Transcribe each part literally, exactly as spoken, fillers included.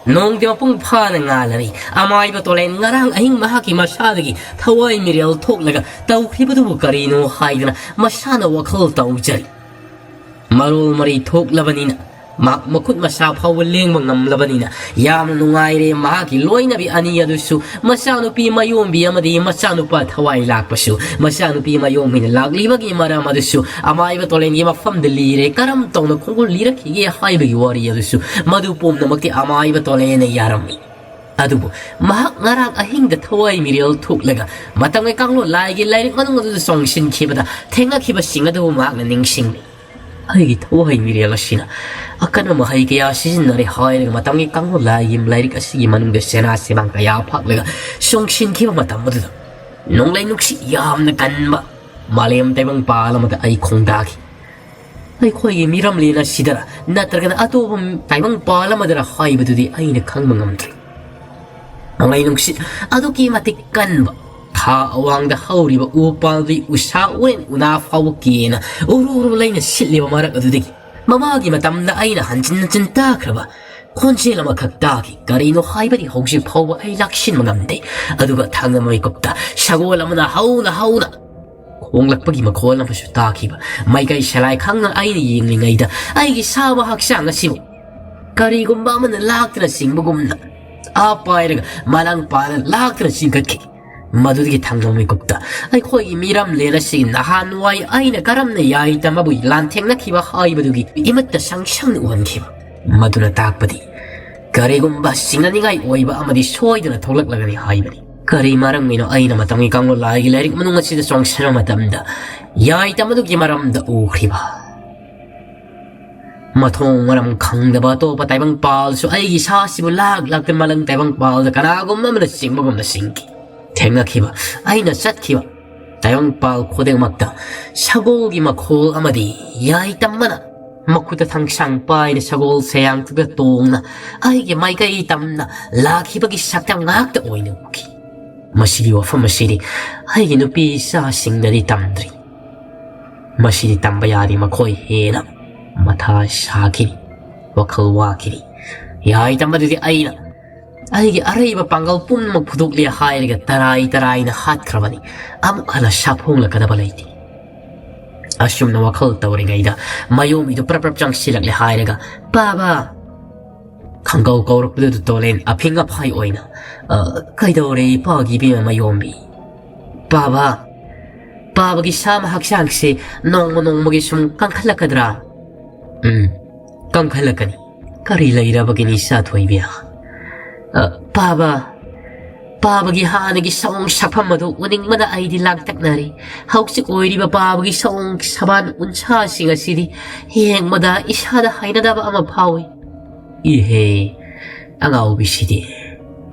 ꯅꯣꯡꯗꯤ ꯃꯄꯨꯡ ꯐꯥꯅ ꯉꯥꯜꯂꯔꯤ꯫ ꯑꯃꯥꯏꯕ ꯇꯣꯂꯦꯟ ꯉꯔꯥꯡ ꯑꯍꯤꯡ ꯃꯍꯥꯛꯀꯤ ꯃꯁꯥꯗꯒꯤ ꯊꯋꯥꯏ ꯃꯤꯔꯦꯜ ꯊꯣꯛꯂꯒ ꯇꯧꯈꯤꯕꯗꯨꯕꯨ ꯀꯔꯤꯅꯣ ꯍꯥꯏꯗꯅ ꯃꯁꯥꯅ ꯋꯥꯈꯜ ꯇꯧꯖꯔꯤ꯫ ꯃꯔꯣꯜ ꯃꯔꯩ ꯊꯣꯛꯂꯕꯅꯤꯅ, ꯃꯍꯥꯛ ꯃꯈꯨꯠ ꯃꯁꯥ ꯐꯥꯎꯕ ꯂꯦꯡꯕ ꯉꯝꯂꯕꯅꯤꯅ, ꯌꯥꯝꯅ ꯅꯨꯡꯉꯥꯏꯔꯦ꯫ ꯃꯍꯥꯛꯀꯤ ꯂꯣꯏꯅꯕꯤ ꯑꯅꯤ ꯑꯗꯨꯁꯨ, ꯃꯆꯥꯅꯨꯄꯤ ꯃꯌꯣꯝꯕꯤ ꯑꯃꯗꯤ ꯃꯆꯥꯅꯨꯄꯥ ꯊꯋꯥꯏ ꯂꯥꯛꯄꯁꯨ, ꯃꯆꯥꯅꯨꯄꯤ ꯃꯌꯣꯝꯕꯤꯅ ꯂꯥꯛꯂꯤꯕꯒꯤ ꯃꯔꯝ ꯑꯗꯨꯁꯨ ꯑꯃꯥꯏꯕ ꯇꯣꯂꯦꯟꯒꯤ ꯃꯐꯝꯗ ꯂꯤꯔꯦ꯫ ꯀꯔꯝ ꯇꯧꯅ ꯈꯣꯡꯒꯨꯜ ꯂꯤꯔꯛꯈꯤꯒꯦ ꯍꯥꯏꯕꯒꯤ ꯋꯥꯔꯤ ꯑꯗꯨꯁꯨ, ꯃꯗꯨ ꯄꯨꯝꯅꯃꯛꯇꯤ ꯑꯃꯥꯏꯕ ꯇꯣꯂꯦꯟꯅ ꯌꯥꯔꯝꯃꯤ꯫ ꯑꯗꯨꯕꯨ ꯃꯍꯥꯛ ꯉꯔꯥꯡ ꯑꯍꯤꯡꯗ ꯊꯋꯥꯏ ꯃꯤꯔꯦꯜ ꯊꯣꯛꯂꯒ ꯃꯇꯝꯒꯤ ꯀꯥꯡꯂꯣꯟ ꯂꯥꯏꯒꯤ ꯂꯥꯏꯔꯤꯛ ꯃꯅꯨꯡ ꯑꯗꯨꯗ ꯆꯣꯡꯁꯤꯟꯈꯤꯕꯗ ꯊꯦꯡꯅꯈꯤꯕꯁꯤꯡ ꯑꯗꯨꯕꯨ ꯃꯍꯥꯛꯅ ꯅꯤꯡꯁꯤꯡꯂꯤ꯫ ꯑꯩꯒꯤ ꯊꯋꯥꯏ ꯃꯤꯔꯦꯜ ꯑꯁꯤꯅ ꯑꯀꯟꯕ ꯃꯍꯩ ꯀꯌꯥ ꯁꯤꯖꯤꯟꯅꯔꯦ ꯍꯥꯏꯔꯒ ꯃꯇꯝꯒꯤ ꯀꯥꯡꯂꯣꯟ ꯂꯥꯏꯒꯤ ꯂꯥꯏꯔꯤꯛ ꯑꯁꯤꯒꯤ ꯃꯅꯨꯡꯗ ꯁꯦꯅꯥ ꯁꯦꯕꯥꯡ ꯀꯌꯥ ꯐꯥꯛꯂꯒ ꯆꯣꯡꯁꯤꯟꯈꯤꯕ ꯃꯇꯝ ꯑꯗꯨꯗ ꯅꯣꯡꯂꯩ ꯅꯨꯡꯁꯤꯠ ꯌꯥꯝꯅ ꯀꯟꯕ ꯃꯥꯂꯦꯝ ꯇꯥꯏꯕꯪ ꯄꯥꯜ ꯑꯃꯗ ꯑꯩ ꯈꯣꯡꯗꯥꯈꯤ꯫ ꯑꯩꯈꯣꯏꯒꯤ ꯃꯤꯔꯝꯂꯦꯟ ꯑꯁꯤꯗꯔ ꯅꯠꯇ꯭ꯔꯒꯅ ꯑꯇꯣꯞꯄ ꯇꯥꯏꯕꯪ ꯄꯥꯜ ꯑꯃꯗꯔ ꯍꯥꯏꯕꯗꯨꯗꯤ ꯑꯩꯅ ꯈꯪꯕ ꯉꯝꯗ꯭ꯔꯤ꯫ ꯅꯣꯡꯂꯩ ꯅꯨꯡꯁꯤꯠ ꯑꯗꯨꯛꯀꯤ ꯃꯇꯤꯛ ꯀꯟꯕ, ꯊꯥ ꯑꯋꯥꯡꯗ ꯍꯧꯔꯤꯕ ꯎ ꯄꯥꯝꯕꯤ, ꯎꯁꯥ, ꯎꯔꯦꯟ ꯎꯅꯥ ꯐꯥꯎꯕ ꯀꯦꯅ ꯎꯔꯨ ꯎꯔꯨ ꯂꯩꯅ ꯁꯤꯠꯂꯤꯕ ꯃꯔꯛ ꯑꯗꯨꯗꯒꯤ ꯃꯃꯥꯡꯒꯤ ꯃꯇꯝꯗ ꯑꯩꯅ ꯍꯟꯖꯤꯟ ꯍꯟꯖꯤꯟ ꯇꯥꯈ꯭ꯔꯕ ꯈꯣꯟꯖꯦꯜ ꯑꯃꯈꯛ ꯇꯥꯈꯤ꯫ ꯀꯔꯤꯅꯣ ꯍꯥꯏꯕꯗꯤ ꯍꯧꯖꯤꯛ ꯐꯥꯎꯕ ꯑꯩ ꯂꯥꯛꯁꯤꯟꯕ ꯉꯝꯗꯦ꯫ ꯑꯗꯨꯒ ꯊꯥꯡꯅ ꯃꯤꯀꯨꯞꯇ ꯁꯒꯣꯜ ꯑꯃꯅ ꯍꯧꯅ ꯍꯧꯅ ꯈꯣꯡꯂꯛꯄꯒꯤ ꯃꯈꯣꯜ ꯑꯃꯁꯨ ꯇꯥꯈꯤꯕ꯫ ꯃꯥꯏꯀꯩ ꯁꯂꯥꯏ ꯈꯪꯅ ꯑꯩꯅ ꯌꯦꯡꯂꯤꯉꯩꯗ ꯑꯩꯒꯤ ꯁꯥꯕ ꯍꯛꯆꯥꯡ ꯑꯁꯤꯕꯨ ꯀꯔꯤꯒꯨꯝꯕ ꯑꯃꯅ ꯂꯥꯛꯇꯨꯅ ꯆꯤꯡꯕꯒꯨꯝꯅ ꯑꯥ ꯄꯥꯏꯔꯒ ꯃꯂꯥꯡ ꯄꯥꯅ ꯂꯥꯛꯇꯨꯅ ꯆꯤꯡꯈꯠꯈꯤ꯫ ꯃꯗꯨꯗꯒꯤ ꯊꯥꯡꯅ ꯃꯤꯀꯨꯞꯇ ꯑꯩꯈꯣꯏꯒꯤ ꯃꯤꯔꯝꯂꯦꯟ ꯑꯁꯤꯒꯤ ꯅꯍꯥꯟꯋꯥꯏ ꯑꯩꯅ ꯀꯔꯝꯅ ꯌꯥꯏꯇꯝ ꯑꯃꯕꯨ ꯂꯥꯟꯊꯦꯡꯅꯈꯤꯕ ꯍꯥꯏꯕꯗꯨꯒꯤ ꯏꯃꯠꯇ ꯁꯪ ꯁꯪꯅ ꯎꯍꯟꯈꯤꯕ꯫ ꯃꯗꯨꯅ ꯇꯥꯛꯄꯗꯤ ꯀꯔꯤꯒꯨꯝꯕ ꯆꯤꯡꯅꯅꯤꯡꯉꯥꯏ ꯑꯣꯏꯕ ꯑꯃꯗꯤ ꯁꯣꯏꯗꯅ ꯊꯣꯛꯂꯛꯂꯒꯅꯤ ꯍꯥꯏꯕꯅꯤ꯫ ꯀꯔꯤ ꯃꯔꯝꯒꯤꯅꯣ ꯑꯩꯅ ꯃꯇꯝꯒꯤ ꯀꯥꯡꯂꯣꯟ ꯂꯥꯏꯒꯤ ꯂꯥꯏꯔꯤꯛ ꯃꯅꯨꯡ ꯑꯁꯤꯗ ꯆꯣꯡꯁꯤꯟꯕ ꯃꯇꯝꯗ ꯌꯥꯏꯇꯝ ꯑꯗꯨꯒꯤ ꯃꯔꯝꯗ ꯎꯈ꯭ꯔꯤꯕ? ꯃꯊꯣꯡ ꯃꯔꯝ ꯈꯪꯗꯕ ꯑꯇꯣꯞꯄ ꯇꯥꯏꯕꯪ ꯄꯥꯜꯁꯨ ꯑꯩꯒꯤ ꯁꯥꯁꯤꯕꯨ ꯂꯥꯛ ꯂꯥꯛꯇꯨꯅ ꯃꯂꯪ ꯇꯥꯏꯕꯪ ꯄꯥꯜꯗ ꯀꯅꯥꯒꯨꯝꯕ ꯑꯃꯅ ꯆꯤꯡꯕꯒꯨꯝꯅ ꯆꯤꯡꯈꯤ꯫ ꯊꯦꯡꯅꯈꯤꯕ, ꯑꯩꯅ ꯆꯠꯈꯤꯕ ꯇꯥꯏꯕꯪ ꯄꯥꯜ ꯈꯨꯗꯤꯡꯃꯛꯇ ꯁꯒꯣꯜꯒꯤ ꯃꯈꯣꯜ ꯑꯃꯗꯤ ꯌꯥꯏꯇꯝ ꯑꯃꯅ ꯃꯈꯨꯠꯇ ꯊꯥꯡꯁꯥꯡ ꯄꯥꯏꯅ ꯁꯒꯣꯜ ꯁꯌꯥꯡꯇꯨꯗ ꯇꯣꯡꯅ ꯑꯩꯒꯤ ꯃꯥꯏꯀꯩ ꯇꯝꯅ ꯂꯥꯛꯈꯤꯕꯒꯤ ꯁꯛꯇꯝ ꯉꯥꯛꯇ ꯑꯣꯏꯅ ꯎꯈꯤ꯫ ꯃꯁꯤꯒꯤ ꯋꯥꯐꯝ ꯑꯁꯤꯗꯤ ꯑꯩꯒꯤ ꯅꯨꯄꯤ ꯏꯆꯥꯁꯤꯡꯗꯗꯤ ꯇꯝꯗ꯭ꯔꯤ꯫ ꯃꯁꯤꯗꯤ ꯇꯝꯕ ꯌꯥꯗꯦ, ꯃꯈꯣꯏ ꯍꯦꯟꯅ ꯃꯊꯥ ꯁꯥꯈꯤꯅꯤ, ꯋꯥꯈꯜ ꯋꯥꯈꯤꯅꯤ꯫ "ꯌꯥꯏꯗ, ꯃꯗꯨꯗꯤ ꯑꯩꯅ ꯑꯩꯒꯤ ꯑꯔꯩꯕ ꯄꯥꯡꯒꯜ ꯄꯨꯝꯅꯃꯛ ꯐꯨꯗꯣꯛꯂꯦ ꯍꯥꯏꯔꯒ ꯇꯔꯥꯏ ꯇꯔꯥꯏꯅ ꯍꯥꯠꯈ꯭ꯔꯕꯅꯤ꯫ ꯑꯃꯨꯛ ꯍꯟꯅ ꯁꯥꯐꯣꯡꯂꯛꯀꯗꯕ ꯂꯩꯇꯦ"꯫ ꯑꯁꯨꯝꯅ ꯋꯥꯈꯜ ꯇꯧꯔꯤꯉꯩꯗ ꯃꯌꯣꯝꯕꯤꯗꯨ ꯄ꯭ꯔꯞ ꯄ꯭ꯔꯞ ꯆꯪꯁꯤꯜꯂꯛꯂꯦ ꯍꯥꯏꯔꯒ, "ꯄꯥꯕ!" ꯈꯪꯒꯧ ꯀꯧꯔꯛꯄꯗꯨꯗ ꯇꯣꯂꯦꯟ ꯑꯐꯤꯡ ꯑꯐꯥꯏ ꯑꯣꯏꯅ, "ꯑ, ꯀꯩꯗꯧꯔꯦ ꯏꯄꯥꯒꯤ ꯏꯕꯦꯝꯃ ꯃꯌꯣꯝꯕꯤ?" "ꯄꯥꯕ, ꯄꯥꯕꯒꯤ ꯁꯥꯃ ꯍꯛꯆꯥꯡꯁꯦ ꯅꯣꯡꯃ ꯅꯣꯡꯃꯒꯤ ꯁꯨꯝ ꯀꯟꯈꯠꯂꯛꯀꯗ꯭ꯔꯥ?" "ꯎꯝ, ꯀꯟꯈꯠꯂꯛꯀꯅꯤ꯫ ꯀꯔꯤ ꯂꯩꯔꯕꯒꯤꯅꯤ ꯏꯆꯥ ꯊꯣꯏꯕꯤ?" "ꯑ, ꯄꯥꯕ, ꯄꯥꯕꯒꯤ ꯍꯥꯟꯅꯒꯤ ꯁꯑꯣꯡ ꯁꯛꯐꯝ ꯑꯗꯨ ꯎꯅꯤꯡꯕꯅ ꯑꯩꯗꯤ ꯂꯥꯡꯇꯛꯅꯔꯦ꯫ ꯍꯧꯖꯤꯛ ꯑꯣꯏꯔꯤꯕ ꯄꯥꯕꯒꯤ ꯁꯑꯣꯡ ꯁꯕꯥꯟ ꯎꯟꯁꯥꯁꯤꯡ ꯑꯁꯤꯗꯤ ꯌꯦꯡꯕꯗ ꯏꯁꯥꯗ ꯍꯩꯅꯗꯕ ꯑꯃ ꯐꯥꯎꯏ"꯫ "ꯏꯍꯦ, ꯑꯉꯥꯎꯕꯤꯁꯤꯗꯤ!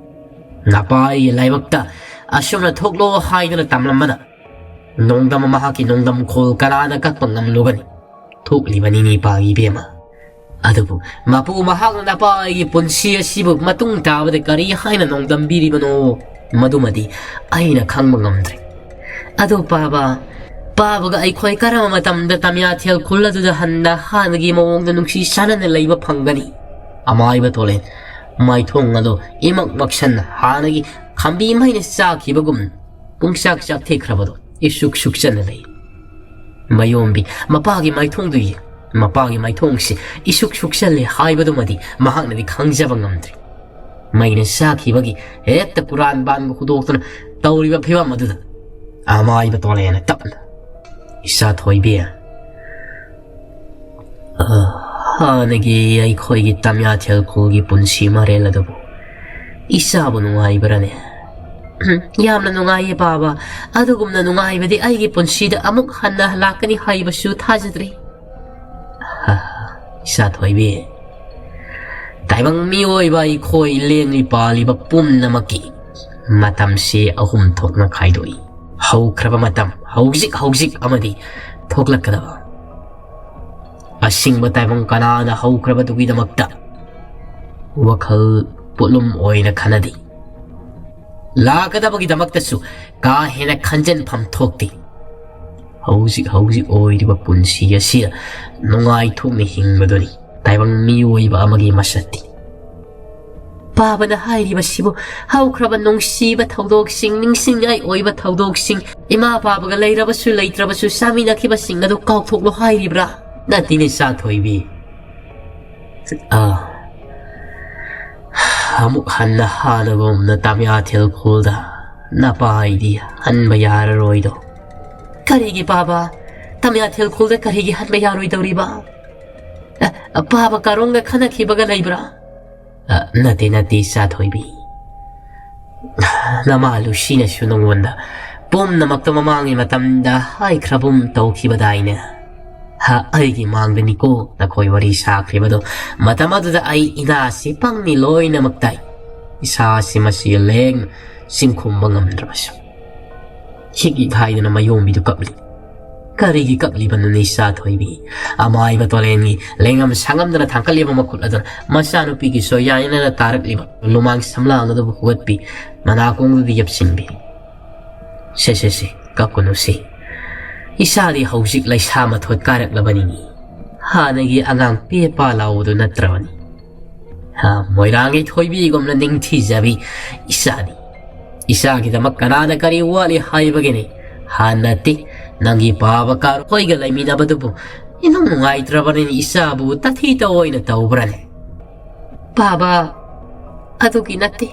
ꯅꯄꯥ ꯑꯩꯒꯤ ꯂꯥꯏꯕꯛꯇ ꯑꯁꯨꯝꯅ ꯊꯣꯛꯂꯣ ꯍꯥꯏꯗꯨꯅ ꯇꯝꯂꯝꯕꯅ ꯅꯣꯡꯗꯝ ꯃꯍꯥꯛꯀꯤ ꯅꯣꯡꯗꯝ ꯈꯣꯜ ꯀꯅꯥꯅ ꯀꯛꯄ ꯉꯝꯂꯨꯒꯅꯤ? ꯊꯣꯛꯂꯤꯕꯅꯤꯅꯦ ꯏꯄꯥꯒꯤ ꯏꯕꯦꯝꯃ꯫ ꯑꯗꯨꯕꯨ ꯃꯄꯨ ꯃꯍꯥꯛꯅ ꯅꯄꯥ ꯑꯩꯒꯤ ꯄꯨꯟꯁꯤ ꯑꯁꯤꯕꯨ ꯃꯇꯨꯡ ꯇꯥꯕꯗ ꯀꯔꯤ ꯍꯥꯏꯅ ꯅꯣꯡꯗꯝꯕꯤꯔꯤꯕꯅꯣ, ꯃꯗꯨꯃꯗꯤ ꯑꯩꯅ ꯈꯪꯕ ꯉꯝꯗ꯭ꯔꯦ꯫ ꯑꯗꯣ ꯄꯥꯕ, ꯄꯥꯕꯒ ꯑꯩꯈꯣꯏ ꯀꯔꯝꯕ ꯃꯇꯝꯗ ꯇꯝꯌꯥꯊꯦꯜ ꯈꯨꯜ ꯑꯗꯨꯗ ꯍꯟꯅ ꯍꯥꯟꯅꯒꯤ ꯃꯑꯣꯡꯗ ꯅꯨꯡꯁꯤ ꯆꯥꯟꯅꯅ ꯂꯩꯕ ꯐꯪꯒꯅꯤ?" ꯑꯃꯥꯏꯕ ꯇꯣꯂꯦꯟ ꯃꯥꯏꯊꯣꯡ ꯑꯗꯨ ꯏꯃꯛ ꯃꯛꯁꯟꯅ ꯍꯥꯟꯅꯒꯤ ꯈꯝꯕꯤ ꯃꯩꯅ ꯆꯥꯈꯤꯕꯒꯨꯝ ꯄꯨꯡꯆꯥꯛ ꯆꯥꯛꯊꯦꯛꯈ꯭ꯔꯕꯗꯣ ꯏꯁꯨꯛ ꯁꯨꯛꯆꯟꯅ ꯂꯩ꯫ ꯃꯌꯣꯝꯕꯤ ꯃꯄꯥꯒꯤ ꯃꯥꯏꯊꯣꯡꯗꯨ ꯌꯦꯡ-, ꯃꯄꯥꯒꯤ ꯃꯥꯏꯊꯣꯡꯁꯤ ꯏꯁꯨꯛ ꯁꯨꯛꯆꯜꯂꯦ ꯍꯥꯏꯕꯗꯨꯃꯗꯤ ꯃꯍꯥꯛꯅꯗꯤ ꯈꯪꯖꯕ ꯉꯝꯗ꯭ꯔꯤ꯫ ꯃꯩꯅ ꯆꯥꯈꯤꯕꯒꯤ ꯍꯦꯛꯇ ꯀꯨꯔꯥꯟ ꯕꯥꯟꯒ ꯍꯨꯗꯣꯛꯇꯨꯅ ꯇꯧꯔꯤꯕ ꯐꯤꯕꯝ ꯑꯗꯨꯗ ꯑꯃꯥꯏꯕ ꯇꯣꯂꯦꯅ ꯇꯞꯅ, "ꯏꯆꯥ ꯊꯣꯏꯕꯤ, ꯑ, ꯍꯥꯟꯅꯒꯤ ꯑꯩꯈꯣꯏꯒꯤ ꯇꯝꯌꯥꯊꯦꯜ ꯈꯨꯜꯒꯤ ꯄꯨꯟꯁꯤ ꯃꯔꯦꯜ ꯑꯗꯨꯕꯨ ꯏꯆꯥꯕꯨ ꯅꯨꯡꯉꯥꯏꯕ꯭ꯔꯅꯦ?" "ꯎꯝ, ꯌꯥꯝꯅ ꯅꯨꯡꯉꯥꯏꯌꯦ ꯄꯥꯕ꯫ ꯑꯗꯨꯒꯨꯝꯅ ꯅꯨꯡꯉꯥꯏꯕꯗꯤ ꯑꯩꯒꯤ ꯄꯨꯟꯁꯤꯗ ꯑꯃꯨꯛ ꯍꯟꯅ ꯂꯥꯛꯀꯅꯤ ꯍꯥꯏꯕꯁꯨ ꯊꯥꯖꯗ꯭ꯔꯤ"꯫ "ꯍꯥ, ꯏꯆꯥ ꯊꯣꯏꯕꯤ, ꯇꯥꯏꯕꯪ ꯃꯤꯑꯣꯏꯕ ꯑꯩꯈꯣꯏ ꯂꯦꯡꯂꯤ ꯄꯥꯜꯂꯤꯕ ꯄꯨꯝꯅꯃꯛꯀꯤ ꯃꯇꯝꯁꯤ ꯑꯍꯨꯝ ꯊꯣꯛꯅ ꯈꯥꯏꯗꯣꯛꯏ꯫ ꯍꯧꯈ꯭ꯔꯕ ꯃꯇꯝ, ꯍꯧꯖꯤꯛ ꯍꯧꯖꯤꯛ ꯑꯃꯗꯤ ꯊꯣꯛꯂꯛꯀꯗꯕ꯫ ꯑꯁꯤꯡꯕ ꯇꯥꯏꯕꯪ ꯀꯅꯥꯅ ꯍꯧꯈ꯭ꯔꯕꯗꯨꯒꯤꯗꯃꯛꯇ ꯋꯥꯈꯜ ꯄꯣꯠꯂꯨꯝ ꯑꯣꯏꯅ ꯈꯟꯅꯗꯦ꯫ ꯂꯥꯛꯀꯗꯕꯒꯤꯗꯃꯛꯇꯁꯨ ꯀꯥ ꯍꯦꯟꯅ ꯈꯟꯖꯟꯐꯝ ꯊꯣꯛꯇꯦ꯫ ꯍꯧꯖꯤꯛ ꯍꯧꯖꯤꯛ ꯑꯣꯏꯔꯤꯕ ꯄꯨꯟꯁꯤ ꯑꯁꯤꯗ ꯅꯨꯡꯉꯥꯏꯊꯣꯛꯅ ꯍꯤꯡꯕꯗꯨꯅꯤ ꯇꯥꯏꯕꯪ ꯃꯤꯑꯣꯏꯕ ꯑꯃꯒꯤ ꯃꯁꯛꯇꯤ꯫ ꯄꯥꯕꯅ ꯍꯥꯏꯔꯤꯕꯁꯤꯕꯨ ꯍꯧꯈ꯭ꯔꯕ ꯅꯨꯡꯁꯤꯕ ꯊꯧꯗꯣꯛꯁꯤꯡ, ꯅꯤꯡꯁꯤꯡꯅꯤꯡꯉꯥꯏ ꯑꯣꯏꯕ ꯊꯧꯗꯣꯛꯁꯤꯡ, ꯏꯃꯥ ꯄꯥꯕꯒ ꯂꯩꯔꯕꯁꯨ ꯂꯩꯇ꯭ꯔꯕꯁꯨ ꯆꯥꯃꯤꯟꯅꯈꯤꯕꯁꯤꯡ ꯑꯗꯨ ꯀꯥꯎꯊꯣꯛꯂꯣ ꯍꯥꯏꯔꯤꯕ꯭ꯔꯥ? ꯅꯠꯇꯦꯅꯦ ꯏꯆꯥ ꯊꯣꯏꯕꯤ꯫ ꯑꯥ, ꯑꯃꯨꯛ ꯍꯟꯅ ꯍꯥꯟꯅꯒꯨꯝꯅ ꯇꯥꯃꯤꯌꯥꯊꯦꯜ ꯈꯨꯜꯗ ꯅꯄꯥ ꯑꯩꯗꯤ ꯍꯟꯕ ꯌꯥꯔꯔꯣꯏꯗꯣ꯫ ꯀꯔꯤꯒꯤ ꯄꯥꯕ? ꯇꯥꯃꯤꯌꯥꯊꯦꯜ ꯈꯨꯜꯗ ꯀꯔꯤꯒꯤ ꯍꯟꯕ ꯌꯥꯔꯣꯏꯗꯧꯔꯤꯕ? ꯑ, ꯄꯥꯕ ꯀꯥꯔꯣꯡꯒ ꯈꯟꯅꯈꯤꯕꯒ ꯂꯩꯕ꯭ꯔꯥ? ꯑ, ꯅꯠꯇꯦ, ꯅꯠꯇꯦ, ꯏꯆꯥ ꯊꯣꯏꯕꯤ꯫ ꯅꯃꯥ ꯂꯨꯁꯤꯅꯁꯨ ꯅꯉꯣꯟꯗ ꯄꯨꯝꯅꯃꯛꯇ ꯃꯃꯥꯡꯒꯤ ꯃꯇꯝꯗ ꯍꯥꯏꯈ꯭ꯔꯕꯨꯝ ꯇꯧꯈꯤꯕꯗꯥꯏꯅꯦ? ꯍ, ꯑꯩꯒꯤ ꯃꯥꯡꯗꯅꯤꯀꯣ ꯅꯈꯣꯏ ꯋꯥꯔꯤ ꯁꯥꯈ꯭ꯔꯤꯕꯗꯣ꯫ ꯃꯇꯝ ꯑꯗꯨꯗ ꯑꯩ ꯏꯅꯥꯁꯤ ꯄꯪꯅꯤ ꯂꯣꯏꯅꯃꯛ ꯇꯥꯏ꯫ ꯏꯁꯥꯁꯤ ꯃꯁꯤ ꯂꯦꯡ ꯆꯤꯡꯈꯨꯝꯕ ꯉꯝꯗ꯭ꯔꯕꯁꯨ꯫ ꯍꯤꯛ ꯍꯤꯛ ꯍꯥꯏꯗꯨꯅ ꯃꯌꯣꯝꯕꯤꯗꯨ ꯀꯞꯂꯤ꯫ ꯀꯔꯤꯒꯤ ꯀꯞꯂꯤꯕꯅꯣꯅꯦ ꯏꯆꯥ ꯊꯣꯏꯕꯤ? ꯑꯃꯥꯏꯕ ꯇꯣꯂꯦꯟꯒꯤ ꯂꯦꯡꯉꯝ ꯁꯥꯉꯝꯗꯅ ꯊꯥꯡꯀꯠꯂꯤꯕ ꯃꯈꯨꯠ ꯑꯗꯨꯅ ꯃꯆꯥꯅꯨꯄꯤꯒꯤ ꯁꯣꯌꯥꯏꯅꯅ ꯇꯥꯔꯛꯂꯤꯕ ꯂꯨꯃꯥꯡ ꯁꯝꯂꯥꯡ ꯑꯗꯨꯕꯨ ꯍꯨꯒꯠꯄꯤ, ꯃꯅꯥꯀꯣꯡꯗꯨꯗ ꯌꯦꯞꯁꯤꯟꯕꯤ꯫ ꯁꯦ, ꯁꯦ, ꯁꯦ, ꯀꯞꯀꯅꯨꯁꯤ꯫ ꯏꯆꯥꯗꯤ ꯍꯧꯖꯤꯛ ꯂꯩꯁꯥ ꯃꯊꯣꯠ ꯀꯥꯔꯛꯂꯕꯅꯤꯅꯤ꯫ ꯍꯥꯟꯅꯒꯤ ꯑꯉꯥꯡ ꯄꯦꯄꯥ ꯂꯥꯎꯕꯗꯨ ꯅꯠꯇ꯭ꯔꯕꯅꯤ꯫ ꯍꯥ, ꯃꯣꯏꯔꯥꯡꯒꯤ ꯊꯣꯏꯕꯤꯒꯨꯝꯅ ꯅꯤꯡꯊꯤꯖꯕꯤ ꯏꯆꯥꯅꯤ꯫ ꯏꯆꯥꯒꯤꯗꯃꯛ ꯀꯅꯥꯅ ꯀꯔꯤ ꯋꯥꯠꯂꯤ ꯍꯥꯏꯕꯒꯤꯅꯤ? ꯍꯥꯟꯅꯗꯤ ꯅꯪꯒꯤ ꯄꯥꯕ ꯀꯥꯔꯣꯏꯒ ꯂꯩꯃꯤꯟꯅꯕꯗꯨꯕꯨ ꯏꯅꯨꯡ ꯅꯨꯡꯉꯥꯏꯇ꯭ꯔꯕꯅꯤꯅ ꯏꯆꯥꯕꯨ ꯇꯥꯊꯤ ꯇꯧꯑꯣꯏꯅ ꯇꯧꯕ꯭ꯔꯅꯦ? ꯄꯥꯕ, ꯑꯗꯨꯒꯤ ꯅꯠꯇꯦ꯫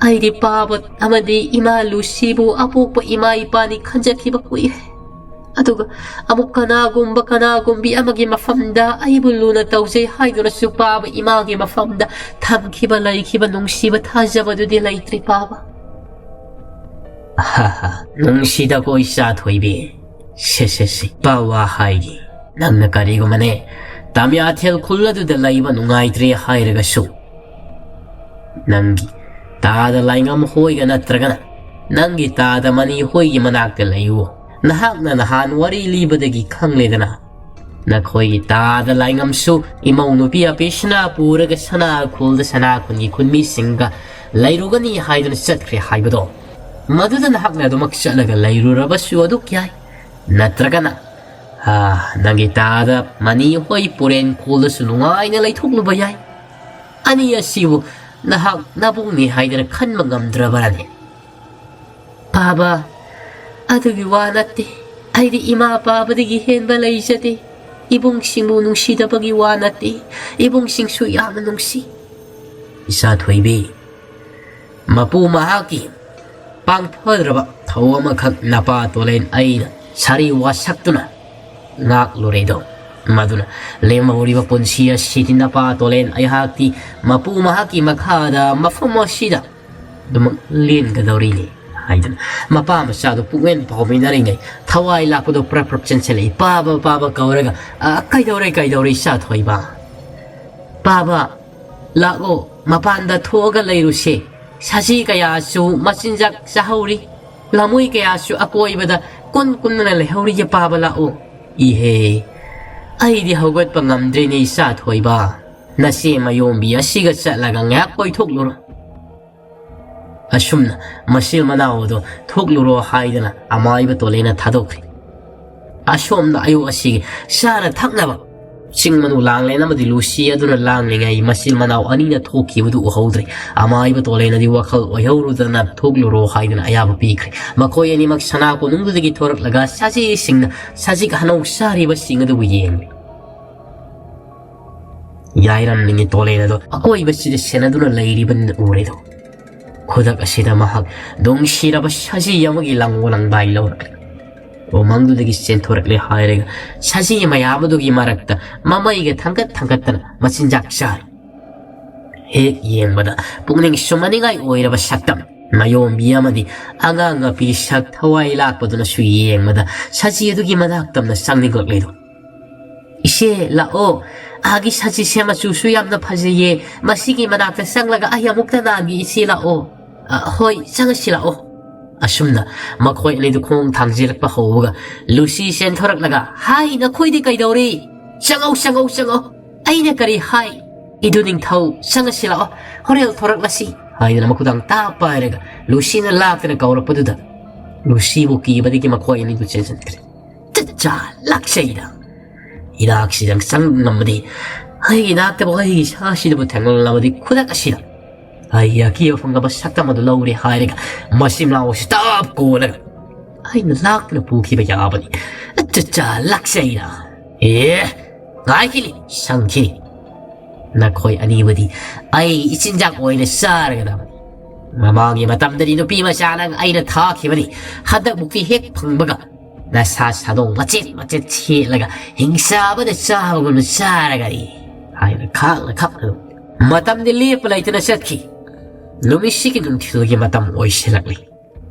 ꯑꯩꯗꯤ ꯄꯥꯕ ꯑꯃꯗꯤ ꯏꯃꯥ ꯂꯨꯁꯤꯕꯨ ꯑꯄꯣꯛꯄ ꯏꯃꯥ ꯏꯄꯥꯅꯤ ꯈꯟꯖꯈꯤꯕ ꯀꯨꯏꯔꯦ꯫ ꯑꯗꯨꯒ ꯑꯃꯨꯛ ꯀꯅꯥꯒꯨꯝꯕ ꯀꯅꯥꯒꯨꯝꯕꯤ ꯑꯃꯒꯤ ꯃꯐꯝꯗ ꯑꯩꯕꯨ ꯂꯨꯅ ꯇꯧꯖꯩ ꯍꯥꯏꯗꯨꯅꯁꯨ ꯄꯥꯕ ꯏꯃꯥꯒꯤ ꯃꯐꯝꯗ ꯊꯝꯈꯤꯕ ꯂꯩꯈꯤꯕ ꯅꯨꯡꯁꯤꯕ ꯊꯥꯖꯕꯗꯨꯗꯤ ꯂꯩꯇ꯭ꯔꯦ ꯄꯥꯕ꯫ ꯍꯥ ꯍꯥ, ꯅꯨꯡꯁꯤꯗꯀꯣ ꯏꯆꯥ ꯊꯣꯏꯕꯤ꯫ ꯁꯦ ꯁꯦ ꯁꯦ, ꯄꯥ ꯋꯥ ꯍꯥꯏꯒꯦ꯫ ꯅꯪꯅ ꯀꯔꯤꯒꯨꯝꯕꯅꯦ ꯇꯥꯃꯤꯌꯥꯊꯦꯜ ꯈꯨꯜ ꯑꯗꯨꯗ ꯂꯩꯕ ꯅꯨꯡꯉꯥꯏꯇ꯭ꯔꯦ ꯍꯥꯏꯔꯒꯁꯨ, ꯅꯪꯒꯤ ꯇꯥꯗ ꯂꯥꯏꯉꯝ ꯍꯣꯏꯒ ꯅꯠꯇ꯭ꯔꯒꯅ ꯅꯪꯒꯤ ꯇꯥꯗ ꯃꯅꯤ ꯍꯣꯏꯒꯤ ꯃꯅꯥꯛꯇ ꯂꯩꯌꯨ꯫ ꯅꯍꯥꯛꯅ ꯅꯍꯥꯟ ꯋꯥꯔꯤ ꯂꯤꯕꯗꯒꯤ ꯈꯪꯂꯦꯗꯅ, ꯅꯈꯣꯏꯒꯤ ꯇꯥꯗ ꯂꯥꯏꯉꯝꯁꯨ ꯏꯃꯧ ꯅꯨꯄꯤ ꯑꯄꯦꯁꯅꯥ ꯄꯨꯔꯒ ꯁꯅꯥ ꯈꯨꯜꯗ ꯁꯅꯥ ꯈꯨꯟꯒꯤ ꯈꯨꯟꯃꯤꯁꯤꯡꯒ ꯂꯩꯔꯨꯒꯅꯤ ꯍꯥꯏꯗꯨꯅ ꯆꯠꯈ꯭ꯔꯦ ꯍꯥꯏꯕꯗꯣ꯫ ꯃꯗꯨꯗ ꯅꯍꯥꯛꯅ ꯑꯗꯨꯃꯛ ꯆꯠꯂꯒ ꯂꯩꯔꯨꯔꯕꯁꯨ ꯑꯗꯨꯛ ꯌꯥꯏ꯫ ꯅꯠꯇ꯭ꯔꯒꯅ, ꯑꯥ, ꯅꯪꯒꯤ ꯇꯥꯗ ꯃꯅꯤ ꯍꯣꯏ ꯄꯨꯔꯦꯟ ꯈꯨꯜꯗꯁꯨ ꯅꯨꯡꯉꯥꯏꯅ ꯂꯩꯊꯣꯛꯂꯨꯕ ꯌꯥꯏ꯫ ꯑꯅꯤ ꯑꯁꯤꯕꯨ ꯅꯍꯥꯛ ꯅꯕꯨꯡꯅꯤ ꯍꯥꯏꯗꯅ ꯈꯟꯕ ꯉꯝꯗ꯭ꯔꯕꯔꯅꯦ? ꯄꯥꯕ, ꯑꯗꯨꯒꯤ ꯋꯥ ꯅꯠꯇꯦ꯫ ꯑꯩꯗꯤ ꯏꯃꯥ ꯄꯥꯕꯗꯒꯤ ꯍꯦꯟꯕ ꯂꯩꯖꯗꯦ꯫ ꯏꯕꯨꯡꯁꯤꯡꯕꯨ ꯅꯨꯡꯁꯤꯗꯕꯒꯤ ꯋꯥ ꯅꯠꯇꯦ꯫ ꯏꯕꯨꯡꯁꯤꯡꯁꯨ ꯌꯥꯝꯅ ꯅꯨꯡꯁꯤ꯫ ꯏꯆꯥ ꯊꯣꯏꯕꯤ, ꯃꯄꯨ ꯃꯍꯥꯛꯀꯤ ꯄꯥꯡꯐꯗ꯭ꯔꯕ ꯊꯧ ꯑꯃꯈꯛ ꯅꯄꯥ ꯇꯣꯂꯦꯟ ꯑꯩꯅ ꯁꯥꯔꯤ ꯋꯥꯁꯛꯇꯨꯅ ꯉꯥꯛꯂꯨꯔꯦꯗꯣ꯫ ꯃꯗꯨꯅ ꯂꯦꯝꯍꯧꯔꯤꯕ ꯄꯨꯟꯁꯤ ꯑꯁꯤꯗꯤ ꯅꯄꯥ ꯇꯣꯂꯦꯟ ꯑꯩꯍꯥꯛꯇꯤ ꯃꯄꯨ ꯃꯍꯥꯛꯀꯤ ꯃꯈꯥꯗ ꯃꯐꯝ ꯑꯁꯤꯗ ꯑꯗꯨꯃꯛ ꯂꯦꯟꯒꯗꯧꯔꯤꯅꯤ ꯍꯥꯏꯗꯨꯅ ꯃꯄꯥ ꯃꯆꯥꯗꯨ ꯄꯨꯛꯃꯦꯟ ꯄꯥꯎꯃꯤꯟꯅꯔꯤꯉꯩ ꯊꯋꯥꯏ ꯂꯥꯛꯄꯗꯨ ꯄ꯭ꯔꯞ ꯄ꯭ꯔꯞ ꯆꯦꯟꯁꯤꯜꯂꯛꯏ꯫ "ꯄꯥꯕ, ꯄꯥꯕ" ꯀꯧꯔꯒ, "ꯑ, ꯀꯩꯗꯧꯔꯦ, ꯀꯩꯗꯧꯔꯦ, ꯏꯆꯥ ꯊꯣꯏꯕ? ꯄꯥꯕ, ꯂꯥꯛꯑꯣ, ꯃꯄꯥꯟꯗ ꯊꯣꯛꯑꯒ ꯂꯩꯔꯨꯁꯦ꯫ ꯁꯖꯤ ꯀꯌꯥꯁꯨ ꯃꯆꯤꯟꯖꯥꯛ ꯆꯥꯍꯧꯔꯤ, ꯂꯝꯃꯣꯏ ꯀꯌꯥꯁꯨ ꯑꯀꯣꯏꯕꯗ ꯀꯨꯟ ꯀꯨꯟꯗꯨꯅ ꯂꯩꯍꯧꯔꯤꯌꯦ, ꯄꯥꯕ ꯂꯥꯛꯑꯣ"꯫ "ꯏꯍꯦ, ꯑꯩꯗꯤ ꯍꯧꯒꯠꯄ ꯉꯝꯗ꯭ꯔꯦꯅꯦ, ꯏꯆꯥ ꯊꯣꯏꯕ꯫ ꯅꯆꯦ ꯃꯌꯣꯝꯕꯤ ꯑꯁꯤꯒ ꯆꯠꯂꯒ ꯉꯥꯏꯍꯥꯛ ꯀꯣꯏꯊꯣꯛꯂꯨꯔꯣ"꯫ ꯑꯁꯨꯝꯅ ꯃꯆꯤꯟ ꯃꯅꯥꯎ ꯑꯗꯨ ꯊꯣꯛꯂꯨꯔꯣ ꯍꯥꯏꯗꯅ ꯑꯃꯥꯏꯕ ꯇꯣꯂꯦꯅ ꯊꯥꯗꯣꯛꯈ꯭ꯔꯦ꯫ ꯑꯁꯣꯝꯗ ꯑꯌꯨꯛ ꯑꯁꯤꯒꯤ ꯆꯥꯅ ꯊꯛꯅꯕ ꯆꯤꯡ ꯃꯅꯨ ꯂꯥꯡꯂꯦꯟ ꯑꯃꯗꯤ ꯂꯨꯁꯤ ꯑꯗꯨꯅ ꯂꯥꯡꯂꯤꯉꯩ ꯃꯆꯤꯟ ꯃꯅꯥꯎ ꯑꯅꯤꯅ ꯊꯣꯛꯈꯤꯕꯗꯨ ꯎꯍꯧꯗ꯭ꯔꯦ꯫ ꯑꯃꯥꯏꯕ ꯇꯣꯂꯦꯅꯗꯤ ꯋꯥꯈꯜ ꯑꯣꯏꯍꯧꯔꯨꯗꯅ ꯊꯣꯛꯂꯨꯔꯣ ꯍꯥꯏꯗꯅ ꯑꯌꯥꯕ ꯄꯤꯈ꯭ꯔꯦ꯫ ꯃꯈꯣꯏ ꯑꯅꯤꯃꯛ ꯁꯅꯥ ꯀꯣꯅꯨꯡꯗꯨꯗꯒꯤ ꯊꯣꯔꯛꯂꯒ ꯁꯖꯤꯁꯤꯡꯅ ꯁꯖꯤꯛ ꯍꯅꯧ ꯆꯥꯔꯤꯕꯁꯤꯡ ꯑꯗꯨꯕꯨ ꯌꯦꯡꯂꯤ꯫ ꯌꯥꯏꯔꯝꯂꯤꯉꯤ ꯇꯣꯂꯦꯟ ꯑꯗꯣ ꯑꯀꯣꯏꯕꯁꯤꯗ ꯁꯦꯟꯅꯗꯨꯅ ꯂꯩꯔꯤꯕ ꯎꯔꯦꯗꯣ꯫ ꯈꯨꯗꯛ ꯑꯁꯤꯗ ꯃꯍꯥꯛ ꯅꯨꯡꯁꯤꯔꯕ ꯁꯖꯤ ꯑꯃꯒꯤ ꯂꯪꯒꯣ ꯂꯪꯗꯥꯏ ꯂꯧꯔꯛꯂꯦ꯫ ꯎꯃꯪꯗꯨꯗꯒꯤ ꯆꯦꯟꯊꯣꯔꯛꯂꯦ ꯍꯥꯏꯔꯒ ꯁꯖꯤ ꯃꯌꯥꯝ ꯑꯗꯨꯒꯤ ꯃꯔꯛꯇ ꯃꯃꯩꯒ ꯊꯥꯡꯒꯠ ꯊꯥꯡꯒꯠꯇꯅ ꯃꯆꯤꯟꯖꯥꯛ ꯆꯥꯔꯤ꯫ ꯍꯦꯛ ꯌꯦꯡꯕꯗ ꯄꯨꯛꯅꯤꯡ ꯁꯨꯝꯍꯠꯅꯤꯡꯉꯥꯏ ꯑꯣꯏꯔꯕ ꯁꯛꯇꯝ꯫ ꯃꯌꯣꯝꯕꯤ ꯑꯃꯗꯤ ꯑꯉꯥꯡ ꯃꯄꯤ ꯁꯛ ꯊꯋꯥꯏ ꯂꯥꯛꯄꯗꯨꯅꯁꯨ ꯌꯦꯡꯕꯗ ꯁꯖꯤ ꯑꯗꯨꯒꯤ ꯃꯅꯥꯛ ꯇꯝꯅ ꯆꯪꯅꯤꯡꯂꯛꯂꯦꯗꯣ꯫ "ꯏꯆꯦ, ꯂꯥꯛꯑꯣ꯫ ꯑꯥꯒꯤ ꯁꯖꯤꯁꯦ ꯃꯆꯨꯁꯨ ꯌꯥꯝꯅ ꯐꯖꯩꯌꯦ꯫ ꯃꯁꯤꯒꯤ ꯃꯅꯥꯛꯇ ꯆꯪꯂꯒ ꯑꯩ ꯑꯃꯨꯛꯇ ꯅꯥꯟꯒꯦ, ꯏꯆꯦ, ꯂꯥꯛꯑꯣ"꯫ "ꯑ, ꯍꯣꯏ, ꯆꯪꯉꯁꯤ ꯂꯥꯛꯑꯣ"꯫ ꯑꯁꯨꯝꯅ ꯃꯈꯣꯏ ꯑꯅꯤꯗꯨ ꯈꯣꯡ ꯊꯥꯡꯖꯤꯜꯂꯛꯄ ꯍꯧꯕꯒ ꯂꯨꯁꯤ ꯆꯦꯟꯊꯣꯔꯛꯂꯒ, "ꯍꯥꯏ, ꯅꯈꯣꯏꯗꯤ ꯀꯩꯗꯧꯔꯤ? ꯆꯪꯉꯧ, ꯆꯪꯉꯧ, ꯆꯪꯉꯧ꯫ ꯑꯩꯅ ꯀꯔꯤ ꯍꯥꯏ? ꯏꯗꯨ ꯅꯤꯡꯊꯧ, ꯆꯪꯉꯁꯤ ꯂꯥꯛꯑꯣ, ꯍꯣꯔꯦꯜ ꯊꯣꯔꯛꯂꯁꯤ" ꯍꯥꯏꯗꯅ ꯃꯈꯨꯗꯥꯡ ꯇꯥꯞ ꯄꯥꯏꯔꯒ ꯂꯨꯁꯤꯅ ꯂꯥꯛꯇꯅ ꯀꯧꯔꯛꯄꯗꯨꯗ ꯂꯨꯁꯤꯕꯨ ꯀꯤꯕꯗꯒꯤ ꯃꯈꯣꯏ ꯑꯅꯤꯗꯨ ꯆꯦꯟꯁꯤꯟꯈ꯭ꯔꯦ꯫ ꯆꯠ ꯆꯥ ꯂꯥꯛꯆꯩꯗ꯫ ꯏꯅꯥꯛꯁꯤꯗ ꯆꯪꯂꯝꯕꯗꯤ, ꯑꯩꯒꯤ ꯏꯅꯥꯛꯇꯕꯨ ꯑꯩꯒꯤ ꯁꯥꯁꯤꯗꯕꯨ ꯊꯦꯡꯂꯝꯂꯕꯗꯤ ꯈꯨꯗꯛ ꯑꯁꯤꯗ ꯑꯩ ꯑꯀꯤꯕ ꯐꯪꯗꯕ ꯁꯛꯇꯝ ꯑꯗꯨ ꯂꯧꯔꯦ ꯍꯥꯏꯔꯒ ꯃꯆꯤꯟ ꯃꯅꯥꯎ ꯑꯁꯤ ꯇꯞ ꯀꯣꯜꯂꯒ, "ꯑꯩꯅ ꯂꯥꯛꯇꯨꯅ ꯄꯨꯈꯤꯕ ꯌꯥꯕꯅꯤ꯫ ꯑꯆꯥ, ꯆꯥ, ꯂꯥꯛꯆꯩꯅ꯫ ꯑꯦ, ꯉꯥꯏꯈꯤꯅꯤ, ꯁꯪꯈꯤꯅꯤ꯫ ꯅꯈꯣꯏ ꯑꯅꯤꯕꯨꯗꯤ ꯑꯩ ꯏꯆꯤꯟꯖꯥꯛ ꯑꯣꯏꯅ ꯆꯥꯔꯒꯗꯕꯅꯤ꯫ ꯃꯃꯥꯡꯒꯤ ꯃꯇꯝꯗꯗꯤ ꯅꯨꯄꯤ ꯃꯆꯥ ꯅꯪ ꯑꯩꯅ ꯊꯥꯈꯤꯕꯅꯤ꯫ ꯍꯟꯗꯛꯃꯨꯛꯇꯤ ꯍꯦꯛ ꯐꯪꯕꯒ ꯅꯁꯥ ꯁꯥꯗꯣꯡ ꯃꯆꯦꯠ ꯃꯆꯦꯠ ꯁꯦꯠꯂꯒ ꯍꯤꯡꯆꯥꯕꯗ ꯆꯥꯕꯒꯨꯝꯅ ꯆꯥꯔꯒꯅꯤ" ꯍꯥꯏꯅ ꯈꯥꯡꯅ ꯈꯞꯅ ꯃꯇꯝꯗꯤ ꯂꯦꯞꯄ ꯂꯩꯇꯅ ꯆꯠꯈꯤ꯫ ꯅꯨꯃꯤꯠꯁꯤꯒꯤ ꯅꯨꯡꯊꯤꯜꯒꯤ ꯃꯇꯝ ꯑꯣꯏꯁꯤꯜꯂꯛꯂꯤ꯫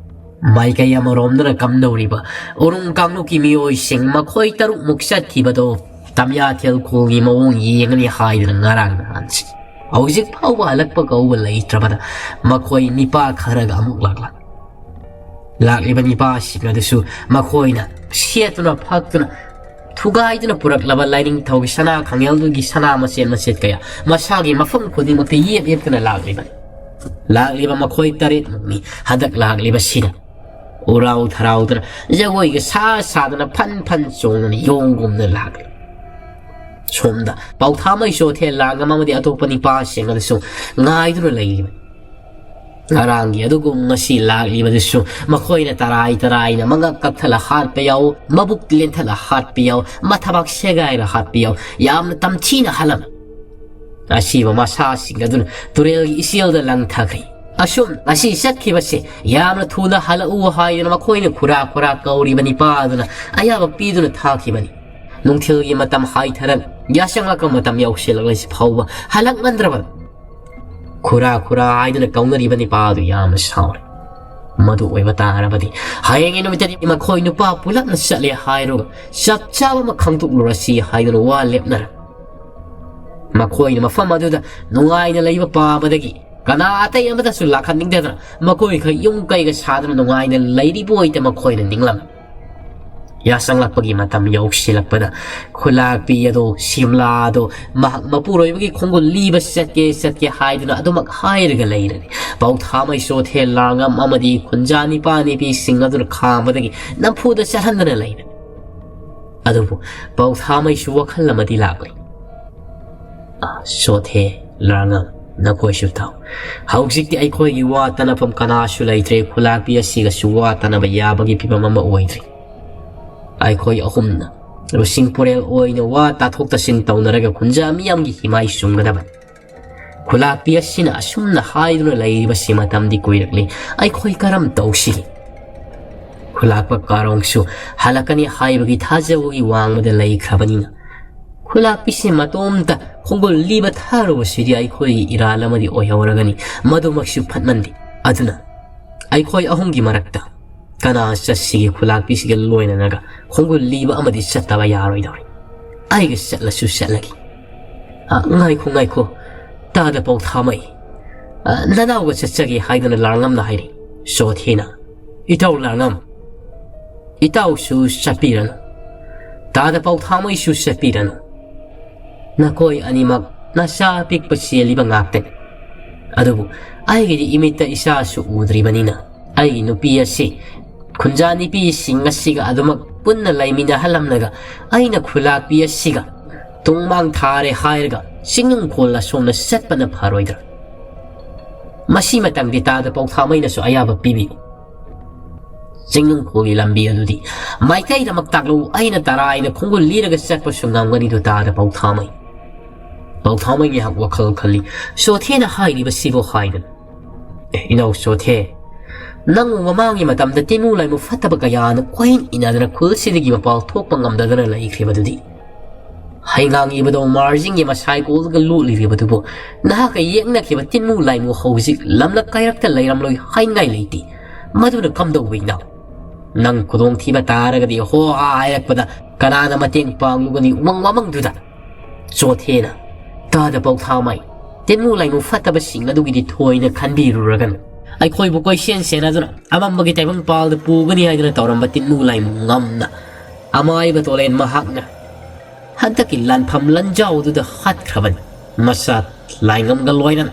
ꯃꯥꯏꯀꯩ ꯑꯃꯔꯣꯝꯗꯅ ꯀꯝꯗꯧꯔꯤꯕ ꯎꯔꯨꯝ ꯀꯥꯡꯂꯨꯞꯀꯤ ꯃꯤꯑꯣꯏꯁꯤꯡ ꯃꯈꯣꯏ ꯇꯔꯨꯛꯃꯨꯛ ꯆꯠꯈꯤꯕꯗꯣ ꯇꯝꯌꯥꯊꯦꯜ ꯈꯣꯜꯒꯤ ꯃꯑꯣꯡ ꯌꯦꯡꯉꯅꯤ ꯍꯥꯏꯗꯅ ꯉꯔꯥꯡ ꯅꯍꯥꯟꯁꯤ ꯍꯧꯖꯤꯛ ꯐꯥꯎꯕ ꯍꯜꯂꯛꯄ ꯀꯧꯕ ꯂꯩꯇ꯭ꯔꯕꯗ ꯃꯈꯣꯏ ꯅꯤꯄꯥ ꯈꯔꯒ ꯑꯃꯨꯛ ꯂꯥꯛꯂꯛ ꯂꯥꯛꯂꯤꯕ ꯅꯤꯄꯥꯁꯤꯡ ꯑꯗꯨꯁꯨ ꯃꯈꯣꯏꯅ ꯁꯦꯠꯇꯨꯅ ꯐꯛꯇꯨꯅ ꯊꯨꯒꯥꯏꯗꯨꯅ ꯄꯨꯔꯛꯂꯕ ꯂꯥꯏꯅꯤꯡꯊꯧꯒꯤ ꯁꯅꯥ ꯈꯥꯡꯉꯦꯜꯗꯨꯒꯤ ꯁꯅꯥ ꯃꯆꯦꯠ ꯃꯆꯦꯠ ꯀꯌꯥ ꯃꯁꯥꯒꯤ ꯃꯐꯝ ꯈꯨꯗꯤꯡꯃꯛꯇ ꯌꯦꯞ ꯌꯦꯞꯇꯨꯅ ꯂꯥꯛꯂꯤꯕꯅꯤ꯫ ꯂꯥꯛꯂꯤꯕ ꯃꯈꯣꯏ ꯇꯔꯦꯠꯃꯛꯅꯤ ꯍꯟꯗꯛ ꯂꯥꯛꯂꯤꯕꯁꯤꯗ ꯎꯔꯥꯎ ꯊꯔꯥꯎꯗꯅ ꯖꯒꯣꯏꯒ ꯁꯥ ꯁꯥꯗꯅ ꯐꯟ ꯐꯟ ꯆꯣꯡꯗꯅ ꯌꯣꯡꯒꯨꯝꯅ ꯂꯥꯛꯂꯤ꯫ ꯁꯣꯝꯗ ꯄꯥꯎꯊꯥꯃꯩ ꯆꯣꯊꯦ ꯂꯥꯡꯉꯝ ꯑꯃꯗꯤ ꯑꯇꯣꯞꯄ ꯅꯤꯄꯥꯁꯤꯡ ꯑꯗꯨꯁꯨ ꯉꯥꯏꯗꯨꯅ ꯂꯩꯔꯤꯕꯅꯤ꯫ ꯉꯔꯥꯡꯒꯤ ꯑꯗꯨꯒꯨꯝ ꯉꯁꯤ ꯂꯥꯛꯂꯤꯕꯗꯨꯁꯨ ꯃꯈꯣꯏꯅ ꯇꯔꯥꯏ ꯇꯔꯥꯏꯅ ꯃꯉꯛ ꯀꯛꯊꯠꯂ ꯍꯥꯠꯄ ꯌꯥꯎ, ꯃꯕꯨꯛ ꯂꯦꯟꯊꯠꯂ ꯍꯥꯠꯄ ꯌꯥꯎ, ꯃꯊꯕꯥꯛ ꯁꯦꯒꯥꯏꯔ ꯍꯥꯠꯄ ꯌꯥꯎ, ꯌꯥꯝꯅ ꯇꯝꯊꯤꯅ ꯍꯥꯠꯂꯝꯃꯤ꯫ ꯑꯁꯤꯕ ꯃꯁꯥꯁꯤꯡ ꯑꯗꯨꯅ ꯇꯨꯔꯦꯜꯒꯤ ꯏꯆꯦꯜꯗ ꯂꯪꯊꯈ꯭ꯔꯦ꯫ ꯑꯁꯨꯝ ꯉꯁꯤ ꯆꯠꯈꯤꯕꯁꯦ ꯌꯥꯝꯅ ꯊꯨꯅ ꯍꯜꯂꯛꯎ ꯍꯥꯏꯗꯨꯅ ꯃꯈꯣꯏꯅ ꯈꯨꯔꯥ ꯈꯨꯔꯥ ꯀꯧꯔꯤꯕ ꯅꯤꯄꯥ ꯑꯗꯨꯅ ꯑꯌꯥꯕ ꯄꯤꯗꯨꯅ ꯊꯥꯈꯤꯕꯅꯤ꯫ ꯅꯨꯡꯊꯤꯜꯒꯤ ꯃꯇꯝ ꯍꯥꯏꯊꯔꯛ ꯌꯥꯆꯪꯂꯛꯄ ꯃꯇꯝ ꯌꯧꯁꯤꯜꯂꯛꯂꯁꯤ ꯐꯥꯎꯕ ꯍꯜꯂꯛꯃꯟꯗ꯭ꯔꯕ ꯈꯨꯔꯥ ꯈꯨꯔꯥ ꯍꯥꯏꯗꯨꯅ ꯀꯧꯅꯔꯤꯕ ꯅꯤꯄꯥ ꯑꯗꯨ ꯌꯥꯝꯅ ꯁꯥꯎꯔꯦ꯫ ꯃꯗꯨ ꯑꯣꯏꯕ ꯇꯥꯔꯕꯗꯤ ꯍꯌꯦꯡꯒꯤ ꯅꯨꯃꯤꯠꯇꯗꯤ ꯃꯈꯣꯏ ꯅꯨꯄꯥ ꯄꯨꯂꯞꯅ ꯆꯠꯂꯦ ꯍꯥꯏꯔꯒ ꯆꯞ ꯆꯥꯕ ꯑꯃ ꯈꯪꯗꯣꯛꯂꯨꯔꯁꯤ ꯍꯥꯏꯗꯨꯅ ꯋꯥ ꯂꯦꯞꯅꯔꯦ꯫ ꯃꯈꯣꯏꯅ ꯃꯐꯝ ꯑꯗꯨꯗ ꯅꯨꯡꯉꯥꯏꯅ ꯂꯩꯕ ꯄꯥꯝꯕꯗꯒꯤ ꯀꯅꯥ ꯑꯇꯩ ꯑꯃꯠꯇꯁꯨ ꯂꯥꯛꯍꯟꯅꯤꯡꯗꯗꯅ ꯃꯈꯣꯏꯈꯛ ꯌꯨꯝ ꯀꯩꯒ ꯁꯥꯗꯨꯅ ꯅꯨꯡꯉꯥꯏꯅ ꯂꯩꯔꯤꯕ ꯑꯣꯏꯗ ꯃꯈꯣꯏꯅ ꯅꯤꯡꯂꯝꯃꯤ꯫ ꯌꯥꯆꯪꯂꯛꯄꯒꯤ ꯃꯇꯝ ꯌꯧꯁꯤꯜꯂꯛꯄꯗ ꯈꯨꯂꯥꯛꯄꯤ ꯑꯗꯣ, ꯁꯤꯝꯂꯥ ꯑꯗꯣ ꯃꯍꯥꯛ ꯃꯄꯨꯔꯣꯏꯕꯒꯤ ꯈꯣꯡꯒꯨꯜ ꯂꯤꯕ ꯆꯠꯀꯦ ꯆꯠꯀꯦ ꯍꯥꯏꯗꯨꯅ ꯑꯗꯨꯃꯛ ꯍꯥꯏꯔꯒ ꯂꯩꯔꯅꯤ꯫ ꯄꯥꯎꯊꯥꯃꯩ ꯆꯣꯊꯦ ꯂꯥꯡꯉꯝ ꯑꯃꯗꯤ ꯈꯨꯟꯖꯥ ꯅꯤꯄꯥ ꯅꯤꯄꯤꯁꯤꯡ ꯑꯗꯨꯅ ꯈꯥꯝꯕꯗꯒꯤ ꯅꯝꯐꯨꯗ ꯆꯠꯍꯟꯗꯅ ꯂꯩꯔꯅꯤ꯫ ꯑꯗꯨꯕꯨ ꯄꯥꯎꯊꯥꯃꯩꯁꯨ ꯋꯥꯈꯜ ꯑꯃꯗꯤ ꯂꯥꯛꯂꯤ꯫ "ꯑ, ꯆꯣꯊꯦ ꯂꯥꯡꯉꯝ, ꯅꯈꯣꯏꯁꯨ ꯇꯥꯎ꯫ ꯍꯧꯖꯤꯛꯇꯤ ꯑꯩꯈꯣꯏꯒꯤ ꯋꯥ ꯇꯥꯅꯐꯝ ꯀꯅꯥꯁꯨ ꯂꯩꯇ꯭ꯔꯦ, ꯈꯨꯂꯥꯛꯄꯤ ꯑꯁꯤꯒꯁꯨ ꯋꯥ ꯇꯥꯅꯕ ꯌꯥꯕꯒꯤ ꯐꯤꯕꯝ ꯑꯃ ꯑꯣꯏꯗ꯭ꯔꯦ꯫ ꯑꯩꯈꯣꯏ ꯑꯍꯨꯝꯅ ꯂꯨꯁꯤꯡ ꯄꯨꯔꯦꯜ ꯑꯣꯏꯅ ꯋꯥ ꯇꯥꯊꯣꯛ ꯇꯥꯁꯤꯟ ꯇꯧꯅꯔꯒ ꯈꯨꯟꯖꯥ ꯃꯤꯌꯥꯝꯒꯤ ꯍꯤꯃꯥꯏ ꯁꯨꯝꯒꯗꯕꯅꯤ꯫ ꯈꯨꯂꯥꯛꯄꯤ ꯑꯁꯤꯅ ꯑꯁꯨꯝꯅ ꯍꯥꯏꯗꯨꯅ ꯂꯩꯔꯤꯕꯁꯤ ꯃꯇꯝꯗꯤ ꯀꯨꯏꯔꯛꯂꯦ꯫ ꯑꯩꯈꯣꯏ ꯀꯔꯝ ꯇꯧꯁꯤꯒꯦ? ꯈꯨꯂꯥꯛꯄ ꯀꯥꯔꯣꯡꯁꯨ ꯍꯜꯂꯛꯀꯅꯤ ꯍꯥꯏꯕꯒꯤ ꯊꯥꯖꯕꯒꯤ ꯋꯥꯡꯃꯗ ꯂꯩꯈ꯭ꯔꯕꯅꯤꯅ, ꯈꯨꯂꯥꯛꯄꯤꯁꯦ ꯃꯇꯣꯝꯇ ꯈꯣꯡꯒꯨꯜ ꯂꯤꯕ ꯊꯥꯔꯨꯕꯁꯤꯗꯤ ꯑꯩꯈꯣꯏꯒꯤ ꯏꯔꯥꯜ ꯑꯃꯗꯤ ꯑꯣꯏꯍꯧꯔꯒꯅꯤ꯫ ꯃꯗꯨꯃꯛꯁꯨ ꯐꯠꯃꯟꯗꯦ꯫ ꯑꯗꯨꯅ ꯑꯩꯈꯣꯏ ꯑꯍꯨꯝꯒꯤ ꯃꯔꯛꯇ ꯀꯅꯥ ꯆꯠꯁꯤꯒꯦ? ꯈꯨꯂꯥꯛꯄꯤꯁꯤꯒ ꯂꯣꯏꯅꯅꯒ ꯈꯣꯡꯒꯨꯜ ꯂꯤꯕ ꯑꯃꯗꯤ ꯆꯠꯇꯕ ꯌꯥꯔꯣꯏꯗꯧꯔꯤ꯫ ꯑꯩꯒ ꯆꯠꯂꯁꯨ ꯆꯠꯂꯒꯦ꯫ "ꯑ, ꯉꯥꯏꯈꯣ, ꯉꯥꯏꯈꯣ, ꯇꯥꯗ ꯄꯥꯎꯊꯥꯃꯩ꯫ ꯑ, ꯅꯅꯥꯎꯒ ꯆꯠꯆꯒꯦ ꯍꯥꯏꯗꯅ ꯂꯥꯡꯂꯝꯅ ꯍꯥꯏꯔꯤ ꯆꯣꯊꯦꯅ꯫ ꯏꯇꯥꯎ ꯂꯥꯡꯂꯝ, ꯏꯇꯥꯎꯁꯨ ꯆꯠꯄꯤꯔꯅꯨ꯫ ꯇꯥꯗ ꯄꯥꯎꯊꯥꯃꯩꯁꯨ ꯆꯠꯄꯤꯔꯅꯨ꯫ ꯅꯈꯣꯏ ꯑꯅꯤꯃꯛ ꯅꯆꯥ ꯑꯄꯤꯛꯄ ꯆꯦꯜꯂꯤꯕ ꯉꯥꯛꯇꯅꯤ꯫ ꯑꯗꯨꯕꯨ ꯑꯩꯒꯤꯗꯤ ꯏꯃꯤꯠꯇ ꯏꯆꯥꯁꯨ ꯎꯗ꯭ꯔꯤꯕꯅꯤꯅ, ꯑꯩꯒꯤ ꯅꯨꯄꯤ ꯑꯁꯤ ꯈꯨꯟꯖꯥ ꯅꯨꯄꯤꯁꯤꯡ ꯑꯁꯤꯒ ꯑꯗꯨꯃꯛ ꯄꯨꯟꯅ ꯂꯩꯃꯤꯟꯅꯍꯜꯂꯝꯂꯒ ꯑꯩꯅ ꯈꯨꯂꯥꯛꯄꯤ ꯑꯁꯤꯒ ꯇꯨꯡꯃꯥꯡ ꯊꯥꯔꯦ ꯍꯥꯏꯔꯒ ꯆꯤꯡꯅꯨꯡꯈꯣꯜ ꯑꯁꯣꯝꯅ ꯆꯠꯄꯅ ꯐꯔꯣꯏꯗ꯭ꯔꯥ? ꯃꯁꯤ ꯃꯇꯥꯡꯗꯤ ꯇꯥꯗ ꯄꯥꯎꯊꯥꯃꯩꯅꯁꯨ ꯑꯌꯥꯕ ꯄꯤꯕꯤꯌꯨ꯫ ꯆꯤꯡꯅꯨꯡꯈꯣꯜꯒꯤ ꯂꯝꯕꯤ ꯑꯗꯨꯗꯤ ꯃꯥꯏꯀꯩꯗꯃꯛ ꯇꯥꯛꯂꯨ, ꯑꯩꯅ ꯇꯔꯥꯏꯅ ꯈꯣꯡꯒꯨꯜ ꯂꯤꯔꯒ ꯆꯠꯄꯁꯨ ꯉꯝꯒꯅꯤꯗꯨ ꯇꯥꯗ ꯄꯥꯎꯊꯥꯃꯩ?" ꯄꯥꯎꯊꯥꯃꯩ ꯉꯥꯏꯍꯥꯛ ꯋꯥꯈꯜ ꯈꯜꯂꯤ꯫ ꯆꯣꯊꯦꯅ ꯍꯥꯏꯔꯤꯕꯁꯤꯕꯨ ꯍꯥꯏꯗꯅ, "ꯑꯦ, ꯏꯅꯥꯎ ꯆꯣꯊꯦ, ꯅꯪꯕꯨ ꯃꯃꯥꯡꯒꯤ ꯃꯇꯝꯗ ꯇꯤꯟꯃꯨ ꯂꯥꯏꯃꯨ ꯐꯠꯇꯕ ꯀꯌꯥꯅ ꯀꯣꯏꯍꯟ ꯏꯟꯅꯗꯅ ꯈꯨꯜꯁꯤꯗꯒꯤ ꯃꯄꯥꯜ ꯊꯣꯛꯄ ꯉꯝꯗꯗꯅ ꯂꯩꯈ꯭ꯔꯤꯕꯗꯨꯗꯤ? ꯍꯩꯉꯥꯡ ꯏꯕꯗꯧ ꯃꯥꯔꯖꯤꯡꯒꯤ ꯃꯁꯥꯏ ꯀꯣꯜꯒ ꯂꯣꯠꯂꯤꯔꯤꯕꯗꯨꯕꯨ ꯅꯍꯥꯛꯀ ꯌꯦꯛꯅꯈꯤꯕ ꯇꯤꯟꯃꯨ ꯂꯥꯏꯃꯨ ꯍꯧꯖꯤꯛ ꯂꯝꯂꯛ ꯀꯩꯔꯛꯇ ꯂꯩꯔꯝꯂꯣꯏ ꯍꯥꯏꯅꯤꯡꯉꯥꯏ ꯂꯩꯇꯦ꯫ ꯃꯗꯨꯅ ꯀꯝꯗꯧꯕ ꯏꯅꯥꯎ? ꯅꯪ ꯈꯨꯗꯣꯡꯊꯤꯕ ꯇꯥꯔꯒꯗꯤ ꯍꯣ ꯍꯥ ꯍꯥꯏꯔꯛꯄꯗ ꯀꯅꯥꯅ ꯃꯇꯦꯡ ꯄꯥꯡꯂꯨꯒꯅꯤ ꯎꯃꯪ ꯋꯥꯃꯪꯗꯨꯗ?" ꯆꯣꯊꯦꯅ, "ꯇꯥꯗ ꯄꯥꯎꯊꯥꯃꯩ, ꯇꯤꯟꯃꯨ ꯂꯥꯏꯃꯨ ꯐꯠꯇꯕꯁꯤꯡ ꯑꯗꯨꯒꯤꯗꯤ ꯊꯣꯏꯅ ꯈꯟꯕꯤꯔꯨꯔꯒꯅꯨ꯫ ꯑꯩꯈꯣꯏꯕꯨ ꯀꯣꯏꯁꯦꯟ ꯁꯦꯟꯅꯗꯨꯅ ꯑꯃꯝꯕꯒꯤ ꯇꯥꯏꯕꯪ ꯄꯥꯜꯗ ꯄꯨꯒꯅꯤ ꯍꯥꯏꯗꯨꯅ ꯇꯧꯔꯝꯕ ꯇꯤꯟꯃꯨ ꯂꯥꯏꯃꯨ ꯉꯝꯅ ꯑꯃꯥꯏꯕ ꯇꯣꯂꯦꯟ ꯃꯍꯥꯛꯅ ꯍꯟꯗꯛꯀꯤ ꯂꯥꯟꯐꯝ ꯂꯟꯖꯥꯎꯗꯨꯗ ꯍꯥꯠꯈ꯭ꯔꯕꯅꯤ, ꯃꯆꯥ ꯂꯥꯏꯉꯝꯒ ꯂꯣꯏꯅꯅ꯫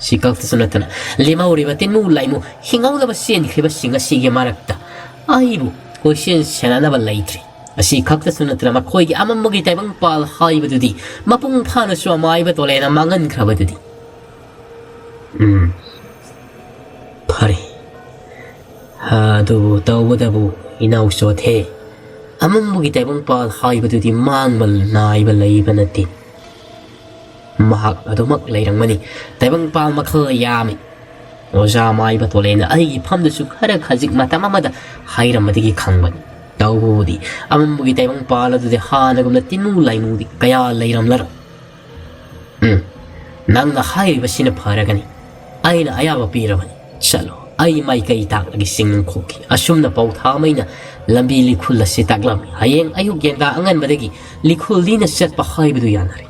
ꯁꯤ ꯈꯛꯇꯁꯨ ꯅꯠꯇꯅ ꯂꯦꯝꯍꯧꯔꯤꯕ ꯇꯤꯟꯃꯨ ꯂꯥꯏꯃꯨ ꯍꯤꯡꯍꯧꯗꯕ ꯆꯦꯟꯈ꯭ꯔꯤꯕꯁꯤꯡ ꯑꯁꯤꯒꯤ ꯃꯔꯛꯇ ꯑꯩꯕꯨ ꯀꯣꯏꯁꯦꯟ ꯁꯦꯟꯅꯅꯕ ꯂꯩꯇ꯭ꯔꯤ꯫ ꯑꯁꯤ ꯈꯛꯇꯁꯨ ꯅꯠꯇꯅ ꯃꯈꯣꯏꯒꯤ ꯑꯃꯝꯕꯒꯤ ꯇꯥꯏꯕꯪꯄꯥꯜ ꯍꯥꯏꯕꯗꯨꯗꯤ ꯃꯄꯨꯡ ꯐꯥꯅꯁꯨ ꯑꯃꯥꯏꯕ ꯇꯣꯂꯦꯅ ꯃꯥꯡꯍꯟꯈ꯭ꯔꯕꯗꯨꯗꯤ꯫ ꯎꯝ, ꯐꯔꯦ꯫ ꯑꯗꯨꯕꯨ ꯇꯧꯕꯇꯕꯨ ꯏꯅꯥꯎ ꯆꯣꯊꯦ, ꯑꯃꯝꯕꯒꯤ ꯇꯥꯏꯕꯪꯄꯥꯜ ꯍꯥꯏꯕꯗꯨꯗꯤ ꯃꯥꯡꯕ ꯅꯥꯏꯕ ꯂꯩꯕ ꯅꯠꯇꯦ꯫ ꯃꯍꯥꯛ ꯑꯗꯨꯃꯛ ꯂꯩꯔꯝꯒꯅꯤ꯫ ꯇꯥꯏꯕꯪꯄꯥꯜ ꯃꯈꯜ ꯌꯥꯝꯃꯤ꯫ ꯑꯣꯖꯥ ꯃꯥꯏꯕ ꯇꯣꯂꯦꯅ ꯑꯩꯒꯤ ꯐꯝꯗꯁꯨ ꯈꯔ ꯈꯖꯤꯛ ꯃꯇꯝ ꯑꯃꯗ ꯍꯥꯏꯔꯝꯕꯗꯒꯤ ꯈꯪꯕꯅꯤ꯫ ꯇꯧꯕꯕꯨꯗꯤ ꯑꯃꯝꯕꯒꯤ ꯇꯥꯏꯕꯪꯄꯥꯜ ꯑꯗꯨꯗꯤ ꯍꯥꯟꯅꯒꯨꯝꯅ ꯇꯤꯟꯃꯨ ꯂꯥꯏꯃꯨꯗꯤ ꯀꯌꯥ ꯂꯩꯔꯝꯂꯔꯣꯏ꯫ ꯎꯝ, ꯅꯪꯅ ꯍꯥꯏꯔꯤꯕꯁꯤꯅ ꯐꯔꯒꯅꯤ꯫ ꯑꯩꯅ ꯑꯌꯥꯕ ꯄꯤꯔꯕꯅꯤ꯫ ꯆꯠꯂꯣ, ꯑꯩ ꯃꯥꯏꯀꯩ ꯇꯥꯛꯂꯒꯦ ꯆꯤꯡꯅꯨꯡꯈꯣꯛꯀꯤ꯫ ꯑꯁꯨꯝꯅ ꯄꯥꯎꯊꯥꯃꯩꯅ ꯂꯝꯕꯤ ꯂꯤꯈꯨꯜ ꯑꯁꯤ ꯇꯥꯛꯂꯝꯃꯤ꯫ ꯍꯌꯦꯡ ꯑꯌꯨꯛ ꯌꯦꯟꯗꯥ ꯑꯉꯟꯕꯗꯒꯤ ꯂꯤꯈꯨꯜꯗꯤꯅ ꯆꯠꯄ ꯍꯥꯏꯕꯗꯨ ꯌꯥꯅꯔꯦ꯫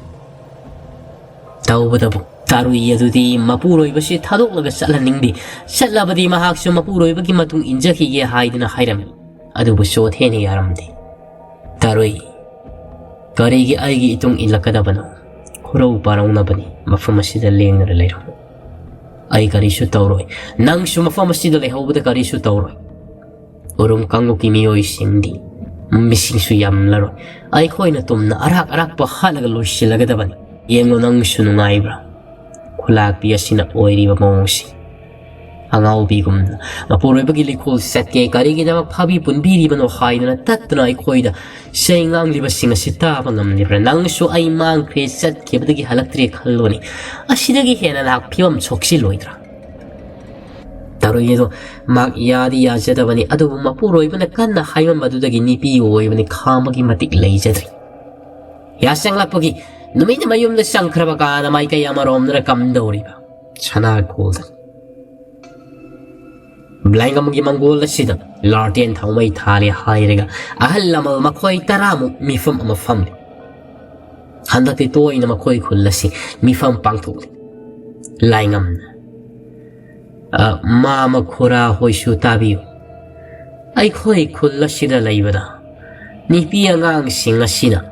ꯇꯧꯕꯇꯕꯨ ꯇꯥꯔꯨꯏ ꯑꯗꯨꯗꯤ ꯃꯄꯨꯔꯣꯏꯕꯁꯤ ꯊꯥꯗꯣꯛꯂꯒ ꯆꯠꯍꯟꯅꯤꯡꯗꯦ꯫ ꯆꯠꯂꯕꯗꯤ ꯃꯍꯥꯛꯁꯨ ꯃꯄꯨꯔꯣꯏꯕꯒꯤ ꯃꯇꯨꯡ ꯏꯟꯖꯈꯤꯒꯦ ꯍꯥꯏꯗꯨꯅ ꯍꯥꯏꯔꯝꯃꯤ꯫ ꯑꯗꯨꯕꯨ ꯆꯣꯊꯦꯅ ꯌꯥꯔꯝꯗꯦ꯫ ꯇꯥꯔꯨꯏ, ꯀꯔꯤꯒꯤ ꯑꯩꯒꯤ ꯏꯇꯨꯡ ꯏꯜꯂꯛꯀꯗꯕꯅꯣ? ꯈꯨꯔꯧ ꯄꯥꯔꯧꯅꯕꯅꯤ꯫ ꯃꯐꯝ ꯑꯁꯤꯗ ꯂꯦꯡꯗꯅ ꯂꯩꯔꯝꯃꯨ꯫ ꯑꯩ ꯀꯔꯤꯁꯨ ꯇꯧꯔꯣꯏ꯫ ꯅꯪꯁꯨ ꯃꯐꯝ ꯑꯁꯤꯗ ꯂꯩꯍꯧꯕꯗ ꯀꯔꯤꯁꯨ ꯇꯧꯔꯣꯏ꯫ ꯎꯔꯨꯝ ꯀꯥꯡꯂꯨꯞꯀꯤ ꯃꯤꯑꯣꯏꯁꯤꯡꯗꯤ ꯃꯤꯁꯤꯡꯁꯨ ꯌꯥꯝꯂꯔꯣꯏ꯫ ꯑꯩꯈꯣꯏꯅ ꯇꯨꯝꯅ ꯑꯔꯥꯛ ꯑꯔꯥꯛꯄ ꯍꯥꯠꯂꯒ ꯂꯣꯏꯁꯤꯜꯂꯒꯗꯕꯅꯤ꯫ ꯌꯦꯡꯂꯨ, ꯅꯪꯁꯨ ꯅꯨꯡꯉꯥꯏꯕ꯭ꯔꯥ? ꯈꯨꯂꯥꯛꯄꯤ ꯑꯁꯤꯅ ꯑꯣꯏꯔꯤꯕ ꯃꯑꯣꯡꯁꯤ꯫ ꯑꯉꯥꯎꯕꯤꯒꯨꯝꯅ ꯃꯄꯨꯔꯣꯏꯕꯒꯤ ꯂꯤꯈꯣꯜ ꯆꯠꯀꯦ, ꯀꯔꯤꯒꯤꯗꯃꯛ ꯐꯥꯕꯤ ꯄꯨꯟꯕꯤꯔꯤꯕꯅꯣ ꯍꯥꯏꯗꯨꯅ ꯇꯠꯇꯅ ꯑꯩꯈꯣꯏꯗ ꯆꯩ ꯉꯥꯡꯂꯤꯕꯁꯤꯡ ꯑꯁꯤ ꯇꯥꯕ ꯉꯝꯂꯤꯕ꯭ꯔꯥ? ꯅꯪꯁꯨ ꯑꯩ ꯃꯥꯡꯈ꯭ꯔꯦ, ꯆꯠꯈꯤꯕꯗꯒꯤ ꯍꯜꯂꯛꯇ꯭ꯔꯦ ꯈꯜꯂꯣꯅꯦ꯫ ꯑꯁꯤꯗꯒꯤ ꯍꯦꯟꯅ ꯅꯍꯥꯛ ꯐꯤꯕꯝ ꯁꯣꯛꯆꯤꯜꯂꯣꯏꯗ꯭ꯔꯥ? ꯇꯔꯨꯏ ꯑꯗꯣ ꯃꯍꯥꯛ ꯌꯥꯗꯤ ꯌꯥꯖꯗꯕꯅꯤ, ꯑꯗꯨꯕꯨ ꯃꯄꯨꯔꯣꯏꯕꯅ ꯀꯟꯅ ꯍꯥꯏꯃꯟꯕꯗꯨꯗꯒꯤ ꯅꯨꯄꯤ ꯑꯣꯏꯕꯅꯤ ꯈꯥꯡꯕꯒꯤ ꯃꯇꯤꯛ ꯂꯩꯖꯗ꯭ꯔꯤ꯫ ꯌꯥꯆꯪꯂꯛꯄꯒꯤ ꯅꯨꯃꯤꯠꯅ ꯃꯌꯨꯝꯗ ꯆꯪꯈ꯭ꯔꯕ ꯀꯥꯟꯗ ꯃꯥꯏꯀꯩ ꯑꯃꯔꯣꯝꯗꯅ ꯀꯝꯗꯧꯔꯤꯕ? ꯁꯅꯥ ꯈꯣꯜꯗ ꯕ꯭ꯂꯥꯏꯡꯒꯝꯒꯤ ꯃꯪꯒꯣꯜ ꯑꯁꯤꯗ ꯂꯥꯔꯇꯦꯟ ꯊꯥꯎꯃꯩ ꯊꯥꯔꯦ ꯍꯥꯏꯔꯒ ꯑꯍꯜ ꯂꯃꯟ ꯃꯈꯣꯏ ꯇꯔꯥꯃꯨꯛ ꯃꯤꯐꯝ ꯑꯃ ꯐꯝꯂꯤ꯫ ꯍꯟꯗꯛꯇꯤ ꯇꯣꯏꯅ ꯃꯈꯣꯏ ꯈꯨꯜ ꯑꯁꯤ ꯃꯤꯐꯝ ꯄꯥꯡꯊꯣꯛꯂꯤ꯫ ꯂꯥꯏꯉꯝꯅ, "ꯑ, ꯃꯥꯃ ꯈꯨꯔꯥ ꯍꯣꯏꯁꯨ ꯇꯥꯕꯤꯌꯨ꯫ ꯑꯩꯈꯣꯏ ꯈꯨꯜ ꯑꯁꯤꯗ ꯂꯩꯕꯗ ꯅꯨꯄꯤ ꯑꯉꯥꯡꯁꯤꯡ ꯑꯁꯤꯅ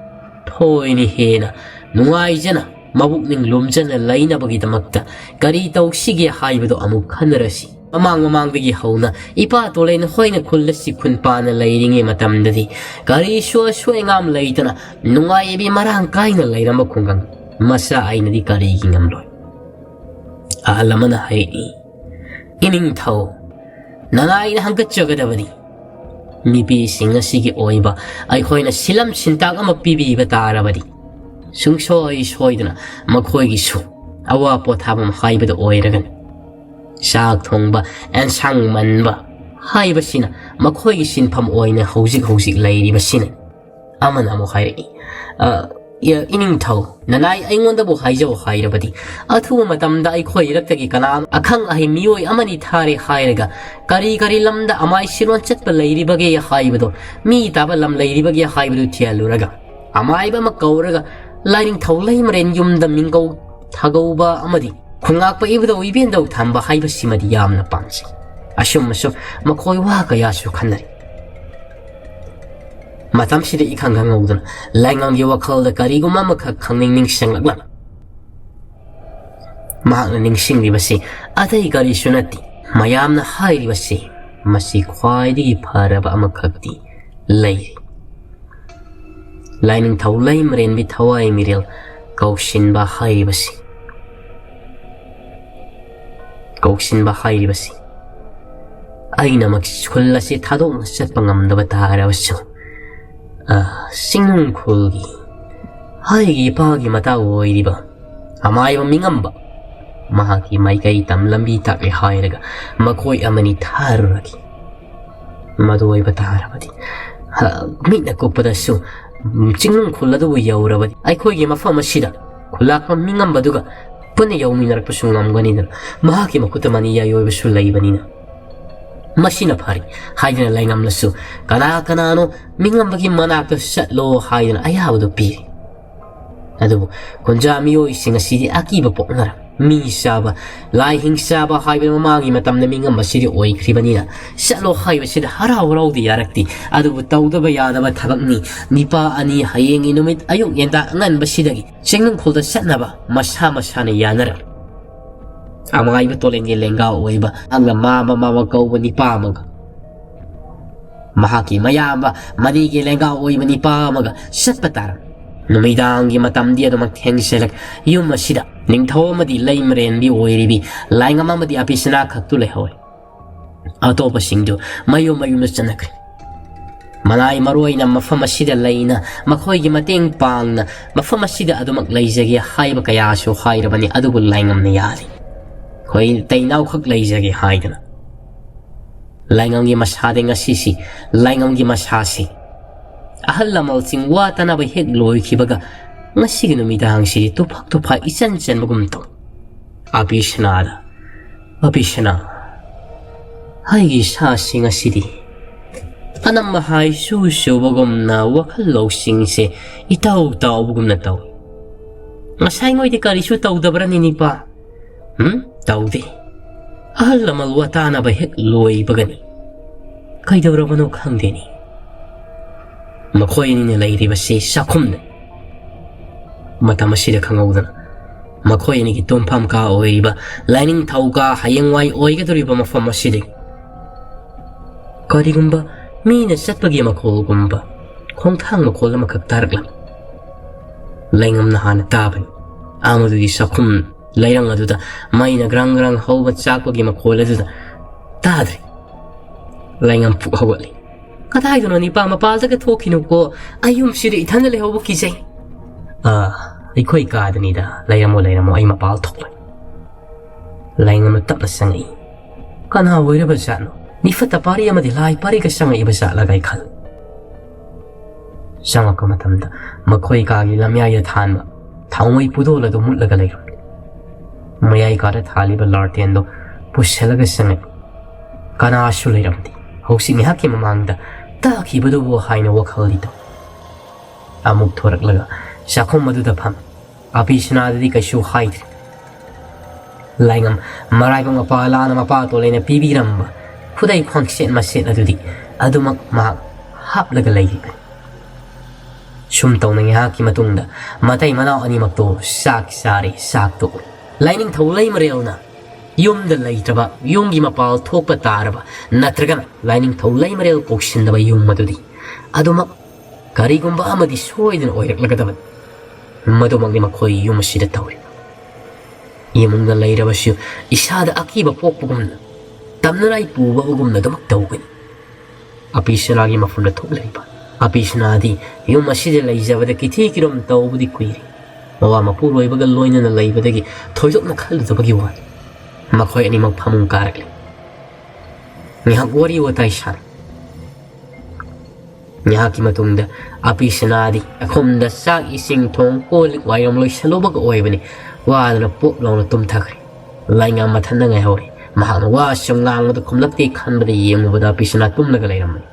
ꯊꯣꯏꯅ ꯍꯦꯟꯅ ꯅꯨꯡꯉꯥꯏꯖꯅ ꯃꯕꯨꯛꯅꯤꯡ ꯂꯨꯝꯖꯅ ꯂꯩꯅꯕꯒꯤꯗꯃꯛꯇ ꯀꯔꯤ ꯇꯧꯁꯤꯒꯦ ꯍꯥꯏꯕꯗꯨ ꯑꯃꯨꯛ ꯈꯟꯅꯔꯁꯤ꯫ ꯃꯃꯥꯡ ꯃꯃꯥꯡꯗꯒꯤ ꯍꯧꯅ ꯏꯄꯥ ꯇꯣꯂꯩ ꯅꯈꯣꯏꯅ ꯈꯨꯜ ꯑꯁꯤ ꯈꯨꯟ ꯄꯥꯟꯅ ꯂꯩꯔꯤꯉꯩ ꯃꯇꯝꯗꯗꯤ ꯀꯔꯤꯁꯨ ꯑꯁꯣꯏ ꯑꯉꯥꯝ ꯂꯩꯇꯅ ꯅꯨꯡꯉꯥꯏꯕꯤ ꯃꯔꯥꯡ ꯀꯥꯏꯅ ꯂꯩꯔꯝꯕ ꯈꯨꯡꯒꯪ ꯃꯆꯥ ꯑꯩꯅꯗꯤ ꯀꯔꯤꯒꯤ ꯉꯝꯂꯣꯏ? ꯑꯍꯜ ꯑꯃꯅ ꯍꯥꯏꯔꯛꯏ, "ꯏꯅꯤꯡꯊꯧ, ꯅꯅꯥꯏꯅ ꯍꯪꯒꯠꯆꯒꯗꯕꯅꯤ꯫ ꯅꯨꯄꯤꯁꯤꯡ ꯑꯁꯤꯒꯤ ꯑꯣꯏꯕ ꯑꯩꯈꯣꯏꯅ ꯁꯤꯂꯝ ꯁꯤꯟꯇꯥꯛ ꯑꯃ ꯄꯤꯕꯤꯕ ꯇꯥꯔꯕꯗꯤ ꯁꯨꯡꯁꯣꯏ ꯁꯣꯏꯗꯅ ꯃꯈꯣꯏꯒꯤꯁꯨ ꯑꯋꯥ ꯄꯣꯊꯥꯐꯝ ꯍꯥꯏꯕꯗꯨ ꯑꯣꯏꯔꯒꯅꯤ꯫ ꯆꯥꯛ ꯊꯣꯡꯕ, ꯑꯦꯟꯁꯥꯡ ꯃꯟꯕ ꯍꯥꯏꯕꯁꯤꯅ ꯃꯈꯣꯏꯒꯤ ꯁꯤꯟꯐꯝ ꯑꯣꯏꯅ ꯍꯧꯖꯤꯛ ꯍꯧꯖꯤꯛ ꯂꯩꯔꯤꯕꯁꯤꯅ"꯫ ꯑꯃꯅ ꯑꯃꯨꯛ ꯍꯥꯏꯔꯛꯏ, "ꯑ, ꯏ-, ꯏꯅꯤꯡꯊꯧ, ꯅꯅꯥꯏ ꯑꯩꯉꯣꯟꯗꯕꯨ ꯍꯥꯏꯖꯧ ꯍꯥꯏꯔꯕꯗꯤ, ꯑꯊꯨꯕ ꯃꯇꯝꯗ ꯑꯩꯈꯣꯏ ꯏꯔꯛꯇꯒꯤ ꯀꯅꯥ ꯑꯈꯪ ꯑꯍꯩ ꯃꯤꯑꯣꯏ ꯑꯃꯅꯤ ꯊꯥꯔꯦ ꯍꯥꯏꯔꯒ ꯀꯔꯤ ꯀꯔꯤ ꯂꯝꯗ ꯑꯃꯥꯏ ꯁꯤꯔꯣꯟ ꯆꯠꯄ ꯂꯩꯔꯤꯕꯒꯦ ꯍꯥꯏꯕꯗꯣ ꯃꯤ ꯇꯥꯕ ꯂꯝ ꯂꯩꯔꯤꯕꯒꯦ ꯍꯥꯏꯕꯗꯨ ꯊꯤꯍꯜꯂꯨꯔꯒ ꯑꯃꯥꯏꯕ ꯑꯃ ꯀꯧꯔꯒ ꯂꯥꯏꯅꯤꯡꯊꯧ ꯂꯩꯃꯔꯦꯟ ꯌꯨꯝꯗ ꯃꯤꯡꯒꯧ ꯊꯥꯒꯧꯕ ꯑꯃꯗꯤ ꯈꯨꯉꯥꯛꯄ ꯏꯕꯨꯙꯧ ꯏꯕꯦꯟꯗꯧ ꯊꯝꯕ ꯍꯥꯏꯕꯁꯤꯃꯗꯤ ꯌꯥꯝꯅ ꯄꯥꯝꯖꯩ꯫ ꯑꯁꯨꯝ ꯑꯁꯨꯝ ꯃꯈꯣꯏ ꯋꯥ ꯀꯌꯥꯁꯨ ꯈꯟꯅꯔꯤ꯫ ꯃꯇꯝꯁꯤꯗ ꯏꯈꯪ ꯈꯪꯍꯧꯗꯅ ꯂꯥꯏꯉꯝꯒꯤ ꯋꯥꯈꯜꯗ ꯀꯔꯤꯒꯨꯝꯕ ꯑꯃꯈꯛ ꯈꯪꯅꯤꯡ ꯅꯤꯡꯁꯤꯡꯂꯛꯂꯝꯃꯤ꯫ ꯃꯍꯥꯛꯅ ꯅꯤꯡꯁꯤꯡꯂꯤꯕꯁꯤ ꯑꯇꯩ ꯀꯔꯤꯁꯨ ꯅꯠꯇꯦ꯫ ꯃꯌꯥꯝꯅ ꯍꯥꯏꯔꯤꯕꯁꯤ ꯃꯁꯤ ꯈ꯭ꯋꯥꯏꯗꯒꯤ ꯐꯔꯕ ꯑꯃꯈꯛꯇꯤ ꯂꯩꯔꯤ꯫ ꯂꯥꯏꯅꯤꯡꯊꯧ ꯂꯩꯃꯔꯦꯟꯕꯤ ꯊꯋꯥꯏ ꯃꯤꯔꯦꯜ ꯀꯧꯁꯤꯟꯕ ꯍꯥꯏꯔꯤꯕꯁꯤ, ꯀꯧꯁꯤꯟꯕ ꯍꯥꯏꯔꯤꯕꯁꯤ ꯑꯩꯅꯃꯛ ꯈꯨꯜ ꯑꯁꯤ ꯊꯥꯗꯣꯛꯅ ꯆꯠꯄ ꯉꯝꯗꯕ ꯇꯥꯔꯕꯁꯨ, ꯑ, ꯆꯤꯡꯅꯨꯡ ꯈꯨꯜꯒꯤ ꯑꯩꯒꯤ ꯏꯄꯥꯒꯤ ꯃꯇꯥꯎ ꯑꯣꯏꯔꯤꯕ ꯑꯃꯥꯏꯕ ꯃꯤꯉꯝꯕ ꯃꯍꯥꯛꯀꯤ ꯃꯥꯏꯀꯩ ꯇꯝ ꯂꯝꯕꯤ ꯇꯥꯛꯂꯦ ꯍꯥꯏꯔꯒ ꯃꯈꯣꯏ ꯑꯃꯅꯤ ꯊꯥꯔꯨꯔꯒꯦ꯫ ꯃꯗꯨ ꯑꯣꯏꯕ ꯇꯥꯔꯕꯗꯤ, ꯍ, ꯃꯤꯠꯅ ꯀꯨꯞꯄꯗꯁꯨ, ꯎꯝ, ꯆꯤꯡꯅꯨꯡ ꯈꯨꯜ ꯑꯗꯨꯕꯨ ꯌꯧꯔꯕꯗꯤ ꯑꯩꯈꯣꯏꯒꯤ ꯃꯐꯝ ꯑꯁꯤꯗ ꯈꯨꯜꯂꯥꯛꯄ ꯃꯤꯉꯝꯕꯗꯨꯒ ꯄꯨꯟꯅ ꯌꯧꯃꯤꯟꯅꯔꯛꯄꯁꯨ ꯉꯝꯒꯅꯤꯗꯅ, ꯃꯍꯥꯛꯀꯤ ꯃꯈꯨꯠꯇ ꯃꯅꯤ ꯌꯥꯏꯑꯣꯏꯕꯁꯨ ꯂꯩꯕꯅꯤꯅ꯫ ꯃꯁꯤꯅ ꯐꯔꯦ ꯍꯥꯏꯗꯨꯅ ꯂꯩꯉꯝꯂꯁꯨ ꯀꯅꯥ ꯀꯅꯥꯅꯣ ꯃꯤꯉꯝꯕꯒꯤ ꯃꯅꯥꯛꯇ ꯆꯠꯂꯣ ꯍꯥꯏꯗꯨꯅ ꯑꯌꯥꯕꯗꯨ ꯄꯤꯔꯤ꯫ ꯑꯗꯨꯕꯨ ꯈꯨꯟꯖꯥ ꯃꯤꯑꯣꯏꯁꯤꯡ ꯑꯁꯤꯗꯤ ꯑꯀꯤꯕ ꯄꯣꯛꯅꯔꯝ꯫ ꯃꯤ ꯆꯥꯕ, ꯂꯥꯏ ꯍꯤꯡ ꯆꯥꯕ ꯍꯥꯏꯕ ꯃꯃꯥꯡꯒꯤ ꯃꯇꯝꯗ ꯃꯤꯉꯝꯕꯁꯤꯗꯤ ꯑꯣꯏꯈ꯭ꯔꯤꯕꯅꯤꯅ ꯆꯠꯂꯣ ꯍꯥꯏꯕꯁꯤꯗ ꯍꯔꯥꯎ ꯍꯔꯥꯎꯗꯤ ꯌꯥꯔꯛꯇꯦ꯫ ꯑꯗꯨꯕꯨ ꯇꯧꯗꯕ ꯌꯥꯗꯕ ꯊꯕꯛꯅꯤ꯫ ꯅꯤꯄꯥ ꯑꯅꯤ ꯍꯌꯦꯡꯒꯤ ꯅꯨꯃꯤꯠ ꯑꯌꯨꯛ ꯌꯦꯟꯗꯥ ꯑꯉꯟꯕꯁꯤꯗꯒꯤ ꯆꯤꯡꯅꯨꯡꯈꯣꯜꯗ ꯆꯠꯅꯕ ꯃꯁꯥ ꯃꯁꯥꯅ ꯌꯥꯅꯔꯝ꯫ ꯑꯃꯥꯏꯕ ꯇꯣꯂꯦꯟꯒꯤ ꯂꯦꯡꯒꯥ ꯑꯣꯏꯕ, ꯃꯍꯥꯛꯅ ꯃꯥꯃ ꯃꯥꯃ ꯀꯧꯕ ꯅꯤꯄꯥ ꯑꯃꯒ, ꯃꯍꯥꯛꯀꯤ ꯃꯌꯥꯝꯕ ꯃꯅꯤꯒꯤ ꯂꯦꯡꯒꯥ ꯑꯣꯏꯕ ꯅꯤꯄꯥ ꯑꯃꯒ ꯆꯠꯄ ꯇꯥꯔꯝꯃꯤ꯫ ꯅꯨꯃꯤꯗꯥꯡꯒꯤ ꯃꯇꯝꯗꯤ ꯑꯗꯨꯃꯛ ꯊꯦꯡꯖꯤꯜꯂꯛ꯫ ꯌꯨꯝ ꯑꯁꯤꯗ ꯅꯤꯡꯊꯧ ꯑꯃꯗꯤ ꯂꯩꯃꯔꯦꯟꯕꯤ ꯑꯣꯏꯔꯤꯕꯤ ꯂꯥꯏꯉꯝ ꯑꯃꯗꯤ ꯑꯄꯤꯁꯅꯥ ꯈꯛꯇꯨ ꯂꯩꯍꯧꯔꯦ꯫ ꯑꯇꯣꯞꯄꯁꯤꯡꯗꯨ ꯃꯌꯨꯝ ꯃꯌꯨꯝꯗ ꯆꯠꯅꯈ꯭ꯔꯦ꯫ ꯃꯅꯥꯏ ꯃꯔꯨ ꯑꯣꯏꯅ ꯃꯐꯝ ꯑꯁꯤꯗ ꯂꯩꯅ ꯃꯈꯣꯏꯒꯤ ꯃꯇꯦꯡ ꯄꯥꯡꯅ ꯃꯐꯝ ꯑꯁꯤꯗ ꯑꯗꯨꯃꯛ ꯂꯩꯖꯒꯦ ꯍꯥꯏꯕ ꯀꯌꯥꯁꯨ ꯍꯥꯏꯔꯕꯅꯤ, ꯑꯗꯨꯕꯨ ꯂꯥꯏꯉꯝꯅ ꯌꯥꯗꯦ꯫ ꯑꯩꯈꯣꯏ ꯇꯩꯅꯥꯎꯈꯛ ꯂꯩꯖꯒꯦ ꯍꯥꯏꯗꯅ꯫ ꯂꯥꯏꯉꯝꯒꯤ ꯃꯁꯥꯗꯤ ꯉꯁꯤꯁꯤ, ꯂꯥꯏꯉꯝꯒꯤ ꯃꯁꯥꯁꯤ ꯑꯍꯜ ꯂꯃꯟꯁꯤꯡ ꯋꯥ ꯇꯥꯅꯕ ꯍꯦꯛ ꯂꯣꯏꯈꯤꯕꯒ ꯉꯁꯤꯒꯤ ꯅꯨꯃꯤꯗꯥꯡꯁꯤꯗꯤ ꯇꯨꯐꯛ ꯇꯨꯐꯛ ꯏꯆꯟ ꯆꯟꯕꯒꯨꯝ ꯇꯧ꯫ ꯑꯕꯤꯁꯅꯥꯗ, ꯑꯕꯤꯁꯅꯥ, ꯑꯩꯒꯤ ꯏꯁꯥꯁꯤ ꯉꯁꯤꯗꯤ ꯑꯅꯝꯕ ꯍꯥꯏꯁꯨ ꯁꯨꯕꯒꯨꯝꯅ ꯋꯥꯈꯜ ꯂꯧꯁꯤꯡꯁꯦ ꯏꯇꯥꯎ ꯇꯥꯎꯕꯒꯨꯝꯅ ꯇꯧꯏ꯫ ꯉꯁꯥꯏꯉꯣꯏꯗꯤ ꯀꯔꯤꯁꯨ ꯇꯧꯗꯕ꯭ꯔꯅꯤ ꯅꯤꯄꯥ? ꯎꯝ? ꯇꯧꯗꯦ꯫ ꯑꯍꯜ ꯂꯃꯟ ꯋꯥ ꯇꯥꯅꯕ ꯍꯦꯛ ꯂꯣꯏꯕꯒꯅꯤ꯫ ꯀꯩꯗꯧꯔꯕꯅꯣ ꯈꯪꯗꯦꯅꯤ꯫ ꯃꯈꯣꯏ ꯑꯅꯤꯅ ꯂꯩꯔꯤꯕꯁꯤ ꯆꯥꯛꯈꯨꯝꯗ꯫ ꯃꯇꯝ ꯑꯁꯤꯗ ꯈꯪꯍꯧꯗꯅ ꯃꯈꯣꯏ ꯑꯅꯤꯒꯤ ꯇꯨꯝꯐꯝ ꯀꯥ ꯑꯣꯏꯔꯤꯕ ꯂꯥꯏꯅꯤꯡꯊꯧ ꯀꯥ, ꯍꯌꯦꯡꯋꯥꯏ ꯑꯣꯏꯒꯗꯧꯔꯤꯕ ꯃꯐꯝ ꯑꯁꯤꯗꯒꯤ ꯀꯔꯤꯒꯨꯝꯕ ꯃꯤꯅ ꯆꯠꯄꯒꯤ ꯃꯈꯣꯜꯒꯨꯝꯕ ꯈꯣꯡꯊꯥꯡ ꯃꯈꯣꯜ ꯑꯃꯈꯛ ꯇꯥꯔꯛꯂꯝꯃꯤ꯫ ꯂꯩꯉꯝꯅ ꯍꯥꯟꯅ ꯇꯥꯕꯅꯤ꯫ ꯑꯥ ꯃꯗꯨꯒꯤ ꯆꯥꯛꯈꯨꯝ ꯂꯩꯔꯪ ꯑꯗꯨꯗ ꯃꯩꯅ ꯒ꯭ꯔꯪ ꯒ꯭ꯔꯪ ꯍꯧꯕ ꯆꯥꯛꯄꯒꯤ ꯃꯈꯣꯜ ꯑꯗꯨꯗ ꯇꯥꯗ꯭ꯔꯦ꯫ ꯂꯩꯉꯝ ꯄꯨꯛ ꯍꯧꯒꯠꯂꯤ꯫ "ꯀꯗꯥꯏꯗꯅꯣ ꯅꯤꯄꯥ, ꯃꯄꯥꯜꯗꯒ ꯊꯣꯛꯈꯤꯅꯨꯀꯣ, ꯑꯩ ꯌꯨꯝꯁꯤꯗ ꯏꯊꯟꯗ ꯂꯩꯍꯧꯕ ꯀꯤꯖꯩ"꯫ "ꯑꯥ, ꯑꯩꯈꯣꯏ ꯀꯥꯗꯅꯤꯗ, ꯂꯩꯔꯝꯃꯣ, ꯂꯩꯔꯝꯃꯣ, ꯑꯩ ꯃꯄꯥꯜ ꯊꯣꯛꯂꯣꯏ"꯫ ꯂꯩꯉꯝꯅ ꯇꯞꯅ ꯆꯪꯉꯛꯏ꯫ ꯀꯅꯥ ꯑꯣꯏꯔꯕ ꯖꯥꯠꯅꯣ? ꯃꯤꯐꯠꯇ ꯄꯥꯔꯤ ꯑꯃꯗꯤ ꯂꯥꯏ ꯄꯥꯔꯤꯒ ꯆꯪꯉꯛꯏꯕ ꯖꯥꯠꯂꯒ ꯑꯩ ꯈꯜꯂꯤ꯫ ꯆꯪꯉꯛꯄ ꯃꯇꯝꯗ ꯃꯈꯣꯏ ꯀꯥꯒꯤ ꯂꯝꯌꯥꯏꯗ ꯊꯥꯟꯕ ꯊꯥꯎꯃꯩ ꯄꯨꯗꯣꯜ ꯑꯗꯨ ꯃꯨꯠꯂꯒ ꯂꯩꯔꯝꯂꯦ꯫ ꯃꯌꯥꯏ ꯀꯥꯗ ꯊꯥꯜꯂꯤꯕ ꯂꯥꯔꯇꯦꯟꯗꯣ ꯄꯨꯁꯤꯜꯂꯒ ꯆꯪꯉꯛꯏ꯫ ꯀꯅꯥꯁꯨ ꯂꯩꯔꯝꯗꯦ꯫ ꯍꯧꯖꯤꯛ ꯉꯥꯏꯍꯥꯛꯀꯤ ꯃꯃꯥꯡꯗ ꯇꯥꯈꯤꯕꯗꯨꯕꯨ ꯍꯥꯏꯅ ꯋꯥꯈꯜꯗꯤ ꯇꯧꯏ꯫ ꯑꯃꯨꯛ ꯊꯣꯔꯛꯂꯒ ꯆꯥꯛꯈꯨꯝ ꯑꯗꯨꯗ ꯐꯝꯃꯤ꯫ ꯑꯕꯤꯁꯅꯥꯗꯗꯤ ꯀꯩꯁꯨ ꯍꯥꯏꯗ꯭ꯔꯦ꯫ ꯂꯥꯏꯉꯝ ꯃꯔꯥꯏꯕꯛ ꯃꯄꯥ ꯂꯥꯅ ꯃꯄꯥ ꯇꯣꯂꯦꯅ ꯄꯤꯕꯤꯔꯝꯕ ꯈꯨꯗꯩ ꯈ꯭ꯋꯥꯡꯁꯦꯠ ꯃꯁꯦꯠ ꯑꯗꯨꯗꯤ ꯑꯗꯨꯃꯛ ꯃꯍꯥꯛ ꯍꯥꯞꯂꯒ ꯂꯩꯔꯤꯕꯅꯤ꯫ ꯁꯨꯝ ꯇꯧꯅ ꯉꯥꯏꯍꯥꯛꯀꯤ ꯃꯇꯨꯡꯗ ꯃꯇꯩ ꯃꯅꯥꯎ ꯑꯅꯤꯃꯛꯇꯣ ꯆꯥꯛ ꯆꯥꯔꯦ, ꯆꯥꯛ ꯇꯣꯛꯂꯦ꯫ ꯂꯥꯏꯅꯤꯡꯊꯧ ꯂꯩꯃꯔꯦꯜꯅ ꯌꯨꯝꯗ ꯂꯩꯇ꯭ꯔꯕ, ꯌꯨꯝꯒꯤ ꯃꯄꯥꯜ ꯊꯣꯛꯄ ꯇꯥꯔꯕ, ꯅꯠꯇ꯭ꯔꯒꯅ ꯂꯥꯏꯅꯤꯡꯊꯧ ꯂꯩꯃꯔꯦꯜ ꯀꯧꯁꯤꯟꯗꯕ ꯌꯨꯝ ꯑꯗꯨꯗꯤ ꯑꯗꯨꯃꯛ ꯀꯔꯤꯒꯨꯝꯕ ꯑꯃꯗꯤ ꯁꯣꯏꯗꯅ ꯑꯣꯏꯔꯛꯂꯒꯗꯕꯅꯤ꯫ ꯃꯗꯨꯃꯛꯅꯤ ꯃꯈꯣꯏ ꯌꯨꯝ ꯑꯁꯤꯗ ꯇꯧꯔꯤ꯫ ꯏꯃꯨꯡꯗ ꯂꯩꯔꯕꯁꯨ ꯏꯁꯥꯗ ꯑꯀꯤꯕ ꯄꯣꯛꯄꯒꯨꯝꯅ, ꯇꯝꯅꯔꯥꯏ ꯄꯨꯕꯒꯨꯝꯅ ꯑꯗꯨꯃꯛ ꯇꯧꯒꯅꯤ꯫ ꯑꯄꯤ ꯁꯅꯥꯒꯤ ꯃꯐꯝꯗ ꯊꯣꯛꯂꯤꯕ ꯑꯄꯤ ꯁꯅꯥꯗꯤ ꯌꯨꯝ ꯑꯁꯤꯗ ꯂꯩꯖꯕꯗ ꯀꯤꯊꯤ ꯀꯤꯔꯣꯝ ꯇꯧꯕꯗꯤ ꯀꯨꯏꯔꯦ꯫ ꯃꯋꯥ ꯃꯄꯨꯔꯣꯏꯕꯒ ꯂꯣꯏꯅꯅ ꯂꯩꯕꯗꯒꯤ ꯊꯣꯏꯗꯣꯛꯅ ꯈꯜꯂꯨꯗꯕꯒꯤ ꯋꯥꯅꯤ꯫ ꯃꯈꯣꯏ ꯑꯅꯤꯃꯛ ꯐꯃꯨꯡ ꯀꯥꯔꯛꯂꯦ꯫ ꯉꯥꯏꯍꯥꯛ ꯋꯥꯔꯤ ꯋꯥꯇꯥꯏ ꯁꯥꯔꯦ꯫ ꯉꯥꯏꯍꯥꯛꯀꯤ ꯃꯇꯨꯡꯗ ꯑꯄꯤ ꯁꯅꯥꯗꯤ ꯑꯈꯨꯝꯗ ꯆꯥꯛ ꯏꯁꯤꯡ ꯊꯣꯡ ꯀꯣꯜ ꯂꯤꯛ ꯋꯥꯏꯔꯝ ꯂꯣꯏꯁꯜꯂꯨꯕꯒ ꯑꯣꯏꯕꯅꯤ꯫ ꯋꯥꯗꯨꯅ ꯄꯣꯞ ꯂꯥꯎꯅ ꯇꯨꯝꯊꯈ꯭ꯔꯦ꯫ ꯂꯥꯏꯉꯥ ꯃꯊꯟꯇ ꯉꯥꯏꯍꯧꯔꯦ꯫ ꯃꯍꯥꯛꯅ ꯋꯥ ꯁꯨꯝ ꯉꯥꯡꯕꯗ ꯈꯨꯝꯂꯛꯇꯦ ꯈꯟꯕꯗ ꯌꯦꯡꯂꯨꯕꯗ ꯑꯄꯤ ꯁꯅꯥ ꯇꯨꯝꯂꯒ ꯂꯩꯔꯝꯕꯅꯤ꯫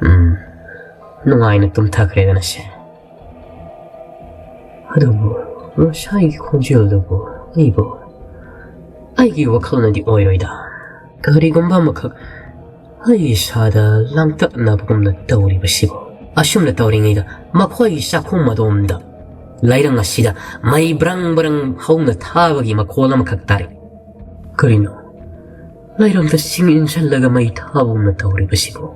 ꯎꯝ, ꯅꯨꯡꯉꯥꯏꯅ ꯇꯨꯝꯊꯈ꯭ꯔꯦꯗꯅ ꯁꯦ꯫ ꯑꯗꯨꯕꯨ ꯉꯁꯥꯏꯒꯤ ꯈꯣꯟꯖꯦꯜꯗꯨꯕꯨ ꯑꯩꯕꯨ, ꯑꯩꯒꯤ ꯋꯥꯈꯜꯅꯗꯤ ꯑꯣꯏꯔꯣꯏꯗ꯫ ꯀꯔꯤꯒꯨꯝꯕ ꯑꯃꯈꯛ ꯑꯩ ꯏꯁꯥꯗ ꯂꯥꯡꯇꯛꯅꯕꯒꯨꯝꯅ ꯇꯧꯔꯤꯕꯁꯤꯕꯨ꯫ ꯑꯁꯨꯝꯅ ꯇꯧꯔꯤꯉꯩꯗ ꯃꯈꯣꯏꯒꯤ ꯆꯥꯛꯈꯨꯝ ꯑꯗꯣꯝꯗ ꯂꯩꯔꯪ ꯑꯁꯤꯗ ꯃꯩ ꯕ꯭ꯔꯪ ꯕ꯭ꯔꯪ ꯍꯧꯅ ꯊꯥꯕꯒꯤ ꯃꯈꯣꯜ ꯑꯃꯈꯛ ꯇꯥꯔꯛꯏ꯫ ꯀꯔꯤꯅꯣ? ꯂꯩꯔꯪꯗ ꯁꯤꯡ ꯏꯟꯁꯤꯜꯂꯒ ꯃꯩ ꯊꯥꯕꯒꯨꯝꯅ ꯇꯧꯔꯤꯕꯁꯤꯕꯨ?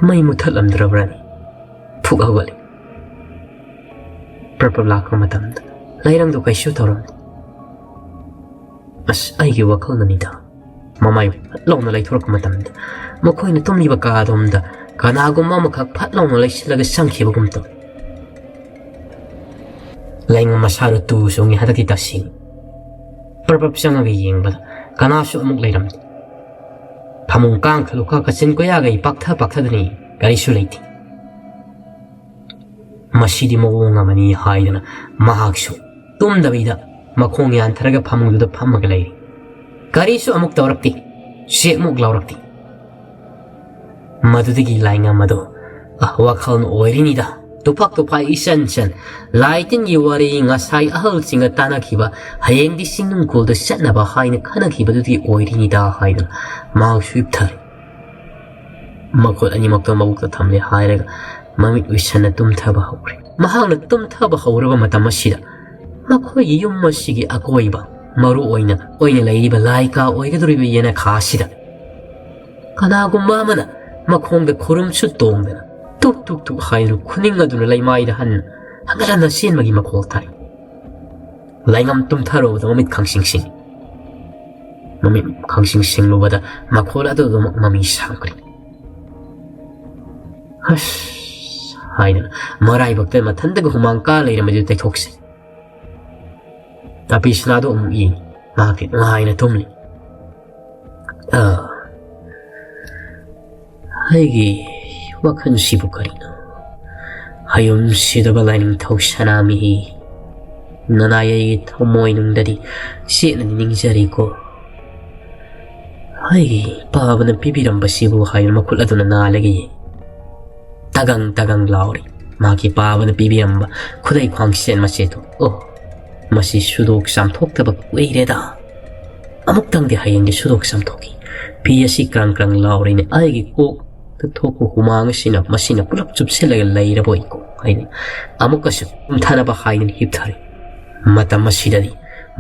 ꯃꯩ ꯃꯨꯊꯠꯂꯝꯗ꯭ꯔꯕ꯭ꯔꯅꯤ? ꯐꯨꯛ ꯍꯧꯒꯠꯂꯤ꯫ ꯄ꯭ꯔꯞ ꯄ꯭ꯔꯞ ꯂꯥꯛꯄ ꯃꯇꯝꯗ ꯂꯩꯔꯪꯗꯣ ꯀꯩꯁꯨ ꯇꯧꯔꯝꯗꯦ꯫ ꯑꯁ, ꯑꯩꯒꯤ ꯋꯥꯈꯜꯅꯅꯤꯗ꯫ ꯃꯃꯥꯏ ꯐꯠ ꯂꯥꯎꯅ ꯂꯩꯊꯣꯔꯛꯄ ꯃꯇꯝꯗ ꯃꯈꯣꯏꯅ ꯇꯨꯝꯂꯤꯕ ꯀꯥ ꯑꯗꯣꯝꯗ ꯀꯅꯥꯒꯨꯝꯕ ꯑꯃꯈꯛ ꯐꯠ ꯂꯥꯎꯅ ꯂꯩꯁꯤꯜꯂꯒ ꯆꯪꯈꯤꯕꯒꯨꯝ ꯇꯧꯏ꯫ ꯂꯩꯉꯝ ꯃꯁꯥꯗꯨ ꯇꯨ ꯆꯣꯡꯉꯤ ꯍꯟꯗꯛꯇꯤ ꯇꯁꯦꯡ꯫ ꯄ꯭ꯔꯞ ꯄ꯭ꯔꯞ ꯆꯪꯉꯒ ꯌꯦꯡꯕꯗ ꯀꯅꯥꯁꯨ ꯑꯃꯨꯛ ꯂꯩꯔꯝꯗꯦ꯫ ꯐꯃꯨꯡ ꯀꯥꯡꯈ ꯂꯨꯈꯥ ꯀꯥꯆꯤꯟ ꯀꯣꯌꯥꯒꯩ ꯄꯥꯛꯊ ꯄꯥꯛꯊꯗꯅ ꯌꯦꯡꯉꯤ꯫ ꯀꯔꯤꯁꯨ ꯂꯩꯇꯦ꯫ ꯃꯁꯤꯗꯤ ꯃꯑꯣꯡ ꯑꯃꯅꯤ ꯍꯥꯏꯗꯅ ꯃꯍꯥꯛꯁꯨ ꯇꯨꯝꯗꯕꯤꯗ ꯃꯈꯣꯡ ꯌꯥꯟꯊꯔꯒ ꯐꯃꯨꯡꯗꯨꯗ ꯐꯝꯃꯒ ꯂꯩꯔꯤ꯫ ꯀꯔꯤꯁꯨ ꯑꯃꯨꯛ ꯇꯧꯔꯛꯇꯦ꯫ ꯆꯦꯛꯃꯨꯛ ꯂꯥꯎꯔꯛꯇꯦ꯫ ꯃꯗꯨꯗꯒꯤ ꯂꯥꯏꯉꯝ ꯑꯗꯨ, "ꯑ, ꯋꯥꯈꯜꯅ ꯑꯣꯏꯔꯤꯅꯤꯗ꯫ ꯇꯨꯐꯥꯛ ꯇꯨꯐꯥꯏ ꯏꯆꯟ ꯆꯟ꯫ ꯂꯥꯏ ꯇꯤꯟꯒꯤ ꯋꯥꯔꯤ ꯉꯁꯥꯏ ꯑꯍꯜꯁꯤꯡꯒ ꯇꯥꯟꯅꯈꯤꯕ, ꯍꯌꯦꯡꯗꯤ ꯆꯤꯡꯅꯨꯡꯀꯣꯜꯗ ꯆꯠꯅꯕ ꯍꯥꯏꯅ ꯈꯟꯅꯈꯤꯕꯗꯨꯗꯤ ꯑꯣꯏꯔꯤꯅꯤꯗ" ꯍꯥꯏꯗꯨꯅ ꯃꯍꯥꯛꯁꯨ ꯍꯤꯞꯊꯔꯦ꯫ ꯃꯈꯨꯠ ꯑꯅꯤꯃꯛꯇꯣ ꯃꯕꯨꯛꯇ ꯊꯝꯂꯦ ꯍꯥꯏꯔꯒ ꯃꯃꯤꯠ ꯎꯏꯁꯟꯅ ꯇꯨꯝꯊꯕ ꯍꯧꯔꯦ꯫ ꯃꯍꯥꯛꯅ ꯇꯨꯝꯊꯕ ꯍꯧꯔꯕ ꯃꯇꯝ ꯑꯁꯤꯗ ꯃꯈꯣꯏꯒꯤ ꯌꯨꯝ ꯑꯁꯤꯒꯤ ꯑꯀꯣꯏꯕ ꯃꯔꯨ ꯑꯣꯏꯅ ꯑꯣꯏꯅ ꯂꯩꯔꯤꯕ ꯂꯥꯏ ꯀꯥ ꯑꯣꯏꯒꯗꯧꯔꯤꯕ ꯌꯦꯅꯈꯥ ꯑꯁꯤꯗ ꯀꯅꯥꯒꯨꯝꯕ ꯑꯃꯅ ꯃꯈꯣꯡꯗ ꯈꯨꯔꯨꯝꯁꯨ ꯇꯣꯡꯗꯅ ꯇꯨꯛ ꯇꯨꯛ ꯇꯨꯛ ꯍꯥꯏꯗꯨꯅ ꯈꯨꯅꯤꯡ ꯑꯗꯨꯅ ꯂꯩꯃꯥꯏꯗ ꯍꯟꯅ ꯍꯟꯒꯠ ꯍꯟꯅ ꯆꯦꯟꯕꯒꯤ ꯃꯈꯣꯜ ꯇꯥꯏ꯫ ꯂꯥꯏꯉꯝ ꯇꯨꯝꯊꯔꯨꯕꯗ ꯃꯃꯤꯠ ꯈꯪꯁꯤꯡ ꯁꯤꯡꯏ꯫ ꯃꯃꯤꯠ ꯈꯪꯁꯤꯡ ꯁꯤꯡꯂꯨꯕꯗ ꯃꯈꯣꯜ ꯑꯗꯨꯗꯃꯛ ꯃꯃꯤ ꯁꯥꯝꯈ꯭ꯔꯦ꯫ "ꯍꯁ" ꯍꯥꯏꯗꯨꯅ ꯃꯔꯥꯏꯕꯛꯇ ꯃꯊꯟꯇꯒ ꯍꯨꯃꯥꯡ ꯀꯥ ꯂꯩꯔꯝꯕꯗꯨ ꯇꯩꯊꯣꯛꯁꯦ꯫ ꯇꯥꯄꯤꯁꯅꯥꯗꯨ ꯑꯃꯨꯛ ꯌꯦꯡꯏ꯫ ꯃꯍꯥꯛꯇꯤ ꯅꯨꯡꯉꯥꯏꯅ ꯇꯨꯝꯂꯤ꯫ "ꯑ, ꯑꯩꯒꯤ ꯋꯥꯈꯜꯁꯤꯕꯨ ꯀꯔꯤꯅꯣ? ꯍꯌꯨꯝ ꯁꯤꯗꯕ ꯂꯥꯏꯅꯤꯡꯊꯧ ꯁꯅꯥꯃꯍꯤ, ꯅꯅꯥꯏ ꯑꯩꯒꯤ ꯊꯃꯣꯏꯅꯨꯡꯗꯗꯤ ꯆꯦꯠꯅꯗꯤ ꯅꯤꯡꯖꯔꯤꯀꯣ꯫ ꯑꯩꯒꯤ ꯄꯥꯕꯅ ꯄꯤꯕꯤꯔꯝꯕꯁꯤꯕꯨ" ꯍꯥꯏꯗꯨꯅ ꯃꯈꯨꯠ ꯑꯗꯨꯅ ꯅꯥꯜꯂꯒ ꯌꯦꯡꯏ꯫ ꯇꯒꯪ ꯇꯒꯪ ꯂꯥꯎꯔꯤ ꯃꯍꯥꯛꯀꯤ ꯄꯥꯕꯅ ꯄꯤꯕꯤꯔꯝꯕ ꯈꯨꯗꯩ ꯈ꯭ꯋꯥꯡꯁꯦꯠ ꯃꯆꯦꯠꯇꯨ꯫ "ꯑꯣ, ꯃꯁꯤ ꯁꯨꯗꯣꯛ ꯆꯥꯝꯊꯣꯛꯇꯕ ꯀꯨꯏꯔꯦꯗ꯫ ꯑꯃꯨꯛꯇꯪꯗꯤ ꯍꯌꯦꯡꯗꯤ ꯁꯨꯗꯣꯛ ꯆꯥꯝꯊꯣꯛꯈꯤ꯫ ꯐꯤ ꯑꯁꯤ ꯀ꯭ꯔꯪ ꯀ꯭ꯔꯪ ꯂꯥꯎꯔꯤꯅꯦ꯫ ꯑꯩꯒꯤ ꯀꯣꯛꯇ ꯊꯣꯛꯄ ꯍꯨꯃꯥꯡ ꯑꯁꯤꯅ ꯃꯁꯤꯅ ꯄꯨꯂꯞ ꯆꯨꯞꯁꯤꯜꯂꯒ ꯂꯩꯔꯕꯣꯏꯀꯣ" ꯍꯥꯏꯅ ꯑꯃꯨꯛꯀꯁꯨ ꯀꯨꯝꯊꯅꯕ ꯍꯥꯏꯗꯨꯅ ꯍꯤꯞꯊꯔꯤ꯫ ꯃꯇꯝ ꯑꯁꯤꯗꯗꯤ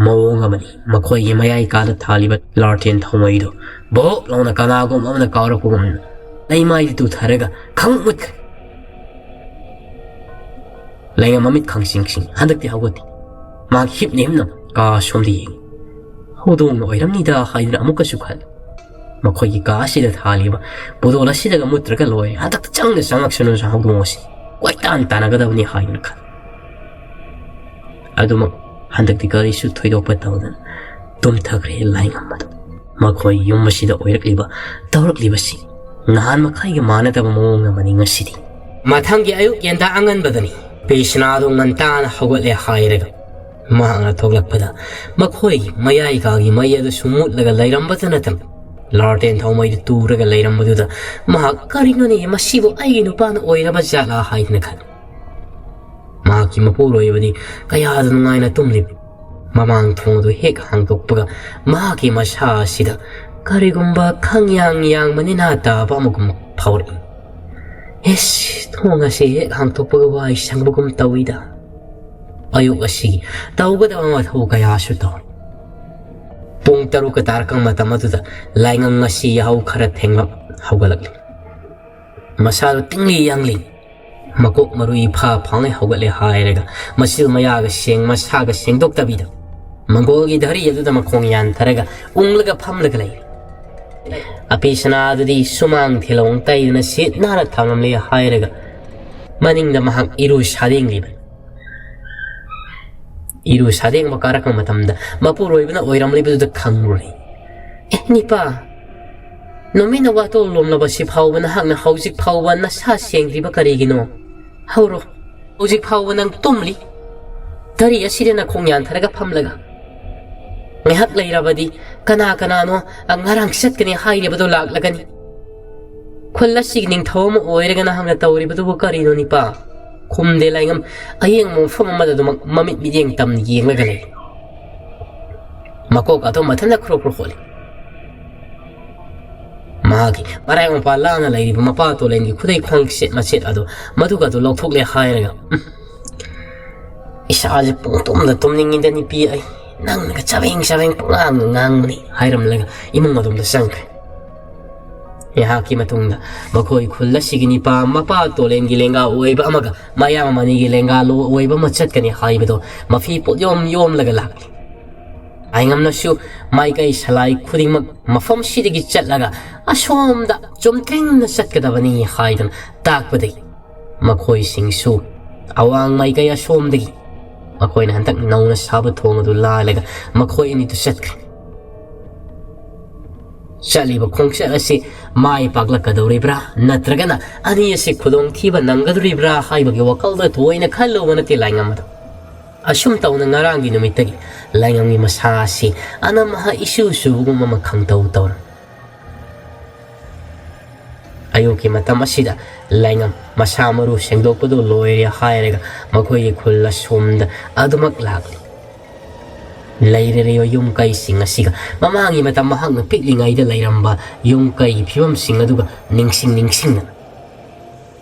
ꯃꯑꯣꯡ ꯑꯃꯅꯤ꯫ ꯃꯈꯣꯏꯒꯤ ꯃꯌꯥꯏ ꯀꯥꯗ ꯊꯥꯜꯂꯤꯕ ꯂꯥꯔꯇꯦꯟ ꯊꯥꯎꯃꯩꯗꯨ ꯚꯣꯞ ꯂꯥꯎꯅ ꯀꯅꯥꯒꯨꯝ ꯑꯃꯅ ꯀꯥꯎꯔꯛꯄꯒꯨꯝꯅ ꯂꯩꯃꯥꯏꯗ ꯇꯨꯊꯔꯒ ꯈꯪ ꯃꯨꯠꯈ꯭ꯔꯦ꯫ ꯂꯩꯉꯝ ꯃꯃꯤꯠ ꯈꯪꯁꯤꯡ ꯁꯤꯡ ꯍꯟꯗꯛꯇꯤ ꯍꯧꯒꯠꯇꯦ꯫ ꯃꯍꯥꯛ ꯍꯤꯞꯅ ꯍꯤꯞꯅ ꯀꯥ ꯁꯣꯝꯗ ꯌꯦꯡꯏ꯫ "ꯍꯧꯗꯣꯡꯅ ꯑꯣꯏꯔꯝꯅꯤꯗ" ꯍꯥꯏꯗꯨꯅ ꯑꯃꯨꯛꯀꯁꯨ ꯈꯜꯂꯤ꯫ ꯃꯈꯣꯏꯒꯤ ꯀꯥ ꯑꯁꯤꯗ ꯊꯥꯜꯂꯤꯕ ꯄꯨꯗꯣꯜ ꯑꯁꯤꯗꯒ ꯃꯨꯠꯇ꯭ꯔꯒ ꯂꯣꯏꯔꯦ꯫ ꯍꯟꯗꯛꯇ ꯆꯪꯗ ꯆꯪꯉꯛꯁꯅꯨ ꯍꯧꯗꯣꯡ ꯑꯁꯤ꯫ ꯀꯣꯏꯇꯥꯟ ꯇꯥꯟꯅꯒꯗꯕꯅꯤ ꯍꯥꯏꯗꯨꯅ ꯈꯜꯂꯤ꯫ ꯑꯗꯨꯃꯛ ꯍꯟꯗꯛꯇꯤ ꯀꯔꯤꯁꯨ ꯊꯣꯏꯗꯣꯛꯄ ꯇꯧꯗꯅ ꯇꯨꯝꯊꯈ꯭ꯔꯦ ꯂꯥꯏꯉꯝ ꯑꯗꯨ꯫ ꯃꯈꯣꯏ ꯌꯨꯝ ꯑꯁꯤꯗ ꯑꯣꯏꯔꯛꯂꯤꯕ ꯇꯧꯔꯛꯂꯤꯕꯁꯤ ꯅꯍꯥꯟ ꯃꯈꯩꯒ ꯃꯥꯟꯅꯗꯕ ꯃꯑꯣꯡ ꯑꯃꯅꯤ ꯉꯁꯤꯗꯤ꯫ ꯃꯊꯪꯒꯤ ꯑꯌꯨꯛ ꯌꯦꯟꯗꯥ ꯑꯉꯟꯕꯗꯅꯤ꯫ ꯄꯤꯁꯅꯥꯗꯨ ꯉꯟꯇꯥꯅ ꯍꯧꯒꯠꯂꯦ ꯍꯥꯏꯔꯒ ꯃꯍꯥꯛꯅ ꯊꯣꯛꯂꯛꯄꯗ ꯃꯈꯣꯏꯒꯤ ꯃꯌꯥꯏ ꯀꯥꯒꯤ ꯃꯩ ꯑꯗꯨꯁꯨ ꯃꯨꯠꯂꯒ ꯂꯩꯔꯝꯕꯇ ꯅꯠꯇꯅ ꯂꯥꯔꯇꯦꯟ ꯊꯥꯎꯃꯩꯗꯨ ꯇꯨꯔꯒ ꯂꯩꯔꯝꯕꯗꯨꯗ ꯃꯍꯥꯛ "ꯀꯔꯤꯅꯣꯅꯦ, ꯃꯁꯤꯕꯨ ꯑꯩꯒꯤ ꯅꯨꯄꯥꯅ ꯑꯣꯏꯔꯕ ꯖꯥꯠꯂꯥ?" ꯍꯥꯏꯗꯅ ꯈꯜꯂꯤ꯫ ꯃꯍꯥꯛꯀꯤ ꯃꯄꯨꯔꯣꯏꯕꯗꯤ ꯀꯌꯥꯗ ꯅꯨꯡꯉꯥꯏꯅ ꯇꯨꯝꯂꯤꯕꯅꯤ꯫ ꯃꯃꯥꯡ ꯊꯣꯡ ꯑꯗꯨ ꯍꯦꯛ ꯍꯥꯡꯗꯣꯛꯄꯒ ꯃꯍꯥꯛꯀꯤ ꯃꯁꯥ ꯑꯁꯤꯗ ꯀꯔꯤꯒꯨꯝꯕ ꯈꯪꯌꯥꯡ ꯌꯥꯡꯕ ꯅꯦꯅꯥ ꯇꯥꯕ ꯑꯃꯒꯨꯝ ꯐꯥꯎꯔꯛꯏ꯫ "ꯏꯁ, ꯊꯣꯡ ꯑꯁꯤ ꯍꯦꯛ ꯍꯥꯡꯗꯣꯛꯄꯒ ꯋꯥꯏ ꯁꯪꯕꯒꯨꯝ ꯇꯧꯏꯗ꯫ ꯑꯌꯨꯛ ꯑꯁꯤꯒꯤ ꯇꯧꯒꯗꯕ ꯃꯊꯧ ꯀꯌꯥꯁꯨ ꯇꯧꯔꯤ꯫ ꯄꯨꯡ ꯇꯔꯨꯛꯀ ꯇꯥꯔꯛꯄ ꯃꯇꯝ ꯑꯗꯨꯗ ꯂꯥꯏꯉꯝ ꯉꯁꯤ ꯌꯥꯍꯧ ꯈꯔ ꯊꯦꯡꯂꯞ ꯍꯧꯒꯠꯂꯛꯂꯤ꯫ ꯃꯁꯥꯗꯨ ꯇꯤꯡꯂꯤ ꯌꯥꯡꯂꯤ꯫ ꯃꯀꯣꯛ ꯃꯔꯨ ꯏꯐꯥ ꯐꯥꯡꯉꯩ ꯍꯧꯒꯠꯂꯦ ꯍꯥꯏꯔꯒ ꯃꯆꯤꯜ ꯃꯌꯥꯒ ꯁꯦꯡ ꯃꯁꯥꯒ ꯁꯦꯡꯗꯣꯛꯇꯕꯤꯗ ꯃꯪꯒꯣꯜꯒꯤ ꯙꯔꯤ ꯑꯗꯨꯗ ꯃꯈꯣꯡ ꯌꯥꯟꯊꯔꯒ ꯎꯪꯂꯒ ꯐꯝꯂꯒ ꯂꯩꯔꯤ꯫ ꯑꯄꯤ ꯁꯅꯥꯗꯨꯗꯤ ꯁꯨꯃꯥꯡ ꯊꯤꯂꯣꯡ ꯇꯩꯗꯨꯅ ꯁꯤꯠ ꯅꯥꯟꯅ ꯊꯝꯂꯝꯂꯦ ꯍꯥꯏꯔꯒ ꯃꯅꯤꯡꯗ ꯃꯍꯥꯛ ꯏꯔꯨ ꯁꯥꯗꯦꯡꯂꯤꯕꯅꯤ꯫ ꯏꯔꯨ ꯁꯥꯗꯦꯡꯕ ꯀꯥꯔꯛꯄ ꯃꯇꯝꯗ ꯃꯄꯨꯔꯣꯏꯕꯅ ꯑꯣꯏꯔꯝꯂꯤꯕꯗꯨꯗ ꯈꯪꯂꯨꯔꯦ꯫ "ꯑꯦ ꯅꯤꯄꯥ, ꯅꯨꯃꯤꯠꯅ ꯋꯥꯇꯣꯜ ꯂꯣꯝꯂꯕꯁꯤ ꯐꯥꯎꯕ ꯅꯍꯥꯛꯅ ꯍꯧꯖꯤꯛ ꯐꯥꯎꯕ ꯅꯁꯥ ꯁꯦꯡꯗ꯭ꯔꯤꯕ ꯀꯔꯤꯒꯤꯅꯣ? ꯍꯧꯔꯣ, ꯍꯧꯖꯤꯛ ꯐꯥꯎꯕ ꯅꯪ ꯇꯨꯝꯂꯤ꯫ ꯙꯔꯤ ꯑꯁꯤꯗ ꯅꯈꯣꯡ ꯌꯥꯟꯊꯔꯒ ꯐꯝꯂꯒ꯫ ꯉꯥꯏꯍꯥꯛ ꯂꯩꯔꯕꯗꯤ ꯀꯅꯥ ꯀꯅꯥꯅꯣ ꯉꯔꯥꯡ ꯆꯠꯀꯅꯤ ꯍꯥꯏꯔꯤꯕꯗꯣ ꯂꯥꯛꯂꯒꯅꯤ꯫ ꯈꯨꯜ ꯑꯁꯤꯒꯤ ꯅꯤꯡꯊꯧ ꯑꯃ ꯑꯣꯏꯔꯒ ꯅꯍꯥꯛꯅ ꯇꯧꯔꯤꯕꯗꯨꯕꯨ ꯀꯔꯤꯅꯣ ꯅꯤꯄꯥ?" ꯈꯨꯝꯗꯦ ꯂꯥꯏꯉꯝ꯫ ꯑꯌꯦꯡꯕ ꯃꯐꯝ ꯑꯃꯗ ꯑꯗꯨꯃꯛ ꯃꯃꯤꯠ ꯃꯤꯠꯌꯦꯡ ꯇꯝꯅ ꯌꯦꯡꯂꯒ ꯂꯩ꯫ ꯃꯀꯣꯛ ꯑꯗꯨ ꯃꯊꯟꯇ ꯈ꯭ꯔꯣꯛ ꯈ꯭ꯔꯣꯛ ꯍꯣꯠꯂꯤ꯫ ꯃꯍꯥꯛꯀꯤ ꯃꯔꯥꯏ ꯃꯄꯥ ꯂꯥꯡꯅ ꯂꯩꯔꯤꯕ ꯃꯄꯥ ꯇꯣꯂꯦꯟꯒꯤ ꯈꯨꯗꯩ ꯈꯣꯡꯆꯦꯠ ꯃꯆꯦꯠ ꯑꯗꯨ ꯃꯗꯨꯒ ꯑꯗꯨ ꯂꯧꯊꯣꯛꯂꯦ ꯍꯥꯏꯔꯒ, "ꯎꯝ, ꯏꯁꯥꯁꯦ ꯄꯨꯡꯇꯨꯝꯗ ꯇꯨꯝꯅꯤꯡꯉꯤꯗ ꯅꯤꯄꯤ ꯑꯩ, ꯅꯪꯅꯒ ꯆꯕꯦꯡ ꯆꯕꯦꯡ ꯄꯨꯡꯉꯥꯡꯗ ꯉꯥꯡꯕꯅꯤ" ꯍꯥꯏꯔꯝꯂꯒ ꯏꯃꯨꯡ ꯑꯗꯣꯝꯗ ꯆꯪꯈ꯭ꯔꯦ꯫ ꯉꯥꯏꯍꯥꯛꯀꯤ ꯃꯇꯨꯡꯗ ꯃꯈꯣꯏ ꯈꯨꯜ ꯑꯁꯤꯒꯤ ꯅꯤꯄꯥ ꯃꯄꯥ ꯇꯣꯂꯦꯟꯒꯤ ꯂꯦꯡꯒꯥ ꯑꯣꯏꯕ ꯑꯃꯒ ꯃꯌꯥꯝ ꯑꯅꯤꯒꯤ ꯂꯦꯡꯒꯥ ꯂꯣ ꯑꯣꯏꯕ ꯑꯃ ꯆꯠꯀꯅꯤ ꯍꯥꯏꯕꯗꯣ ꯃꯐꯤ ꯄꯣꯠꯌꯣꯝ ꯌꯣꯝꯂꯒ ꯂꯥꯛꯂꯤ꯫ ꯂꯥꯏꯉꯝꯅꯁꯨ ꯃꯥꯏꯀꯩ ꯁꯂꯥꯏ ꯈꯨꯗꯤꯡꯃꯛ ꯃꯐꯝꯁꯤꯗꯒꯤ ꯆꯠꯂꯒ ꯑꯁꯣꯝꯗ ꯆꯨꯝꯗ꯭ꯔꯤꯡꯅ ꯆꯠꯀꯗꯕꯅꯤ ꯍꯥꯏꯗꯨꯅ ꯇꯥꯛꯄꯗꯒꯤ ꯃꯈꯣꯏꯁꯤꯡꯁꯨ ꯑꯋꯥꯡ ꯃꯥꯏꯀꯩ ꯑꯁꯣꯝꯗꯒꯤ ꯃꯈꯣꯏꯅ ꯍꯟꯗꯛ ꯅꯧꯅ ꯁꯥꯕ ꯊꯣꯡ ꯑꯗꯨ ꯂꯥꯜꯂꯒ ꯃꯈꯣꯏ ꯑꯅꯤꯗꯨ ꯆꯠꯈ꯭ꯔꯦ꯫ ꯆꯠꯂꯤꯕ ꯈꯣꯡꯆꯠ ꯑꯁꯤ ꯃꯥꯏ ꯄꯥꯛꯂꯛꯀꯗꯧꯔꯤꯕ꯭ꯔꯥ ꯅꯠꯇ꯭ꯔꯒꯅ ꯑꯅꯤ ꯑꯁꯤ ꯈꯨꯗꯣꯡꯊꯤꯕ ꯅꯪꯒꯗꯧꯔꯤꯕ꯭ꯔꯥ ꯍꯥꯏꯕꯒꯤ ꯋꯥꯈꯜꯗ ꯊꯣꯏꯅ ꯈꯜꯂꯨꯕ ꯅꯠꯇꯦ ꯂꯥꯏꯉꯝ ꯑꯗꯣ꯫ ꯑꯁꯨꯝ ꯇꯧꯅ ꯉꯔꯥꯡꯒꯤ ꯅꯨꯃꯤꯠꯇꯒꯤ ꯂꯥꯏꯉꯝꯒꯤ ꯃꯁꯥ ꯑꯁꯤ ꯑꯅꯝ ꯑꯍꯛ ꯏꯁꯨ ꯁꯨꯕꯒꯨꯝ ꯑꯃ ꯈꯪꯇꯧ ꯇꯧꯔꯝꯃꯤ꯫ ꯑꯌꯨꯛꯀꯤ ꯃꯇꯝ ꯑꯁꯤꯗ ꯂꯥꯏꯉꯝ ꯃꯁꯥ ꯃꯔꯨ ꯁꯦꯡꯗꯣꯛꯄꯗꯨ ꯂꯣꯏꯔꯦ ꯍꯥꯏꯔꯒ ꯃꯈꯣꯏꯒꯤ ꯈꯨꯜ ꯑꯁꯣꯝꯗ ꯑꯗꯨꯃꯛ ꯂꯥꯛꯂꯤ꯫ ꯂꯩꯔꯤꯕ ꯌꯨꯝ ꯀꯩꯁꯤꯡ ꯑꯁꯤꯒ ꯃꯃꯥꯡꯒꯤ ꯃꯇꯝ ꯃꯍꯥꯛꯅ ꯄꯤꯛꯂꯤꯉꯩꯗ ꯂꯩꯔꯝꯕ ꯌꯨꯝ ꯀꯩꯒꯤ ꯐꯤꯕꯝꯁꯤꯡ ꯑꯗꯨꯒ ꯅꯤꯡꯁꯤꯡ ꯅꯤꯡꯁꯤꯡꯅ꯫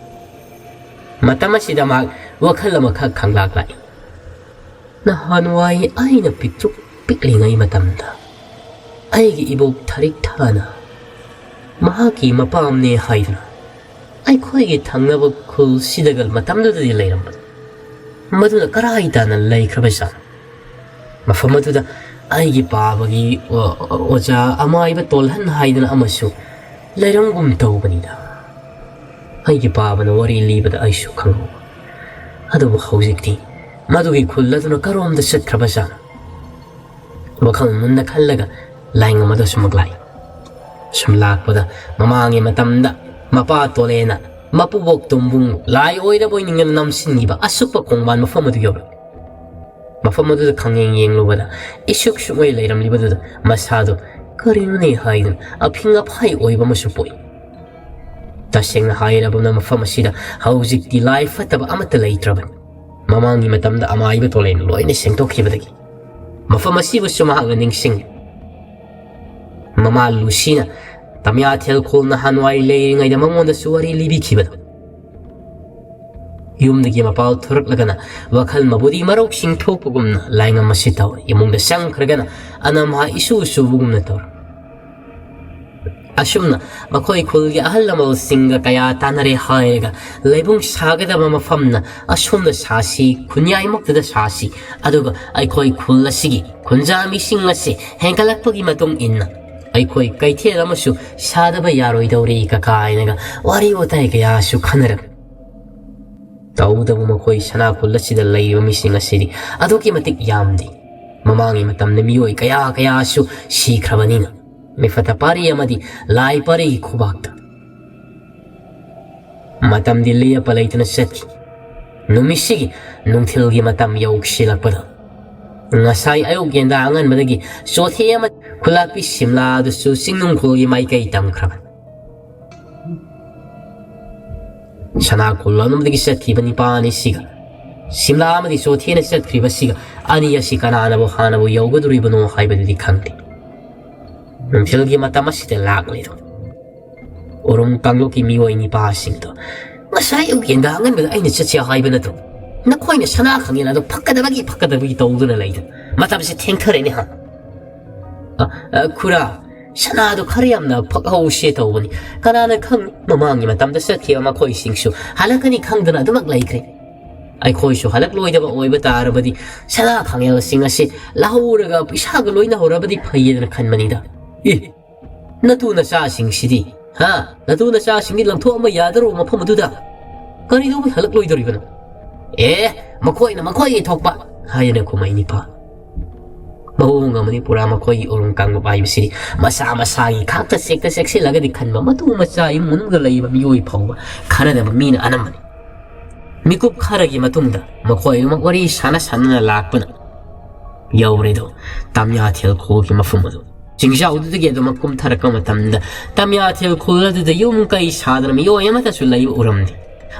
ꯃꯇꯝ ꯑꯁꯤꯗ ꯃꯍꯥꯛ ꯋꯥꯈꯜ ꯑꯃꯈꯛ ꯈꯪꯂꯥꯛ ꯂꯥꯛꯏ꯫ ꯅꯍꯥꯟꯋꯥꯏ ꯑꯩꯅ ꯄꯤꯛꯇ꯭ꯔꯨ ꯄꯤꯛꯂꯤꯉꯩ ꯃꯇꯝꯗ ꯑꯩꯒꯤ ꯏꯕꯣꯛ ꯊꯔꯤꯛ ꯊꯥꯅ ꯃꯍꯥꯛꯀꯤ ꯃꯄꯥꯝꯅꯦ ꯍꯥꯏꯗꯨꯅ ꯑꯩꯈꯣꯏꯒꯤ ꯊꯪꯅꯕ ꯈꯨꯜꯁꯤꯗꯒ ꯃꯇꯝꯗꯨꯗꯗꯤ ꯂꯩꯔꯝꯕꯅꯤ꯫ ꯃꯗꯨꯅ ꯀꯔꯥꯏ ꯇꯥꯅ ꯂꯩꯈ꯭ꯔꯕꯖꯥꯠꯅꯣ? ꯃꯐꯝ ꯑꯗꯨꯗ ꯑꯩꯒꯤ ꯄꯥꯕꯒꯤ ꯑꯣ-, ꯑꯣꯖꯥ ꯑꯃꯥꯏꯕ ꯇꯣꯜꯍꯟ ꯍꯥꯏꯗꯅ ꯑꯃꯁꯨ ꯂꯩꯔꯝꯒꯨꯝ ꯇꯧꯕꯅꯤꯗ꯫ ꯑꯩꯒꯤ ꯄꯥꯕꯅ ꯋꯥꯔꯤ ꯂꯤꯕꯗ ꯑꯩꯁꯨ ꯈꯪꯍꯧꯕ꯫ ꯑꯗꯨꯕꯨ ꯍꯧꯖꯤꯛꯇꯤ ꯃꯗꯨꯒꯤ ꯈꯨꯜ ꯑꯗꯨꯅ ꯀꯔꯣꯝꯗ ꯆꯠꯈ꯭ꯔꯕꯖꯥꯠꯅꯣ? ꯋꯥꯈꯜ ꯃꯨꯟꯅ ꯈꯜꯂꯒ ꯂꯥꯏꯉꯝ ꯑꯗꯨ ꯁꯨꯝꯃꯛ ꯂꯥꯛꯏ꯫ ꯁꯨꯝ ꯂꯥꯛꯄꯗ ꯃꯃꯥꯡꯒꯤ ꯃꯇꯝꯗ ꯃꯄꯥ ꯇꯣꯂꯦꯅ ꯃꯄꯨꯕꯣꯛ ꯇꯣꯝꯕꯨꯡ ꯂꯥꯏ ꯑꯣꯏꯔꯕꯣꯏ ꯅꯤꯡꯗꯅ ꯅꯝꯁꯤꯟꯈꯤꯕ ꯑꯁꯨꯛꯄ ꯈꯣꯡꯕꯥꯟ ꯃꯐꯝ ꯑꯗꯨ ꯌꯧꯔꯛꯏ꯫ ꯃꯐꯝ ꯑꯗꯨꯗ ꯈꯪꯌꯦꯡ ꯌꯦꯡꯂꯨꯕꯗ ꯏꯁꯨꯛ ꯁꯨꯛꯉꯩ ꯂꯩꯔꯝꯂꯤꯕꯗꯨꯗ ꯃꯁꯥꯗꯨ ꯀꯔꯤꯅꯣꯅꯦ ꯍꯥꯏꯗꯨꯅ ꯑꯐꯤꯡ ꯑꯐꯥꯏ ꯑꯣꯏꯕ ꯑꯃꯁꯨ ꯄꯣꯛꯏ꯫ ꯇꯁꯦꯡꯅ ꯍꯥꯏꯔꯕꯗ ꯃꯐꯝ ꯑꯁꯤꯗ ꯍꯧꯖꯤꯛꯇꯤ ꯂꯥꯏ ꯐꯠꯇꯕ ꯑꯃꯠꯇ ꯂꯩꯇ꯭ꯔꯕꯅꯤ꯫ ꯃꯃꯥꯡꯒꯤ ꯃꯇꯝꯗ ꯑꯃꯥꯏꯕ ꯇꯣꯂꯦꯟ ꯂꯣꯏꯅ ꯁꯦꯡꯗꯣꯛꯈꯤꯕꯗꯒꯤ ꯃꯐꯝ ꯑꯁꯤꯕꯨꯁꯨ ꯃꯍꯥꯛꯅ ꯅꯤꯡꯁꯤꯡꯉꯤ꯫ ꯃꯃꯥ ꯂꯨꯁꯤꯅ ꯇꯃꯤꯌꯥꯊꯦꯜ ꯈꯣꯜ ꯅꯍꯥꯟꯋꯥꯏ ꯂꯩꯔꯤꯉꯩꯗ ꯃꯉꯣꯟꯗꯁꯨ ꯋꯥꯔꯤ ꯂꯤꯕꯤꯈꯤꯕꯗꯣ꯫ ꯌꯨꯝꯗꯒꯤ ꯃꯄꯥ ꯊꯣꯔꯛꯂꯒꯅ ꯋꯥꯈꯜ ꯃꯕꯨꯗꯤ ꯃꯔꯧꯁꯤꯡ ꯊꯣꯛꯄꯒꯨꯝꯅ ꯂꯥꯏꯉꯝ ꯑꯁꯤ ꯇꯧꯔꯤ꯫ ꯏꯃꯨꯡꯗ ꯆꯪꯈ꯭ꯔꯒꯅ ꯑꯅꯝꯍꯥ ꯏꯁꯨ ꯁꯨꯕꯒꯨꯝꯅ ꯇꯧꯔꯤ꯫ ꯑꯁꯨꯝꯅ ꯃꯈꯣꯏ ꯈꯨꯜꯒꯤ ꯑꯍꯜ ꯂꯃꯟꯁꯤꯡꯒ ꯀꯌꯥ ꯇꯥꯟꯅꯔꯦ ꯍꯥꯏꯔꯒ ꯂꯩꯕꯨꯡ ꯁꯥꯒꯗꯕ ꯃꯐꯝꯅ ꯑꯁꯣꯝꯗ ꯁꯥꯁꯤ, ꯈꯨꯟꯌꯥꯏꯃꯛꯇꯗ ꯁꯥꯁꯤ, ꯑꯗꯨꯒ ꯑꯩꯈꯣꯏ ꯈꯨꯜ ꯑꯁꯤꯒꯤ ꯈꯨꯟꯖꯥ ꯃꯤꯁꯤꯡ ꯑꯁꯤ ꯍꯦꯟꯒꯠꯂꯛꯄꯒꯤ ꯃꯇꯨꯡ ꯏꯟꯅ ꯑꯩꯈꯣꯏ ꯀꯩꯊꯦꯜ ꯑꯃꯁꯨ ꯁꯥꯗꯕ ꯌꯥꯔꯣꯏꯗꯧꯔꯤ ꯀꯀꯥꯏꯅꯒ ꯋꯥꯔꯤ ꯋꯥꯇꯥꯏ ꯀꯌꯥꯁꯨ ꯈꯟꯅꯔꯝꯃꯤ꯫ ꯇꯧꯕꯇꯕꯨ ꯃꯈꯣꯏ ꯁꯅꯥ ꯈꯨꯜ ꯑꯁꯤꯗ ꯂꯩꯔꯤꯕ ꯃꯤꯁꯤꯡ ꯑꯁꯤꯗꯤ ꯑꯗꯨꯛꯀꯤ ꯃꯇꯤꯛ ꯌꯥꯝꯗꯦ꯫ ꯃꯃꯥꯡꯒꯤ ꯃꯇꯝꯗ ꯃꯤꯑꯣꯏ ꯀꯌꯥ ꯀꯌꯥꯁꯨ ꯁꯤꯈ꯭ꯔꯕꯅꯤꯅ ꯃꯤꯐꯠꯇ ꯄꯥꯔꯤ ꯑꯃꯗꯤ ꯂꯥꯏ ꯄꯥꯔꯤꯒꯤ ꯈꯨꯕꯥꯛꯇ ꯃꯇꯝꯗꯤ ꯂꯦꯞꯄ ꯂꯩꯇꯅ ꯆꯠꯈꯤ꯫ ꯅꯨꯃꯤꯠꯁꯤꯒꯤ ꯅꯨꯡꯊꯤꯜꯒꯤ ꯃꯇꯝ ꯌꯧꯁꯤꯜꯂꯛꯄꯗ ꯉꯁꯥꯏ ꯑꯌꯨꯛ ꯌꯦꯟꯗꯥ ꯑꯉꯟꯕꯗꯒꯤ ꯆꯣꯊꯦ ꯑꯃ ꯈꯨꯂꯥꯛꯄꯤ ꯁꯤꯝꯂꯥ ꯑꯗꯨꯁꯨ ꯆꯤꯡꯅꯨꯡꯈꯣꯜꯒꯤ ꯃꯥꯏꯀꯩ ꯇꯝꯈ꯭ꯔꯕꯅꯤ꯫ ꯁꯅꯥ ꯈꯨꯜꯂꯣꯟ ꯑꯃꯗꯒꯤ ꯆꯠꯈꯤꯕ ꯅꯤꯄꯥ ꯑꯅꯤꯁꯤꯒ ꯁꯤꯝꯂꯥ ꯑꯃꯗꯤ ꯆꯣꯊꯦꯅ ꯆꯠꯈ꯭ꯔꯤꯕꯁꯤꯒ ꯑꯅꯤ ꯑꯁꯤ ꯀꯅꯥꯅꯕꯨ ꯍꯥꯟꯅꯕꯨ ꯌꯧꯒꯗꯧꯔꯤꯕꯅꯣ ꯍꯥꯏꯕꯗꯨꯗꯤ ꯈꯪꯗꯦ꯫ ꯅꯨꯡꯊꯤꯜꯒꯤ ꯃꯇꯝ ꯑꯁꯤꯗ ꯂꯥꯛꯂꯤꯗꯣ ꯎꯔꯨꯝ ꯀꯥꯡꯂꯨꯞꯀꯤ ꯃꯤꯑꯣꯏ ꯅꯤꯄꯥꯁꯤꯡꯗꯣ ꯉꯁꯥꯏ ꯑꯌꯨꯛ ꯌꯦꯟꯗꯥ ꯑꯉꯟꯕꯗ ꯑꯩꯅ ꯆꯠꯁꯦ ꯍꯥꯏꯕ ꯅꯠꯇ꯭ꯔꯣ? ꯅꯈꯣꯏꯅ ꯁꯅꯥ ꯈꯪꯉꯦꯅ ꯑꯗꯣ ꯐꯛꯀꯗꯕꯒꯤ ꯐꯛꯀꯗꯕꯒꯤ ꯇꯧꯗꯨꯅ ꯂꯩꯗꯣ꯫ ꯃꯇꯝꯁꯦ ꯊꯦꯡꯊꯔꯦꯅꯦ ꯍꯥ꯫ ꯑ, ꯑ, ꯈꯨꯔꯥ, ꯁꯅꯥꯗꯣ ꯈꯔ ꯌꯥꯝꯅ ꯐꯛꯍꯧꯁꯦ ꯇꯧꯕꯅꯤ꯫ ꯀꯅꯥꯅ ꯈꯪ, ꯃꯃꯥꯡꯒꯤ ꯃꯇꯝꯗ ꯆꯠꯈꯤꯕ ꯃꯈꯣꯏꯁꯤꯡꯁꯨ ꯍꯜꯂꯛꯀꯅꯤ ꯈꯪꯗꯅ ꯑꯗꯨꯃꯛ ꯂꯩꯈ꯭ꯔꯦ꯫ ꯑꯩꯈꯣꯏꯁꯨ ꯍꯜꯂꯛꯂꯣꯏꯗꯕ ꯑꯣꯏꯕ ꯇꯥꯔꯕꯗꯤ ꯁꯅꯥ ꯈꯥꯡꯉꯦꯜꯁꯤꯡ ꯑꯁꯤ ꯂꯧꯍꯧꯔꯒ ꯄꯩꯁꯥꯒ ꯂꯣꯏꯅ ꯍꯧꯔꯕꯗꯤ ꯐꯩꯌꯦꯗꯅ ꯈꯟꯕꯅꯤꯗ꯫ ꯑꯦ, ꯅꯇꯨ ꯅꯆꯥꯁꯤꯡꯁꯤꯗꯤ, ꯍꯥ? ꯅꯇꯨ ꯅꯆꯥꯁꯤꯡꯗꯤ ꯂꯪꯊꯣꯛꯑꯝꯕ ꯌꯥꯗꯔꯣ ꯃꯐꯝ ꯑꯗꯨꯗ? ꯀꯔꯤꯗꯧꯕꯩ ꯍꯜꯂꯛꯂꯣꯏꯗꯧꯔꯤꯕꯅꯣ? ꯑꯦ, ꯃꯈꯣꯏꯅ ꯃꯈꯣꯏꯒꯤ ꯊꯣꯛꯄ, ꯍꯥꯏꯗꯅ ꯈꯨꯝꯃꯩ ꯅꯤꯄꯥ꯫ ꯃꯑꯣꯡ ꯑꯃꯅꯤ ꯄꯨꯔꯥ ꯃꯈꯣꯏꯒꯤ ꯎꯔꯨꯝ ꯀꯥꯡꯂꯨꯞ ꯍꯥꯏꯕꯁꯤꯗꯤ꯫ ꯃꯁꯥ ꯃꯁꯥꯒꯤ ꯈꯥꯛꯇ ꯆꯦꯛꯇ ꯆꯦꯛꯁꯤꯜꯂꯒꯗꯤ ꯈꯟꯕ, ꯃꯇꯨ ꯃꯆꯥ ꯏꯃꯨꯡ ꯃꯅꯨꯡꯗ ꯂꯩꯕ ꯃꯤꯑꯣꯏ ꯐꯥꯎꯕ ꯈꯟꯅꯗꯕ ꯃꯤꯅ ꯑꯅꯝꯕꯅꯤ꯫ ꯃꯤꯀꯨꯞ ꯈꯔꯒꯤ ꯃꯇꯨꯡꯗ ꯃꯈꯣꯏ ꯑꯗꯨꯃꯛ ꯋꯥꯔꯤ ꯁꯥꯟꯅ ꯁꯥꯟꯅꯅ ꯂꯥꯛꯄꯅ ꯌꯧꯔꯦꯗꯣ ꯇꯥꯃꯤꯌꯥꯊꯦꯜ ꯈꯨꯜꯒꯤ ꯃꯐꯝ ꯑꯗꯨ꯫ ꯆꯤꯡꯖꯥꯎꯗꯨꯗꯒꯤ ꯑꯗꯨꯃꯛ ꯀꯨꯝꯊꯔꯛꯄ ꯃꯇꯝꯗ ꯇꯥꯃꯤꯌꯥꯊꯦꯜ ꯈꯨꯜ ꯑꯗꯨꯗ ꯌꯨꯝ ꯀꯩ ꯁꯥꯗꯅ ꯃꯤꯑꯣꯏ ꯑꯃꯠꯇꯁꯨ ꯂꯩꯕ ꯎꯔꯝꯗꯦ꯫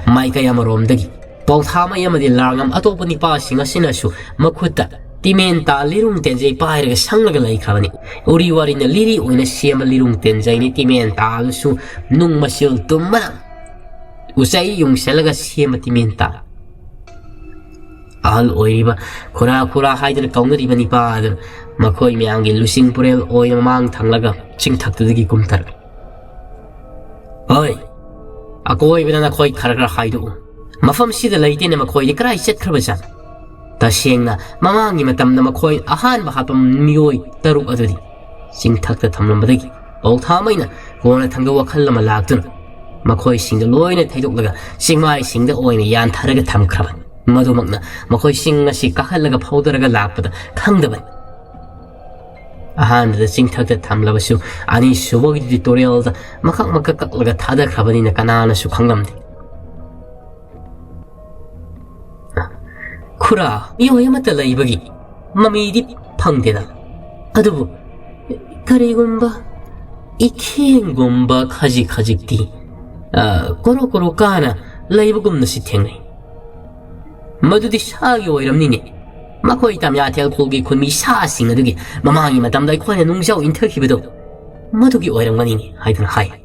ꯃꯥꯏꯀꯩ ꯑꯃꯔꯣꯝꯗꯒꯤ ꯄꯥꯎꯊꯥꯃꯩ ꯑꯃꯗꯤ ꯂꯥꯡꯉꯝ ꯑꯇꯣꯞꯄ ꯅꯤꯄꯥꯁꯤꯡ ꯑꯁꯤꯅꯁꯨ ꯃꯈꯨꯠꯇ ꯇꯤꯃꯦꯟ ꯇꯥ ꯂꯤꯔꯨꯡ ꯇꯦꯟꯖꯩ ꯄꯥꯏꯔꯒ ꯁꯪꯂꯒ ꯂꯩꯈ꯭ꯔꯕꯅꯤ꯫ ꯎꯔꯤ ꯋꯥꯔꯤꯅ ꯂꯤꯔꯤ ꯑꯣꯏꯅ ꯁꯦꯝꯕ ꯂꯤꯔꯨꯡ ꯇꯦꯟꯖꯩꯅꯤ꯫ ꯇꯤꯃꯦꯟ ꯇꯥ ꯑꯗꯨꯁꯨ ꯅꯨꯡ ꯃꯁꯤꯜ ꯇꯨꯝꯕꯅ ꯎꯆꯩ ꯌꯨꯡꯁꯤꯜꯂꯒ ꯁꯦꯝꯕ ꯇꯤꯃꯦꯟ ꯇꯥ꯫ ꯑꯍꯜ ꯑꯣꯏꯔꯤꯕ ꯈꯨꯔꯥ ꯈꯨꯔꯥ ꯍꯥꯏꯗꯨꯅ ꯀꯧꯅꯔꯤꯕ ꯅꯤꯄꯥ ꯑꯗꯨ ꯃꯈꯣꯏ ꯃꯌꯥꯝꯒꯤ ꯂꯨꯆꯤꯡ ꯄꯨꯔꯦꯜ ꯑꯣꯏꯅ ꯃꯃꯥꯡ ꯊꯪꯂꯒ ꯆꯤꯡꯊꯛꯇꯨꯗꯒꯤ ꯀꯨꯝꯊꯔꯛꯏ꯫ ꯍꯣꯏ, ꯑꯀꯣꯏꯕꯗ ꯅꯈꯣꯏ ꯈꯔ ꯈꯔ ꯍꯥꯏꯗꯣꯛꯎ꯫ ꯃꯐꯝꯁꯤꯗ ꯂꯩꯇꯦꯅꯦ, ꯃꯈꯣꯏꯗꯤ ꯀꯗꯥꯏ ꯆꯠꯈ꯭ꯔꯕꯖꯥꯠꯅꯣ? ꯇꯁꯦꯡꯅ ꯃꯃꯥꯡꯒꯤ ꯃꯇꯝꯗ ꯃꯈꯣꯏ ꯑꯍꯥꯟꯕ ꯍꯥꯠꯄ ꯃꯤꯑꯣꯏ ꯇꯔꯨꯛ ꯑꯗꯨꯗꯤ ꯆꯤꯡꯊꯛꯇ ꯊꯝꯂꯝꯕꯗꯒꯤ ꯄꯧꯊꯥꯃꯩꯅ ꯀꯣꯟꯅꯊꯪꯗ ꯋꯥꯈꯜ ꯑꯃ ꯂꯥꯛꯇꯨꯅ ꯃꯈꯣꯏꯁꯤꯡꯗ ꯂꯣꯏꯅ ꯊꯩꯗꯣꯛꯂꯒ ꯆꯤꯡꯃꯥꯏꯁꯤꯡꯗ ꯑꯣꯏꯅ ꯌꯥꯟꯊꯔꯒ ꯊꯝꯈ꯭ꯔꯕꯅꯤ꯫ ꯃꯗꯨꯃꯛꯅ ꯃꯈꯣꯏꯁꯤꯡ ꯑꯁꯤ ꯀꯥꯈꯠꯂꯒ ꯐꯧꯗꯔꯒ ꯂꯥꯛꯄꯗ ꯈꯪꯗꯕꯅꯤ꯫ ꯑꯍꯥꯟꯕꯗ ꯆꯤꯡꯊꯛꯇ ꯊꯝꯂꯕꯁꯨ ꯑꯅꯤꯁꯨꯕꯒꯤꯗꯨꯗꯤ ꯇꯨꯔꯦꯜꯗ ꯃꯀꯛ ꯃꯀꯛ ꯀꯛꯂꯒ ꯊꯥꯗꯈ꯭ꯔꯕꯅꯤꯅ ꯀꯅꯥꯅꯁꯨ ꯈꯪꯂꯝꯗꯦ꯫ ꯈꯨꯔꯥ, ꯃꯤꯑꯣꯏ ꯑꯃꯠꯇ ꯂꯩꯕꯒꯤ ꯃꯃꯤꯗꯤ ꯐꯪꯗꯦꯗ꯫ ꯑꯗꯨꯕꯨ ꯀꯔꯤꯒꯨꯝꯕ ꯏꯈꯦꯡꯒꯨꯝꯕ ꯈꯖꯤꯛ ꯈꯖꯤꯛꯇꯤ, ꯑ, ꯀꯣꯔꯣ ꯀꯣꯔꯣ ꯀꯥꯅ ꯂꯩꯕꯒꯨꯝꯅꯁꯨ ꯊꯦꯡꯅꯩ꯫ ꯃꯗꯨꯗꯤ ꯁꯥꯒꯤ ꯑꯣꯏꯔꯝꯅꯤꯅꯦ꯫ ꯃꯈꯣꯏ ꯇꯥꯃꯤꯌꯥꯊꯦꯜ ꯈꯨꯜꯒꯤ ꯈꯨꯟꯃꯤ ꯁꯥꯁꯤꯡ ꯑꯗꯨꯒꯤ ꯃꯃꯥꯡꯒꯤ ꯃꯇꯝꯗ ꯑꯩꯈꯣꯏꯅ ꯅꯨꯡꯖꯥꯎ ꯏꯟꯊꯈꯤꯕꯗꯣ ꯃꯗꯨꯒꯤ ꯑꯣꯏꯔꯝꯒꯅꯤꯅꯦ ꯍꯥꯏꯗꯨꯅ ꯍꯥꯏ꯫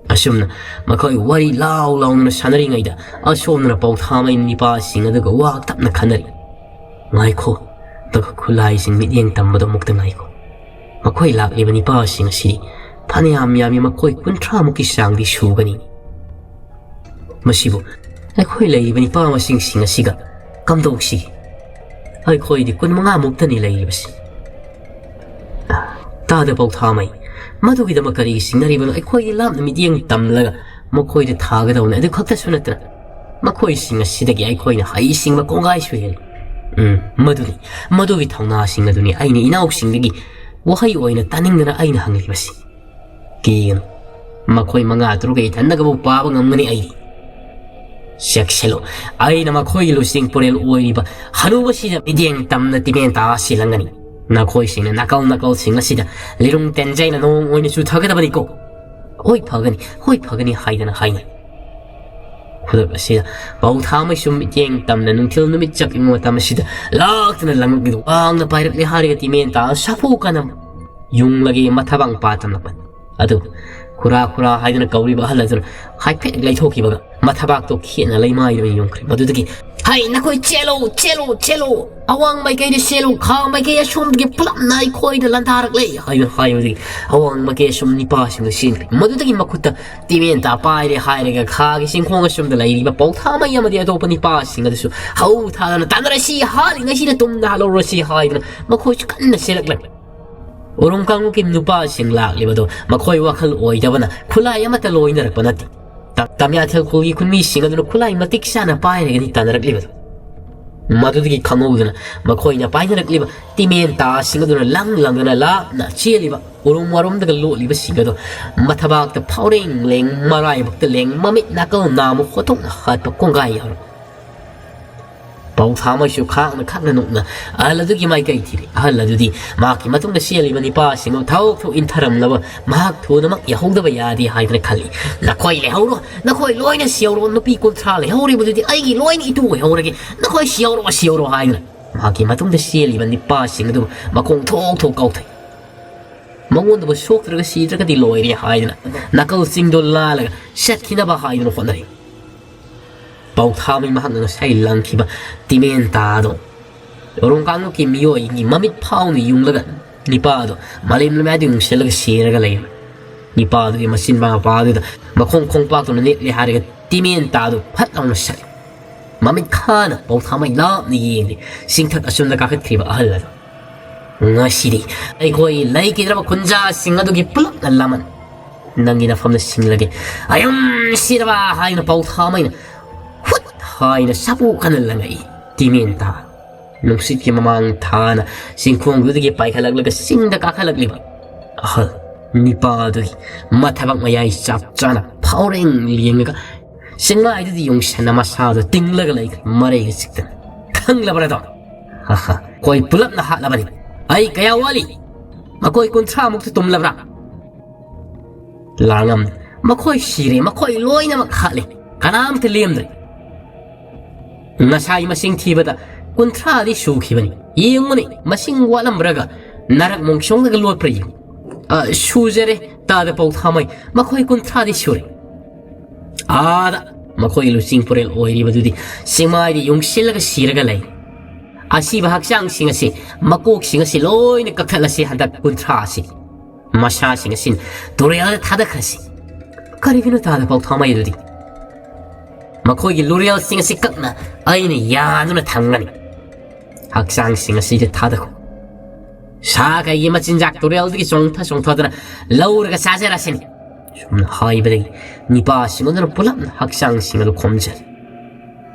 ꯑꯁꯨꯝꯅ ꯃꯈꯣꯏ ꯋꯥꯔꯤ ꯂꯥꯎ ꯂꯥꯎꯅ ꯁꯥꯟꯅꯔꯤꯉꯩꯗ ꯑꯁꯣꯝꯗꯅ ꯄꯧꯊꯥꯃꯩ ꯅꯤꯄꯥꯁꯤꯡ ꯑꯗꯨꯒ ꯋꯥ ꯇꯞꯅ ꯈꯟꯅꯔꯤ꯫ "ꯉꯥꯏꯈꯣ, ꯇꯈ ꯈꯨꯠꯂꯥꯏꯁꯤꯡ ꯃꯤꯠꯌꯦꯡ ꯇꯝꯕꯗꯣ ꯑꯃꯨꯛꯇ ꯉꯥꯏꯈꯣ꯫ ꯃꯈꯣꯏ ꯂꯥꯛꯂꯤꯕ ꯅꯤꯄꯥꯁꯤꯡ ꯑꯁꯤ ꯐꯅꯌꯥꯝ ꯌꯥꯝꯃꯤ, ꯃꯈꯣꯏ ꯀꯨꯟꯊ꯭ꯔꯥꯃꯨꯛꯀꯤ ꯆꯥꯡꯗꯤ ꯁꯨꯒꯅꯤ꯫ ꯃꯁꯤꯕꯨ ꯑꯩꯈꯣꯏ ꯂꯩꯔꯤꯕ ꯅꯤꯄꯥ ꯃꯁꯤꯡꯁꯤꯡ ꯑꯁꯤꯒ ꯀꯝꯗꯧꯁꯤꯒꯦ? ꯑꯩꯈꯣꯏꯗꯤ ꯀꯨꯟꯃꯉꯥꯃꯨꯛꯇꯅꯤ ꯂꯩꯔꯤꯕꯁꯤ꯫ ꯇꯥꯗ ꯄꯧꯊꯥꯃꯩ, ꯃꯗꯨꯒꯤꯗꯃꯛ ꯀꯔꯤꯒꯤ ꯆꯤꯡꯅꯔꯤꯕꯅꯣ? ꯑꯩꯈꯣꯏꯗꯤ ꯂꯥꯞꯅ ꯃꯤꯠꯌꯦꯡ ꯇꯝꯂꯒ ꯃꯈꯣꯏꯗ ꯊꯥꯒꯗꯧꯅꯤ꯫ ꯑꯗꯨ ꯈꯛꯇꯁꯨ ꯅꯠꯇꯅ ꯃꯈꯣꯏꯁꯤꯡ ꯑꯁꯤꯗꯒꯤ ꯑꯩꯈꯣꯏꯅ ꯍꯩꯁꯤꯡꯕ ꯀꯣꯡꯒꯥꯏꯁꯨ ꯍꯦꯜꯂꯤ꯫ ꯎꯝ, ꯃꯗꯨꯅꯤ, ꯃꯗꯨꯒꯤ ꯊꯧꯅꯥꯁꯤꯡ ꯑꯗꯨꯅꯤ ꯑꯩꯅ ꯏꯅꯥꯎꯁꯤꯡꯗꯒꯤ ꯋꯥꯍꯩ ꯑꯣꯏꯅ ꯇꯥꯅꯤꯡꯗꯅ ꯑꯩꯅ ꯍꯪꯂꯤꯕꯁꯤ꯫ ꯀꯤꯒꯅꯨ, ꯃꯈꯣꯏ ꯃꯉꯥ ꯇꯔꯨꯛ ꯏꯊꯟꯗꯒꯕꯨ ꯄꯥꯕ ꯉꯝꯒꯅꯤ ꯑꯩꯗꯤ꯫ ꯆꯦꯛꯁꯤꯜꯂꯨ, ꯑꯩꯅ ꯃꯈꯣꯏꯒꯤ ꯂꯨꯆꯤꯡ ꯄꯨꯔꯦꯜ ꯑꯣꯏꯔꯤꯕ ꯍꯅꯨꯕꯁꯤꯗ ꯃꯤꯠꯌꯦꯡ ꯇꯝꯅ ꯇꯤꯃꯦꯟ ꯇꯥ ꯁꯤꯜꯂꯝꯒꯅꯤ꯫ ꯅꯈꯣꯏꯁꯤꯡꯅ ꯅꯥꯀꯜ ꯅꯥꯀꯜꯁꯤꯡ ꯑꯁꯤꯗ ꯂꯤꯔꯨꯡ ꯇꯦꯟꯖꯩꯅ ꯅꯣꯡ ꯑꯣꯏꯅ ꯆꯨꯊꯒꯗꯕꯅꯤꯀꯣ꯫ "ꯍꯣꯏ ꯐꯒꯅꯤ, ꯍꯣꯏ ꯐꯒꯅꯤ" ꯍꯥꯏꯗꯅ ꯍꯥꯏꯅꯩ꯫ ꯈꯨꯗꯛ ꯑꯁꯤꯗ ꯄꯧꯊꯥꯃꯩꯁꯨ ꯃꯤꯠꯌꯦꯡ ꯇꯝꯅ ꯅꯨꯡꯊꯤꯜ ꯅꯨꯃꯤꯠ ꯆꯞ ꯌꯨꯡꯕ ꯃꯇꯝ ꯑꯁꯤꯗ ꯂꯥꯛꯇꯨꯅ ꯂꯪꯉꯛꯂꯤꯗꯨ ꯋꯥꯡꯅ ꯄꯥꯏꯔꯛꯂꯦ ꯍꯥꯏꯔꯒ ꯇꯤꯃꯦꯟ ꯇꯥ ꯁꯥꯐꯨ ꯀꯟꯅ ꯌꯨꯡꯂꯒꯦ ꯃꯊꯕꯥꯛ ꯄꯥ ꯇꯝꯂꯛꯄꯅꯤ꯫ ꯑꯗꯨ ꯈꯨꯔꯥ ꯈꯨꯔꯥ ꯍꯥꯏꯗꯨꯅ ꯀꯧꯔꯤꯕ ꯑꯍꯜ ꯑꯗꯨꯅ ꯍꯥꯏꯐꯦꯠ ꯂꯩꯊꯣꯛꯈꯤꯕꯒ ꯃꯊꯕꯥꯛꯇꯣ ꯈꯦꯠꯅ ꯂꯩꯃꯥꯏꯗ ꯑꯣꯏꯅ ꯌꯨꯡꯈ꯭ꯔꯦ꯫ ꯃꯗꯨꯗꯒꯤ, "ꯍꯩ, ꯅꯈꯣꯏ ꯆꯦꯜꯂꯣ, ꯆꯦꯜꯂꯣ, ꯆꯦꯜꯂꯣ! ꯑꯋꯥꯡ ꯃꯥꯏꯀꯩꯗ ꯆꯦꯜꯂꯣ, ꯈꯥ ꯃꯥꯏꯀꯩ ꯑꯁꯣꯝꯗꯒꯤ ꯄꯨꯂꯞꯅ ꯑꯩꯈꯣꯏꯗ ꯂꯥꯟꯗꯥꯔꯛꯂꯦ!" ꯍꯥꯏꯗꯨꯅ ꯍꯥꯏꯕꯗꯒꯤ ꯑꯋꯥꯡ ꯃꯥꯏꯀꯩ ꯑꯁꯣꯝ ꯅꯤꯄꯥꯁꯤꯡꯗ ꯆꯦꯟꯈ꯭ꯔꯦ꯫ ꯃꯗꯨꯗꯒꯤ ꯃꯈꯨꯠꯇ ꯇꯤꯃꯦꯟ ꯇꯥ ꯄꯥꯏꯔꯦ ꯍꯥꯏꯔꯒ ꯈꯥꯒꯤ ꯆꯤꯡꯈꯣꯡ ꯑꯁꯣꯝꯗ ꯂꯩꯔꯤꯕ ꯄꯧꯊꯥꯃꯩ ꯑꯃꯗꯤ ꯑꯇꯣꯞꯄ ꯅꯤꯄꯥꯁꯤꯡ ꯑꯗꯨꯁꯨ ꯍꯧ ꯊꯥꯗꯅ, "ꯇꯥꯟꯅꯔꯁꯤ, ꯍꯥꯠꯂꯤꯉꯩꯁꯤꯗ ꯇꯨꯝꯅ ꯍꯥꯠꯍꯧꯔꯁꯤ" ꯍꯥꯏꯗꯨꯅ ꯃꯈꯣꯏꯁꯨ ꯀꯟꯅ ꯆꯦꯜꯂꯛꯂꯦ꯫ ꯎꯔꯨꯝ ꯀꯥꯡꯂꯨꯞꯀꯤ ꯅꯨꯄꯥꯁꯤꯡ ꯂꯥꯛꯂꯤꯕꯗꯨ ꯃꯈꯣꯏ ꯋꯥꯈꯜ ꯑꯣꯏꯗꯕꯅ ꯈꯨꯠꯂꯥꯏ ꯑꯃꯠꯇ ꯂꯣꯏꯅꯔꯛꯄ ꯅꯠꯇꯦ꯫ ꯇ-, ꯇꯥꯃꯤꯌꯥꯊꯦꯜ ꯈꯨꯜꯒꯤ ꯈꯨꯟꯃꯤꯁꯤꯡ ꯑꯗꯨꯅ ꯈꯨꯠꯂꯥꯏ ꯃꯇꯤꯛ ꯆꯥꯅ ꯄꯥꯏꯔꯒꯅꯤ ꯇꯥꯟꯅꯔꯛꯂꯤꯕꯗꯨ꯫ ꯃꯗꯨꯗꯒꯤ ꯈꯪꯍꯧꯗꯅ ꯃꯈꯣꯏꯅ ꯄꯥꯏꯅꯔꯛꯂꯤꯕ ꯇꯤꯃꯦꯟ ꯇꯥꯁꯤꯡ ꯑꯗꯨꯅ ꯂꯪ ꯂꯪꯗꯅ ꯂꯥꯞꯅ ꯆꯦꯜꯂꯤꯕ ꯎꯔꯨꯝ ꯋꯥꯔꯨꯝꯗꯒ ꯂꯣꯠꯂꯤꯕꯁꯤꯡ ꯑꯗꯨ ꯃꯊꯕꯥꯛꯇ ꯐꯥꯎꯔꯦꯡ ꯂꯦꯡ, ꯃꯔꯥꯏꯕꯛꯇ ꯂꯦꯡ, ꯃꯃꯤꯠ ꯅꯥꯀꯜ ꯅꯥꯝꯃ ꯍꯣꯠꯇꯣꯛꯅ ꯍꯥꯠꯄ ꯀꯣꯡꯒꯥꯏ ꯌꯥꯎꯔꯝꯃꯤ꯫ ꯄꯧꯊꯥꯃꯩꯁꯨ ꯈꯥꯡꯅ ꯈꯥꯡꯅ ꯅꯣꯛꯅ ꯑꯍꯜ ꯑꯗꯨꯒꯤ ꯃꯥꯏꯀꯩ ꯊꯤꯔꯦ꯫ ꯑꯍꯜ ꯑꯗꯨꯗꯤ ꯃꯍꯥꯛꯀꯤ ꯃꯇꯨꯡꯗ ꯆꯦꯜꯂꯤꯕ ꯅꯤꯄꯥꯁꯤꯡ ꯑꯗꯨ ꯊꯥꯎ ꯊꯨ ꯏꯟꯊꯔꯝꯂꯕ ꯃꯍꯥꯛ ꯊꯨꯅꯃꯛ ꯌꯥꯍꯧꯗꯕ ꯌꯥꯗꯦ ꯍꯥꯏꯗꯅ ꯈꯜꯂꯤ꯫ "ꯅꯈꯣꯏ ꯂꯩꯍꯧꯔꯣ, ꯅꯈꯣꯏ ꯂꯣꯏꯅ ꯁꯤꯍꯧꯔꯣ, ꯅꯨꯄꯤ ꯀꯨꯟꯊ꯭ꯔꯥ ꯂꯩꯍꯧꯔꯤꯕꯗꯨꯗꯤ ꯑꯩꯒꯤ ꯂꯣꯏꯅ ꯏꯇꯨ ꯑꯣꯏꯍꯧꯔꯒꯦ, ꯅꯈꯣꯏ ꯁꯤꯍꯧꯔꯣ, ꯁꯤꯍꯧꯔꯣ" ꯍꯥꯏꯗꯅ ꯃꯍꯥꯛꯀꯤ ꯃꯇꯨꯡꯗ ꯆꯦꯜꯂꯤꯕ ꯅꯤꯄꯥꯁꯤꯡ ꯑꯗꯨ ꯃꯈꯣꯡ ꯊꯣꯛ ꯊꯣꯛ ꯀꯥꯎꯊꯩ꯫ ꯃꯉꯣꯟꯗꯕꯨ ꯁꯣꯛꯇ꯭ꯔꯒ ꯁꯤꯗ꯭ꯔꯒꯗꯤ ꯂꯣꯏꯔꯦ ꯍꯥꯏꯗꯅ ꯅꯥꯀꯜ ꯆꯤꯡꯗꯣ ꯂꯥꯜꯂꯒ ꯆꯠꯈꯤꯅꯕ ꯍꯥꯏꯗꯨꯅ ꯍꯣꯠꯅꯔꯤ꯫ ꯄꯧꯊꯥꯃꯩ ꯃꯍꯥꯛꯅ ꯉꯁꯥꯏ ꯂꯪꯈꯤꯕ ꯇꯤꯃꯦꯟ ꯇꯥꯗꯣ ꯎꯔꯨꯝ ꯀꯥꯡꯂꯨꯞꯀꯤ ꯃꯤꯑꯣꯏꯒꯤ ꯃꯃꯤꯠ ꯐꯥꯎꯅ ꯌꯨꯡꯂꯒ ꯅꯤꯄꯥꯗꯣ ꯃꯥꯂꯦꯝ ꯂꯩꯃꯥꯏꯗ ꯌꯨꯡꯁꯤꯜꯂꯒ ꯁꯤꯔꯒ ꯂꯩꯔꯝꯃꯤ꯫ ꯅꯤꯄꯥꯗꯨꯒꯤ ꯃꯆꯤꯟ ꯃꯄꯥꯗꯨꯗ ꯃꯈꯣꯡ ꯈꯣꯡꯄꯥꯛꯇꯨꯅ ꯅꯦꯠꯂꯦ ꯍꯥꯏꯔꯒ ꯇꯤꯃꯦꯟꯇꯥꯗꯨ ꯐꯠ ꯂꯥꯎꯅ ꯁꯠꯂꯤ꯫ ꯃꯃꯤꯠ ꯈꯥꯅ ꯄꯧꯊꯥꯃꯩ ꯂꯥꯞꯅ ꯌꯦꯡꯂꯤ꯫ ꯆꯤꯡꯊꯛ ꯑꯆꯨꯝꯗ ꯀꯥꯈꯠꯈ꯭ꯔꯤꯕ ꯑꯍꯜ ꯑꯗꯨ꯫ "ꯉꯁꯤꯗꯤ ꯑꯩꯈꯣꯏ ꯂꯩꯈꯤꯗ꯭ꯔꯕ ꯈꯨꯟꯖꯥꯁꯤꯡ ꯑꯗꯨꯒꯤ ꯄꯨꯂꯞꯅ ꯂꯃꯟ ꯅꯪꯒꯤ ꯅꯐꯝꯗ ꯁꯤꯡꯂꯒꯦ꯫ ꯑꯌꯨꯝ ꯁꯤꯔꯕ!" ꯍꯥꯏꯅ ꯄꯧꯊꯥꯃꯩꯅ ꯍꯨꯠ ꯍꯥꯏꯅ ꯁꯥꯄꯨ ꯀꯟꯅ ꯂꯪꯉꯛꯏ꯫ ꯇꯤꯃꯦꯟꯇꯥ ꯅꯨꯡꯁꯤꯠꯀꯤ ꯃꯃꯥꯡ ꯊꯥꯅ ꯆꯤꯡꯈꯣꯡꯗꯨꯗꯒꯤ ꯄꯥꯏꯈꯠꯂꯛꯂꯒ ꯆꯤꯡꯗ ꯀꯥꯈꯠꯂꯛꯂꯤꯕ ꯑꯍꯜ ꯅꯤꯄꯥꯗꯨꯒꯤ ꯃꯊꯕꯥꯛ ꯃꯌꯥꯏ ꯆꯞ ꯆꯥꯅ ꯐꯥꯎꯔꯦꯡ ꯂꯦꯡꯉꯒ ꯆꯤꯡꯃꯥꯏꯗꯨꯗ ꯌꯨꯡꯁꯟꯅ ꯃꯁꯥꯗꯨ ꯇꯤꯡꯂꯒ ꯂꯩꯈ꯭ꯔꯦ ꯃꯔꯩꯒ ꯆꯤꯛꯇꯅ꯫ "ꯈꯪꯂꯕ꯭ꯔꯥꯗꯣ? ꯍꯥ ꯍꯥ, ꯑꯩꯈꯣꯏ ꯄꯨꯂꯞꯅ ꯍꯥꯠꯂꯕꯅꯤ꯫ ꯑꯩ ꯀꯌꯥ ꯋꯥꯠꯂꯤ? ꯃꯈꯣꯏ ꯀꯨꯟꯊ꯭ꯔꯥꯃꯨꯛꯇ ꯇꯨꯝꯂꯕ꯭ꯔꯥ?" ꯂꯥꯡꯉꯝ꯫ "ꯃꯈꯣꯏ ꯁꯤꯔꯦ, ꯃꯈꯣꯏ ꯂꯣꯏꯅꯃꯛ ꯍꯥꯠꯂꯦ, ꯀꯅꯥꯝꯇ ꯂꯦꯝꯗ꯭ꯔꯦ꯫ ꯉꯁꯥꯏ ꯃꯁꯤꯡ ꯊꯤꯕꯗ ꯀꯨꯟꯊ꯭ꯔꯥꯗꯤ ꯁꯨꯈꯤꯕꯅꯤ꯫ ꯌꯦꯡꯉꯨꯅꯦ, ꯃꯁꯤꯡ ꯋꯥꯠꯂꯝꯕ꯭ꯔꯒ ꯅꯔꯛ ꯃꯣꯡꯁꯣꯡꯗꯒ ꯂꯣꯠꯄ꯭ꯔꯥ ꯌꯦꯡꯉꯨ꯫ ꯑ, ꯁꯨꯖꯔꯦ, ꯇꯥꯗ ꯄꯧꯊꯥꯃꯩ, ꯃꯈꯣꯏ ꯀꯨꯟꯊ꯭ꯔꯥꯗꯤ ꯁꯨꯔꯦ꯫ ꯑꯥꯗ ꯃꯈꯣꯏ ꯂꯨꯆꯤꯡ ꯄꯨꯔꯦꯜ ꯑꯣꯏꯔꯤꯕꯗꯨꯗꯤ ꯆꯤꯡꯃꯥꯏꯗ ꯌꯨꯡꯁꯤꯜꯂꯒ ꯁꯤꯔꯒ ꯂꯩ꯫ ꯑꯁꯤꯕ ꯍꯛꯆꯥꯡꯁꯤꯡ ꯑꯁꯤ, ꯃꯀꯣꯛꯁꯤꯡ ꯑꯁꯤ ꯂꯣꯏꯅ ꯀꯛꯊꯠꯂꯁꯤ ꯍꯟꯗꯛ ꯀꯨꯟꯊ꯭ꯔꯥ ꯑꯁꯤ꯫ ꯃꯁꯥꯁꯤꯡ ꯑꯁꯤ ꯇꯨꯔꯦꯜꯗ ꯊꯥꯗꯈ꯭ꯔꯁꯤ꯫" "ꯀꯔꯤꯒꯤꯅꯣ ꯇꯥꯗ ꯄꯧꯊꯥꯃꯩ ꯑꯗꯨꯗꯤ?" "ꯃꯈꯣꯏꯒꯤ ꯂꯨꯔꯦꯜꯁꯤꯡ ꯑꯁꯤ ꯀꯛꯅ ꯑꯩꯅ ꯌꯥꯗꯨꯅ ꯊꯝꯒꯅꯤ꯫ ꯍꯛꯆꯥꯡꯁꯤꯡ ꯑꯁꯤꯗ ꯊꯥꯗꯈꯣ꯫ ꯁꯥ ꯀꯩꯒꯤ ꯃꯆꯤꯟꯖꯥꯛ ꯇꯨꯔꯦꯜꯗꯒꯤ ꯆꯣꯡꯊ ꯆꯣꯡꯊꯗꯨꯅ ꯂꯧꯔꯒ ꯆꯥꯖꯔꯁꯤꯅꯤ꯫" ꯁꯨꯝꯅ ꯍꯥꯏꯕꯗꯒꯤ ꯅꯤꯄꯥꯁꯤꯡ ꯑꯗꯨꯅ ꯄꯨꯂꯞꯅ ꯍꯛꯆꯥꯡꯁꯤꯡ ꯑꯗꯨ ꯈꯣꯝꯖꯜꯂꯤ꯫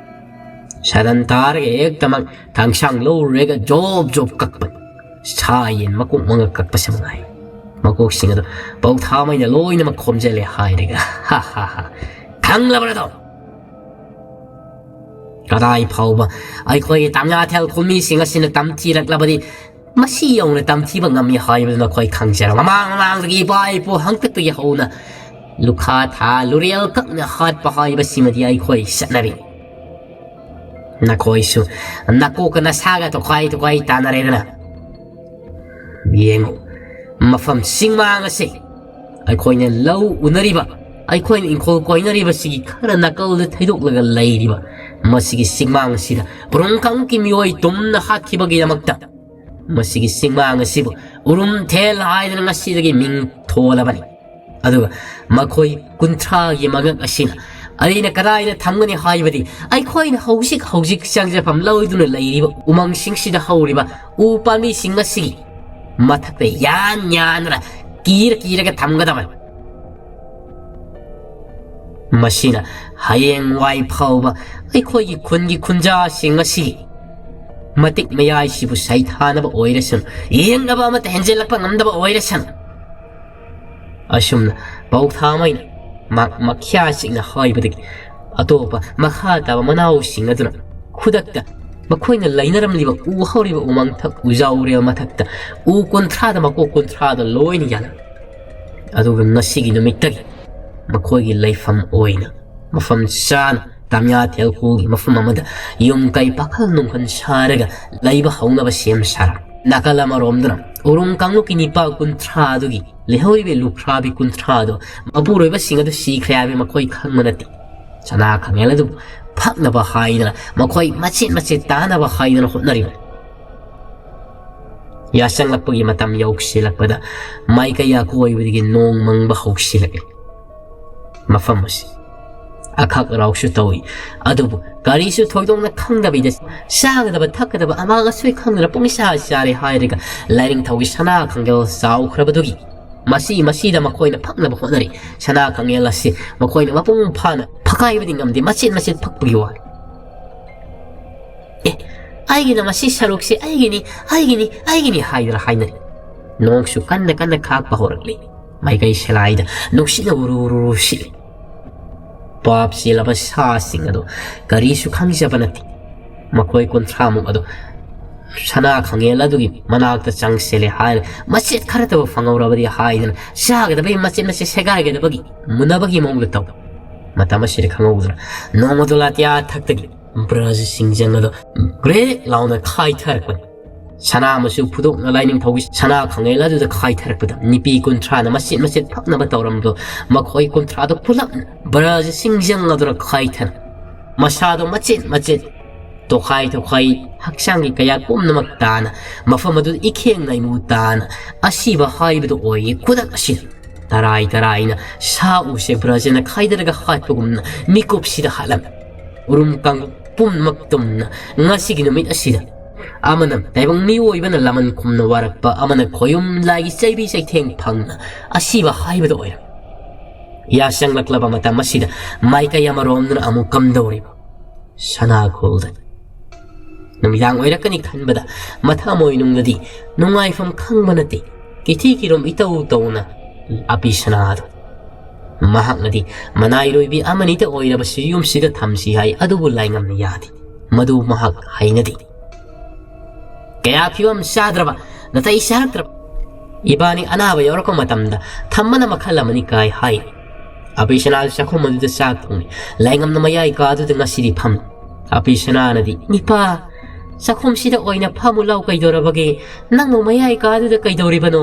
ꯁꯗꯟ ꯇꯥꯔꯒ ꯍꯦꯛꯇꯃꯛ ꯊꯥꯡꯁꯥꯡ ꯂꯧꯔꯨꯔꯒ ꯖꯣꯞ ꯖꯣꯞ ꯀꯛꯄꯅꯤ꯫ ꯁꯥ ꯌꯦꯟ ꯃꯀꯣꯛ ꯃꯉꯛ ꯀꯛꯄꯁꯦ ꯃꯉꯥꯏ꯫ ꯃꯀꯣꯛꯁꯤꯡ ꯑꯗꯨ ꯄꯧꯊꯥꯃꯩꯅ ꯂꯣꯏꯅꯃꯛ ꯈꯣꯝꯖꯜꯂꯦ ꯍꯥꯏꯔꯒ꯫ "ꯍꯥ ꯍꯥ ꯍꯥ꯫ ꯈꯪꯂꯕ꯭ꯔꯥꯗꯣ? ꯀꯗꯥꯏ ꯐꯥꯎꯕ ꯑꯩꯈꯣꯏꯒꯤ ꯇꯥꯃꯤꯌꯥꯊꯦꯜ ꯈꯨꯃꯤꯁꯤꯡ ꯑꯁꯤꯅ ꯇꯝꯊꯤꯔꯛꯂꯕꯗꯤ ꯃꯁꯤ ꯌꯧꯅ ꯇꯝꯊꯤꯕ ꯉꯝꯃꯤ ꯍꯥꯏꯕꯗꯨ ꯅꯈꯣꯏ ꯈꯪꯖꯔꯣ꯫ ꯃꯃꯥꯡ ꯃꯃꯥꯡꯗꯒꯤ ꯏꯄꯥ ꯏꯄꯨ ꯍꯥꯛꯇꯛꯇꯒꯤ ꯍꯧꯅ ꯂꯨꯈꯥ ꯊꯥ ꯂꯨꯔꯦꯜ ꯀꯛꯅ ꯍꯥꯠꯄ ꯍꯥꯏꯕꯁꯤꯃꯗꯤ ꯑꯩꯈꯣꯏ ꯆꯠꯅꯕꯤ꯫ ꯅꯈꯣꯏꯁꯨ ꯅꯀꯣꯛꯀ ꯅꯁꯥꯒ ꯇꯣꯈꯥꯏ ꯇꯣꯈꯥꯏ ꯇꯥꯅꯔꯦꯗꯅ꯫ ꯌꯦꯡꯉꯨ, ꯃꯐꯝ ꯆꯤꯡꯃꯥꯡ ꯑꯁꯤ ꯑꯩꯈꯣꯏꯅ ꯂꯧ ꯎꯅꯔꯤꯕ, ꯑꯩꯈꯣꯏꯅ ꯏꯪꯈꯣꯜ ꯀꯣꯏꯅꯔꯤꯕꯁꯤꯒꯤ ꯈꯔ ꯅꯥꯀꯜꯗ ꯊꯩꯗꯣꯛꯂꯒ ꯂꯩꯔꯤꯕ ꯃꯁꯤꯒꯤ ꯆꯤꯡꯃꯥꯡ ꯑꯁꯤꯗ ꯕ꯭ꯔꯣꯡ ꯀꯥꯡꯂꯨꯞꯀꯤ ꯃꯤꯑꯣꯏ ꯇꯨꯝꯅ ꯍꯥꯠꯈꯤꯕꯒꯤꯗꯃꯛꯇ ꯃꯁꯤꯒꯤ ꯆꯤꯡꯃꯥꯡ ꯑꯁꯤꯕꯨ ꯎꯔꯨꯝꯊꯦꯜ ꯍꯥꯏꯗꯅ ꯉꯁꯤꯗꯒꯤ ꯃꯤꯡ ꯊꯣꯜꯂꯕꯅꯤ꯫ ꯑꯗꯨꯒ ꯃꯈꯣꯏ ꯀꯨꯟꯊ꯭ꯔꯥꯒꯤ ꯃꯉꯛ ꯑꯁꯤꯅ ꯑꯩꯅ ꯀꯗꯥꯏꯗ ꯊꯝꯒꯅꯤ ꯍꯥꯏꯕꯗꯤ, ꯑꯩꯈꯣꯏꯅ ꯍꯧꯖꯤꯛ ꯍꯧꯖꯤꯛ ꯆꯪꯖꯐꯝ ꯂꯧꯗꯨꯅ ꯂꯩꯔꯤꯕ ꯎꯃꯪꯁꯤꯡꯁꯤꯗ ꯍꯧꯔꯤꯕ ꯎ ꯄꯥꯝꯕꯤꯁꯤꯡ ꯑꯁꯤꯒꯤ ꯃꯊꯛꯇ ꯌꯥꯟ ꯌꯥꯟꯗꯨꯅ ꯀꯤꯔ ꯀꯤꯔꯒ ꯊꯝꯒꯗꯕꯅꯤ꯫ ꯃꯁꯤꯅ ꯍꯌꯦꯡꯋꯥꯏ ꯐꯥꯎꯕ ꯑꯩꯈꯣꯏꯒꯤ ꯈꯨꯟꯒꯤ ꯈꯨꯟꯖꯥꯁꯤꯡ ꯑꯁꯤ ꯃꯇꯤꯛ ꯃꯌꯥꯏꯁꯤꯕꯨ ꯁꯩꯊꯥꯅꯕ ꯑꯣꯏꯔꯁꯅꯨ, ꯌꯦꯡꯅꯕ ꯑꯃꯠꯇ ꯍꯦꯟꯖꯤꯜꯂꯛꯄ ꯉꯝꯗꯕ ꯑꯣꯏꯔꯁꯅꯨ꯫ ꯑꯁꯨꯝꯅ ꯄꯥꯎꯊꯥꯃꯩꯅ ꯃꯥꯛ ꯃꯈ꯭ꯌꯥꯁꯤꯡꯅ ꯍꯥꯏꯕꯗꯒꯤ ꯑꯇꯣꯞꯄ ꯃꯈꯥ ꯇꯥꯕ ꯃꯅꯥꯎꯁꯤꯡ ꯑꯗꯨꯅ ꯈꯨꯗꯛꯇ ꯃꯈꯣꯏꯅ ꯂꯩꯅꯔꯝꯂꯤꯕ ꯎ ꯍꯧꯔꯤꯕ ꯎꯃꯪꯊꯛ ꯎꯖꯥꯎꯔꯦꯜ ꯃꯊꯛꯇ ꯎ ꯀꯨꯟꯊ꯭ꯔꯥꯗ ꯃꯀꯣꯛ ꯀꯨꯟꯊ꯭ꯔꯥꯗ ꯂꯣꯏꯅ ꯌꯥꯜꯂꯝꯃꯤ꯫ ꯑꯗꯨꯒ ꯉꯁꯤꯒꯤ ꯅꯨꯃꯤꯠꯇꯒꯤ ꯃꯈꯣꯏꯒꯤ ꯂꯩꯐꯝ ꯑꯣꯏꯅ ꯃꯐꯝ ꯆꯥꯅ ꯇꯥꯃꯤꯌꯥ ꯊꯦꯜꯈꯣꯒꯤ ꯃꯐꯝ ꯑꯃꯗ ꯌꯨꯝ ꯀꯩ ꯄꯥꯈꯜ ꯅꯨꯡꯈꯜ ꯁꯥꯔꯒ ꯂꯩꯕ ꯍꯧꯅꯕ ꯁꯦꯝ ꯁꯥꯔꯝꯃꯤ꯫ ꯅꯥꯀꯜ ꯑꯃꯔꯣꯝꯗꯅ ꯎꯔꯨꯝ ꯀꯥꯡꯂꯨꯞꯀꯤ ꯅꯤꯄꯥ ꯀꯨꯟꯊ꯭ꯔꯥ ꯑꯗꯨꯒꯤ ꯂꯩꯍꯧꯔꯤꯕ ꯂꯨꯈ꯭ꯔꯥꯕꯤ ꯀꯨꯟꯊ꯭ꯔꯥ ꯑꯗꯨ ꯃꯄꯨꯔꯣꯏꯕꯁꯤꯡ ꯑꯗꯨ ꯁꯤꯈ꯭ꯔꯦ ꯍꯥꯏꯕ ꯃꯈꯣꯏ ꯈꯪꯕ ꯅꯠꯇꯦ꯫ ꯁꯅꯥ ꯈꯥꯃꯦꯜ ꯑꯗꯨꯕꯨ ꯐꯛꯅꯕ ꯍꯥꯏꯗꯅ ꯃꯈꯣꯏ ꯃꯆꯦꯠ ꯃꯆꯦꯠ ꯇꯥꯅꯕ ꯍꯥꯏꯗꯅ ꯍꯣꯠꯅꯔꯤꯕꯅꯤ꯫ ꯌꯥꯆꯪꯂꯛꯄꯒꯤ ꯃꯇꯝ ꯌꯧꯁꯤꯜꯂꯛꯄꯗ ꯃꯥꯏꯀꯩ ꯑꯀꯣꯏꯕꯗꯒꯤ ꯅꯣꯡ ꯃꯪꯕ ꯍꯧꯁꯤꯜꯂꯛꯂꯤ꯫ ꯃꯐꯝ ꯑꯁꯤ ꯑꯈꯛ ꯑꯔꯥꯎꯁꯨ ꯇꯧꯏ, ꯑꯗꯨꯕꯨ ꯀꯔꯤꯁꯨ ꯊꯣꯏꯗꯣꯛꯅ ꯈꯪꯗꯕꯤꯗ ꯆꯥꯒꯗꯕ ꯊꯛꯀꯗꯕ ꯑꯃꯥꯡ ꯑꯁꯣꯏ ꯈꯪꯗꯅ ꯄꯨꯡꯆꯥ ꯆꯥꯔꯦ ꯍꯥꯏꯔꯒ ꯂꯥꯏꯅꯤꯡꯊꯧꯒꯤ ꯁꯅꯥ ꯈꯪꯒꯦꯜ ꯆꯥꯎꯈ꯭ꯔꯕꯗꯨꯒꯤ ꯃꯁꯤ ꯃꯁꯤꯗ ꯃꯈꯣꯏꯅ ꯐꯛꯅꯕ ꯍꯣꯠꯅꯔꯤ꯫ ꯁꯅꯥ ꯈꯪꯒꯦꯜ ꯑꯁꯤ ꯃꯈꯣꯏꯅ ꯃꯄꯨꯡ ꯐꯥꯅ ꯐꯛꯀꯥꯏꯕꯗꯤ ꯉꯝꯗꯦ, ꯃꯆꯦꯠ ꯃꯆꯦꯠ ꯐꯛꯄꯒꯤ ꯋꯥꯅꯤ꯫ ꯑꯦ, ꯑꯩꯒꯤꯅ ꯃꯁꯤ ꯁꯔꯨꯛꯁꯤ ꯑꯩꯒꯤꯅꯤ, ꯑꯩꯒꯤꯅꯤ, ꯑꯩꯒꯤꯅꯤ ꯍꯥꯏꯗꯨꯅ ꯍꯥꯏꯅꯔꯤ꯫ ꯅꯣꯡꯁꯨ ꯀꯟꯅ ꯀꯟꯅ ꯈꯥꯛꯄ ꯍꯧꯔꯛꯂꯤ꯫ ꯃꯥꯏꯀꯩ ꯁꯦꯂꯥꯏꯗ ꯅꯨꯡꯁꯤꯠꯅ ꯎꯔꯨ ꯎꯔꯨ ꯎꯔꯨ ꯁꯤꯠꯂꯤ꯫ ꯄꯥꯞ ꯆꯦꯜꯂꯕ ꯁꯥꯁꯤꯡ ꯑꯗꯨ ꯀꯔꯤꯁꯨ ꯈꯪꯖꯕ ꯅꯠꯇꯦ꯫ ꯃꯈꯣꯏ ꯀꯨꯟꯊ꯭ꯔꯥꯃꯨꯛ ꯑꯗꯨ ꯁꯅꯥ ꯈꯪꯉꯦꯜ ꯑꯗꯨꯒꯤ ꯃꯅꯥꯛꯇ ꯆꯪꯁꯤꯜꯂꯦ ꯍꯥꯏꯅ ꯃꯆꯦꯠ ꯈꯔꯇꯕꯨ ꯐꯪꯍꯧꯔꯕꯗꯤ ꯍꯥꯏꯗꯅ ꯆꯥꯒꯗꯕꯒꯤ ꯃꯆꯦꯠ ꯃꯆꯦꯠ ꯁꯦꯒꯥꯏꯒꯗꯕꯒꯤ ꯃꯨꯟꯅꯕꯒꯤ ꯃꯑꯣꯡꯗ ꯇꯧ꯫ ꯃꯇꯝ ꯑꯁꯤꯗ ꯈꯪꯍꯧꯗꯅ ꯅꯣꯡꯃꯗꯣ ꯂꯥꯇꯤꯌꯥ ꯊꯛꯇꯒꯤ ꯕ꯭ꯔꯖ ꯁꯤꯡꯖꯪ ꯑꯗꯨ ꯒ꯭ꯔꯦꯛ ꯂꯥꯎꯅ ꯈꯥꯏꯊꯔꯛꯄꯅꯤ꯫ ꯁꯅꯥ ꯃꯆꯨ ꯐꯨꯗꯣꯛꯅ ꯂꯥꯏꯅꯤꯡꯊꯧꯒꯤ ꯁꯅꯥ ꯈꯪꯉꯦꯜ ꯑꯗꯨꯗ ꯈꯥꯏꯊꯔꯛꯄꯗ ꯅꯤꯄꯤ ꯀꯨꯟꯊ꯭ꯔꯥꯅ ꯃꯆꯦꯠ ꯃꯆꯦꯠ ꯐꯛꯅꯕ ꯇꯧꯔꯝꯕꯗꯣ ꯃꯈꯣꯏ ꯀꯨꯟꯊ꯭ꯔꯥꯗꯣ ꯄꯨꯂꯞꯅ ꯕ꯭ꯔꯖ ꯁꯤꯡꯖꯪ ꯑꯗꯨꯅ ꯈꯥꯏꯊꯅ ꯃꯁꯥꯗꯣ ꯃꯆꯦꯠ ꯃꯆꯦꯠ ꯇꯣꯈꯥꯏ ꯇꯣꯈꯥꯏ ꯍꯛꯆꯥꯡꯒꯤ ꯀꯌꯥꯠ ꯄꯨꯝꯅꯃꯛ ꯇꯥꯅ, ꯃꯐꯝ ꯑꯗꯨꯗ ꯏꯈꯦꯡ ꯅꯥꯏꯃꯨ ꯇꯥꯅ ꯑꯁꯤꯕ ꯍꯥꯏꯕꯗꯨ ꯑꯣꯏꯌꯦ꯫ ꯈꯨꯗꯛ ꯑꯁꯤꯗ ꯇꯔꯥꯏ ꯇꯔꯥꯏꯅ ꯁꯥ ꯎꯆꯦꯛ ꯕ꯭ꯔꯖꯅ ꯈꯥꯏꯗꯔꯒ ꯍꯥꯠꯄꯒꯨꯝꯅ ꯃꯤꯀꯨꯞꯁꯤꯗ ꯍꯥꯠꯂꯝꯃꯤ꯫ ꯎꯔꯨꯝ ꯀꯥꯡꯂꯨꯞ ꯄꯨꯝꯅꯃꯛ ꯇꯨꯝꯅ ꯉꯁꯤꯒꯤ ꯅꯨꯃꯤꯠ ꯑꯁꯤꯗ ꯑꯃꯅ ꯇꯥꯏꯕꯪ ꯃꯤꯑꯣꯏꯕꯅ ꯂꯃꯟ ꯈꯨꯝꯅ ꯋꯥꯔꯛꯄ, ꯑꯃꯅ ꯈꯣꯌꯨꯝ ꯂꯥꯏꯒꯤ ꯆꯩꯕꯤ ꯆꯩꯊꯦꯡ ꯐꯪꯅ ꯑꯁꯤꯕ ꯍꯥꯏꯕꯗꯨ ꯑꯣꯏꯔꯝꯃꯤ꯫ ꯌꯥꯆꯪꯂꯛꯂꯕ ꯃꯇꯝ ꯑꯁꯤꯗ ꯃꯥꯏꯀꯩ ꯑꯃꯔꯣꯝꯗꯅ ꯑꯃꯨꯛ ꯀꯝꯗꯧꯔꯤꯕ ꯁꯅꯥꯈꯣꯜꯗꯅꯤ꯫ ꯅꯨꯃꯤꯗꯥꯡ ꯑꯣꯏꯔꯛꯀꯅꯤ ꯈꯟꯕꯗ ꯃꯊꯃꯣꯏꯅꯨꯡꯗꯗꯤ ꯅꯨꯡꯉꯥꯏꯐꯝ ꯈꯪꯕ ꯅꯠꯇꯦ꯫ ꯀꯤꯊꯤ ꯀꯤꯔꯨꯝ ꯏꯇꯧ ꯇꯧꯅ ꯑꯄꯤ ꯁꯅꯥꯗꯨ꯫ ꯃꯍꯥꯛꯅꯗꯤ ꯃꯅꯥꯏꯔꯣꯏꯕꯤ ꯑꯃꯅꯤꯇ ꯑꯣꯏꯔꯕꯁꯨ ꯌꯨꯝꯁꯤꯗ ꯊꯝꯁꯤ ꯍꯥꯏ, ꯑꯗꯨꯕꯨ ꯂꯥꯏꯉꯝꯅ ꯌꯥꯗꯦ꯫ ꯃꯗꯨ ꯃꯍꯥꯛ ꯍꯩꯅꯗꯦ꯫ ꯀꯌꯥ ꯐꯤꯕꯝ ꯆꯥꯗ꯭ꯔꯕ, ꯅꯥꯇꯩ ꯆꯥꯔꯛꯇ꯭ꯔꯕ꯫ ꯏꯕꯥꯅꯤ ꯑꯅꯥꯕ ꯌꯥꯎꯔꯛꯄ ꯃꯇꯝꯗ ꯊꯝꯕꯅ ꯃꯈꯜ ꯑꯃꯅꯤ ꯀꯥꯏ ꯍꯥꯏ꯫ ꯑꯕꯤꯁꯅꯥꯗꯨ ꯆꯥꯛꯈꯨꯝ ꯑꯗꯨꯗ ꯆꯥꯛ ꯊꯣꯡꯂꯤ꯫ ꯂꯥꯏꯉꯝꯅ ꯃꯌꯥꯏ ꯀꯥꯗꯨꯗ ꯉꯁꯤꯗꯤ ꯐꯝꯂꯤ꯫ ꯑꯕꯤꯁꯅꯥꯅꯗꯤ, "ꯅꯤꯄꯥ, ꯆꯥꯛꯈꯨꯝꯁꯤꯗ ꯑꯣꯏꯅ ꯐꯝꯃꯨ ꯂꯥꯎ, ꯀꯩꯗꯧꯔꯕꯒꯦ? ꯅꯪꯕꯨ ꯃꯌꯥꯏ ꯀꯥꯗꯨꯗ ꯀꯩꯗꯧꯔꯤꯕꯅꯣ?"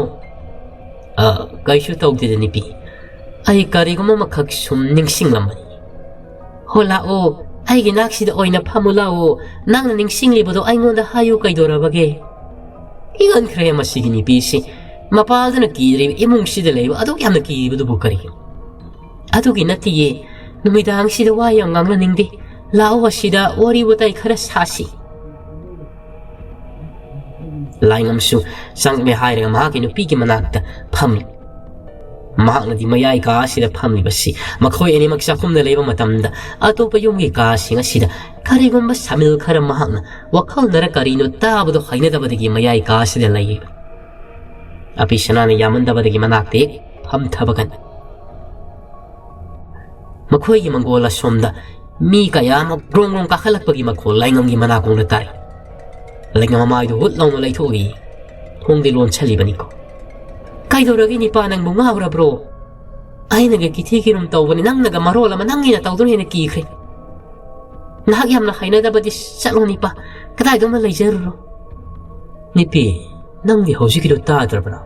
"ꯑ, ꯀꯩꯁꯨ ꯇꯧꯗꯦꯗ ꯅꯤꯄꯤ꯫ ꯑꯩ ꯀꯔꯤꯒꯨꯝꯕ ꯑꯃꯈꯛ ꯁꯨꯝ ꯅꯤꯡꯁꯤꯡꯂꯝꯕꯅꯤ꯫" "ꯍꯣ ꯂꯥꯛꯑꯣ, ꯑꯩꯒꯤ ꯅꯥꯛꯁꯤꯗ ꯑꯣꯏꯅ ꯐꯝꯃꯨ ꯂꯥꯛꯑꯣ, ꯅꯪꯅ ꯅꯤꯡꯁꯤꯡꯂꯤꯕꯗꯣ ꯑꯩꯉꯣꯟꯗ ꯍꯥꯏꯌꯨ, ꯀꯩꯗꯧꯔꯕꯒꯦ?" ꯏꯪꯍꯟꯈ꯭ꯔꯦ ꯃꯁꯤꯒꯤ ꯅꯨꯄꯤꯁꯤ꯫ ꯃꯄꯥꯜꯗꯅ ꯀꯤꯗ꯭ꯔꯤꯕ ꯏꯃꯨꯡꯁꯤꯗ ꯂꯩꯕ ꯑꯗꯨꯛ ꯌꯥꯝꯅ ꯀꯤꯔꯤꯕꯗꯨꯕꯨ ꯀꯔꯤꯒꯤꯅꯣ? "ꯑꯗꯨꯒꯤ ꯅꯠꯇꯤꯌꯦ, ꯅꯨꯃꯤꯗꯥꯡꯁꯤꯗ ꯋꯥ ꯌꯥꯝ ꯉꯥꯡꯅꯅꯤꯡꯗꯦ꯫ ꯂꯥꯛꯑꯣ ꯑꯁꯤꯗ ꯋꯥꯔꯤ ꯋꯥꯇꯥꯏ ꯈꯔ ꯁꯥꯁꯤ꯫" ꯂꯥꯏꯉꯝꯁꯨ ꯆꯪꯂꯦ ꯍꯥꯏꯔꯒ ꯃꯍꯥꯛꯀꯤ ꯅꯨꯄꯤꯒꯤ ꯃꯅꯥꯛꯇ ꯐꯝꯃꯤ꯫ ꯃꯍꯥꯛꯅꯗꯤ ꯃꯌꯥꯏ ꯀꯥ ꯑꯁꯤꯗ ꯐꯝꯂꯤꯕꯁꯤ, ꯃꯈꯣꯏ ꯑꯅꯤꯃꯛ ꯆꯥꯛꯈꯨꯝꯗ ꯂꯩꯕ ꯃꯇꯝꯗ ꯑꯇꯣꯞꯄ ꯌꯨꯝꯒꯤ ꯀꯥꯁꯤꯡ ꯑꯁꯤꯗ ꯀꯔꯤꯒꯨꯝꯕ ꯁꯥꯃꯤꯜ ꯈꯔ ꯃꯍꯥꯛꯅ ꯋꯥꯈꯜꯅꯔ ꯀꯔꯤꯅꯣ ꯇꯥꯕꯗꯣ ꯍꯩꯅꯗꯕꯗꯒꯤ ꯃꯌꯥꯏ ꯀꯥ ꯑꯁꯤꯗ ꯂꯩꯔꯤꯕ꯫ ꯑꯄꯤꯁꯅꯥꯅ ꯌꯥꯝꯃꯟꯗꯕꯗꯒꯤ ꯃꯅꯥꯛꯇ ꯍꯦꯛ ꯐꯝꯊꯕꯒꯟ ꯃꯈꯣꯏꯒꯤ ꯃꯪꯒꯣꯜ ꯑꯁꯣꯝꯗ ꯃꯤ ꯀꯌꯥ ꯑꯃ ꯒ꯭ꯔꯣꯡ ꯒ꯭ꯔꯣꯡ ꯀꯥꯈꯠꯂꯛꯄꯒꯤ ꯃꯈꯣꯜ ꯂꯥꯏꯉꯝꯒꯤ ꯃꯅꯥꯀꯣꯡꯗ ꯇꯥꯏ꯫ ꯂꯥꯏꯉꯝ ꯃꯃꯥꯏꯗꯨ ꯍꯨꯠ ꯂꯥꯎꯅ ꯂꯩꯊꯣꯛꯏ꯫ ꯊꯣꯡꯗꯤ ꯂꯣꯟꯁꯜꯂꯤꯕꯅꯤꯀꯣ꯫ "ꯀꯩꯗꯧꯔꯒꯦ ꯅꯤꯄꯥ, ꯅꯪꯕꯨ ꯉꯥꯎꯔꯕ꯭ꯔꯣ? ꯑꯩꯅꯒ ꯀꯤꯊꯤ ꯀꯤꯔꯨꯝ ꯇꯧꯕꯅꯤ, ꯅꯪꯅꯒ ꯃꯔꯣꯜ ꯑꯃ, ꯅꯪꯒꯤꯅ ꯇꯧꯗꯨꯅ ꯍꯦꯟꯅ ꯀꯤꯈ꯭ꯔꯦ꯫ ꯅꯍꯥꯛ ꯌꯥꯝꯅ ꯍꯩꯅꯗꯕꯗꯤ ꯆꯠꯂꯣ ꯅꯤꯄꯥ, ꯀꯗꯥꯏꯗꯣ ꯑꯃ ꯂꯩꯖꯔꯨꯔꯣ꯫" "ꯅꯤꯄꯤ, ꯅꯪꯗꯤ ꯍꯧꯖꯤꯛꯀꯤꯗꯣ ꯇꯥꯗ꯭ꯔꯕ꯭ꯔꯥ?"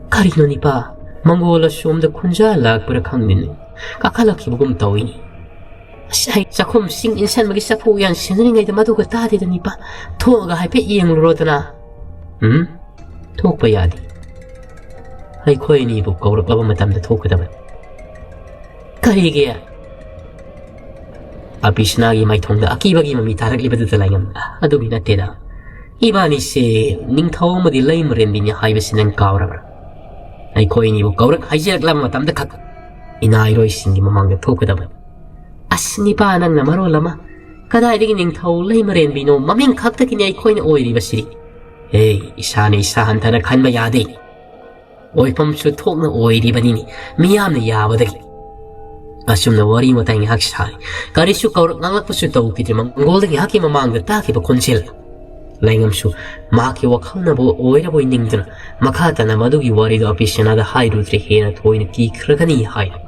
"ꯀꯔꯤꯅꯣ ꯅꯤꯄꯥ? ꯃꯪꯒꯣꯜ ꯑꯁꯣꯝꯗ ꯈꯨꯟꯖꯥ ꯂꯥꯛꯄ꯭ꯔꯥ ꯈꯪꯗꯦꯅꯦ, ꯀꯥꯈꯠꯂꯛꯈꯤꯕꯒꯨꯝ ꯇꯧꯏꯅꯦ꯫" ꯑꯁ, ꯑꯩ ꯆꯥꯛꯈꯨꯝꯁꯤꯡ ꯏꯟꯁꯟꯕꯒꯤ ꯆꯐꯨ ꯎꯌꯥꯟ ꯁꯦꯟꯅꯔꯤꯉꯩꯗ ꯃꯗꯨꯒ ꯇꯥꯗꯦꯗ, ꯅꯤꯄꯥ꯫ ꯊꯣꯛꯑꯒ ꯍꯥꯏꯐꯦꯠ ꯌꯦꯡꯂꯨꯔꯣꯗꯅ꯫ ꯎꯝ? ꯊꯣꯛꯄ ꯌꯥꯗꯦ꯫ ꯑꯩꯈꯣꯏ ꯑꯅꯤꯕꯨ ꯀꯧꯔꯛꯂꯕ ꯃꯇꯝꯗ ꯊꯣꯛꯀꯗꯕꯅꯤ꯫ ꯀꯔꯤꯒꯤ? ꯑꯕꯤꯁꯅꯥꯒꯤ ꯃꯥꯏꯊꯣꯡꯗ ꯑꯀꯤꯕꯒꯤ ꯃꯃꯤ ꯇꯥꯔꯛꯂꯤꯕꯗꯨꯗ ꯂꯥꯏꯉꯝ, ꯑꯗꯨꯒꯤ ꯅꯠꯇꯦꯗ꯫ ꯏꯕꯥꯅꯤꯁꯦ ꯅꯤꯡꯊꯧ ꯑꯃꯗꯤ ꯂꯩꯃꯔꯦꯟꯕꯤꯅꯤ ꯍꯥꯏꯕꯁꯤ ꯅꯪ ꯀꯥꯎꯔꯕ꯭ꯔꯥ? ꯑꯩꯈꯣꯏ ꯑꯅꯤꯕꯨ ꯀꯧꯔꯛ ꯍꯥꯏꯖꯔꯛꯂꯕ ꯃꯇꯝꯗ ꯈꯛ ꯏꯅꯥ ꯏꯔꯣꯏꯁꯤꯡꯒꯤ ꯃꯃꯥꯡꯗ ꯊꯣꯛꯀꯗꯕꯅꯤ꯫ ꯑꯁ, ꯅꯤꯄꯥ, ꯅꯪꯅ ꯃꯔꯣꯜ ꯑꯃ꯫ ꯀꯗꯥꯏꯗꯒꯤ ꯅꯤꯡꯊꯧ ꯂꯩꯃꯔꯦꯟꯕꯤꯅꯣ? ꯃꯃꯤꯡ ꯈꯛꯇꯒꯤꯅꯤ ꯑꯩꯈꯣꯏꯅ ꯑꯣꯏꯔꯤꯕꯁꯤꯗꯤ꯫ ꯍꯦ, ꯏꯁꯥꯅ ꯏꯁꯥ ꯍꯟꯊꯅ ꯈꯟꯕ ꯌꯥꯗꯦ꯫ ꯑꯣꯏꯐꯝꯁꯨ ꯊꯣꯛꯅ ꯑꯣꯏꯔꯤꯕꯅꯤꯅꯦ, ꯃꯤꯌꯥꯝꯅ ꯌꯥꯕꯗꯒꯤ꯫ ꯑꯁꯨꯝꯅ ꯋꯥꯔꯤ ꯋꯥꯇꯥꯏ ꯉꯥꯏꯍꯥꯛ ꯁꯥꯔꯤ꯫ ꯀꯔꯤꯁꯨ ꯀꯧꯔꯛ ꯉꯥꯡꯂꯛꯄꯁꯨ ꯇꯧꯈꯤꯗ꯭ꯔꯦ꯫ ꯃꯪꯒꯣꯜꯗ ꯉꯥꯏꯍꯥꯛꯀꯤ ꯃꯃꯥꯡꯗ ꯇꯥꯈꯤꯕ ꯈꯣꯟꯖꯦꯜ꯫ ꯂꯥꯏꯉꯝꯁꯨ ꯃꯍꯥꯛꯀꯤ ꯋꯥꯈꯜꯅꯕꯨ ꯑꯣꯏꯔꯕꯣꯏ ꯅꯤꯡꯗꯨꯅ ꯃꯈꯥ ꯇꯥꯅ ꯃꯗꯨꯒꯤ ꯋꯥꯔꯤꯗꯨ ꯑꯕꯤꯁꯅꯥꯗ ꯍꯥꯏꯔꯨꯗ꯭ꯔꯦ, ꯍꯦꯟꯅ ꯊꯣꯏꯅ ꯀꯤꯈ꯭ꯔꯒꯅꯤ ꯍꯥꯏꯅ꯫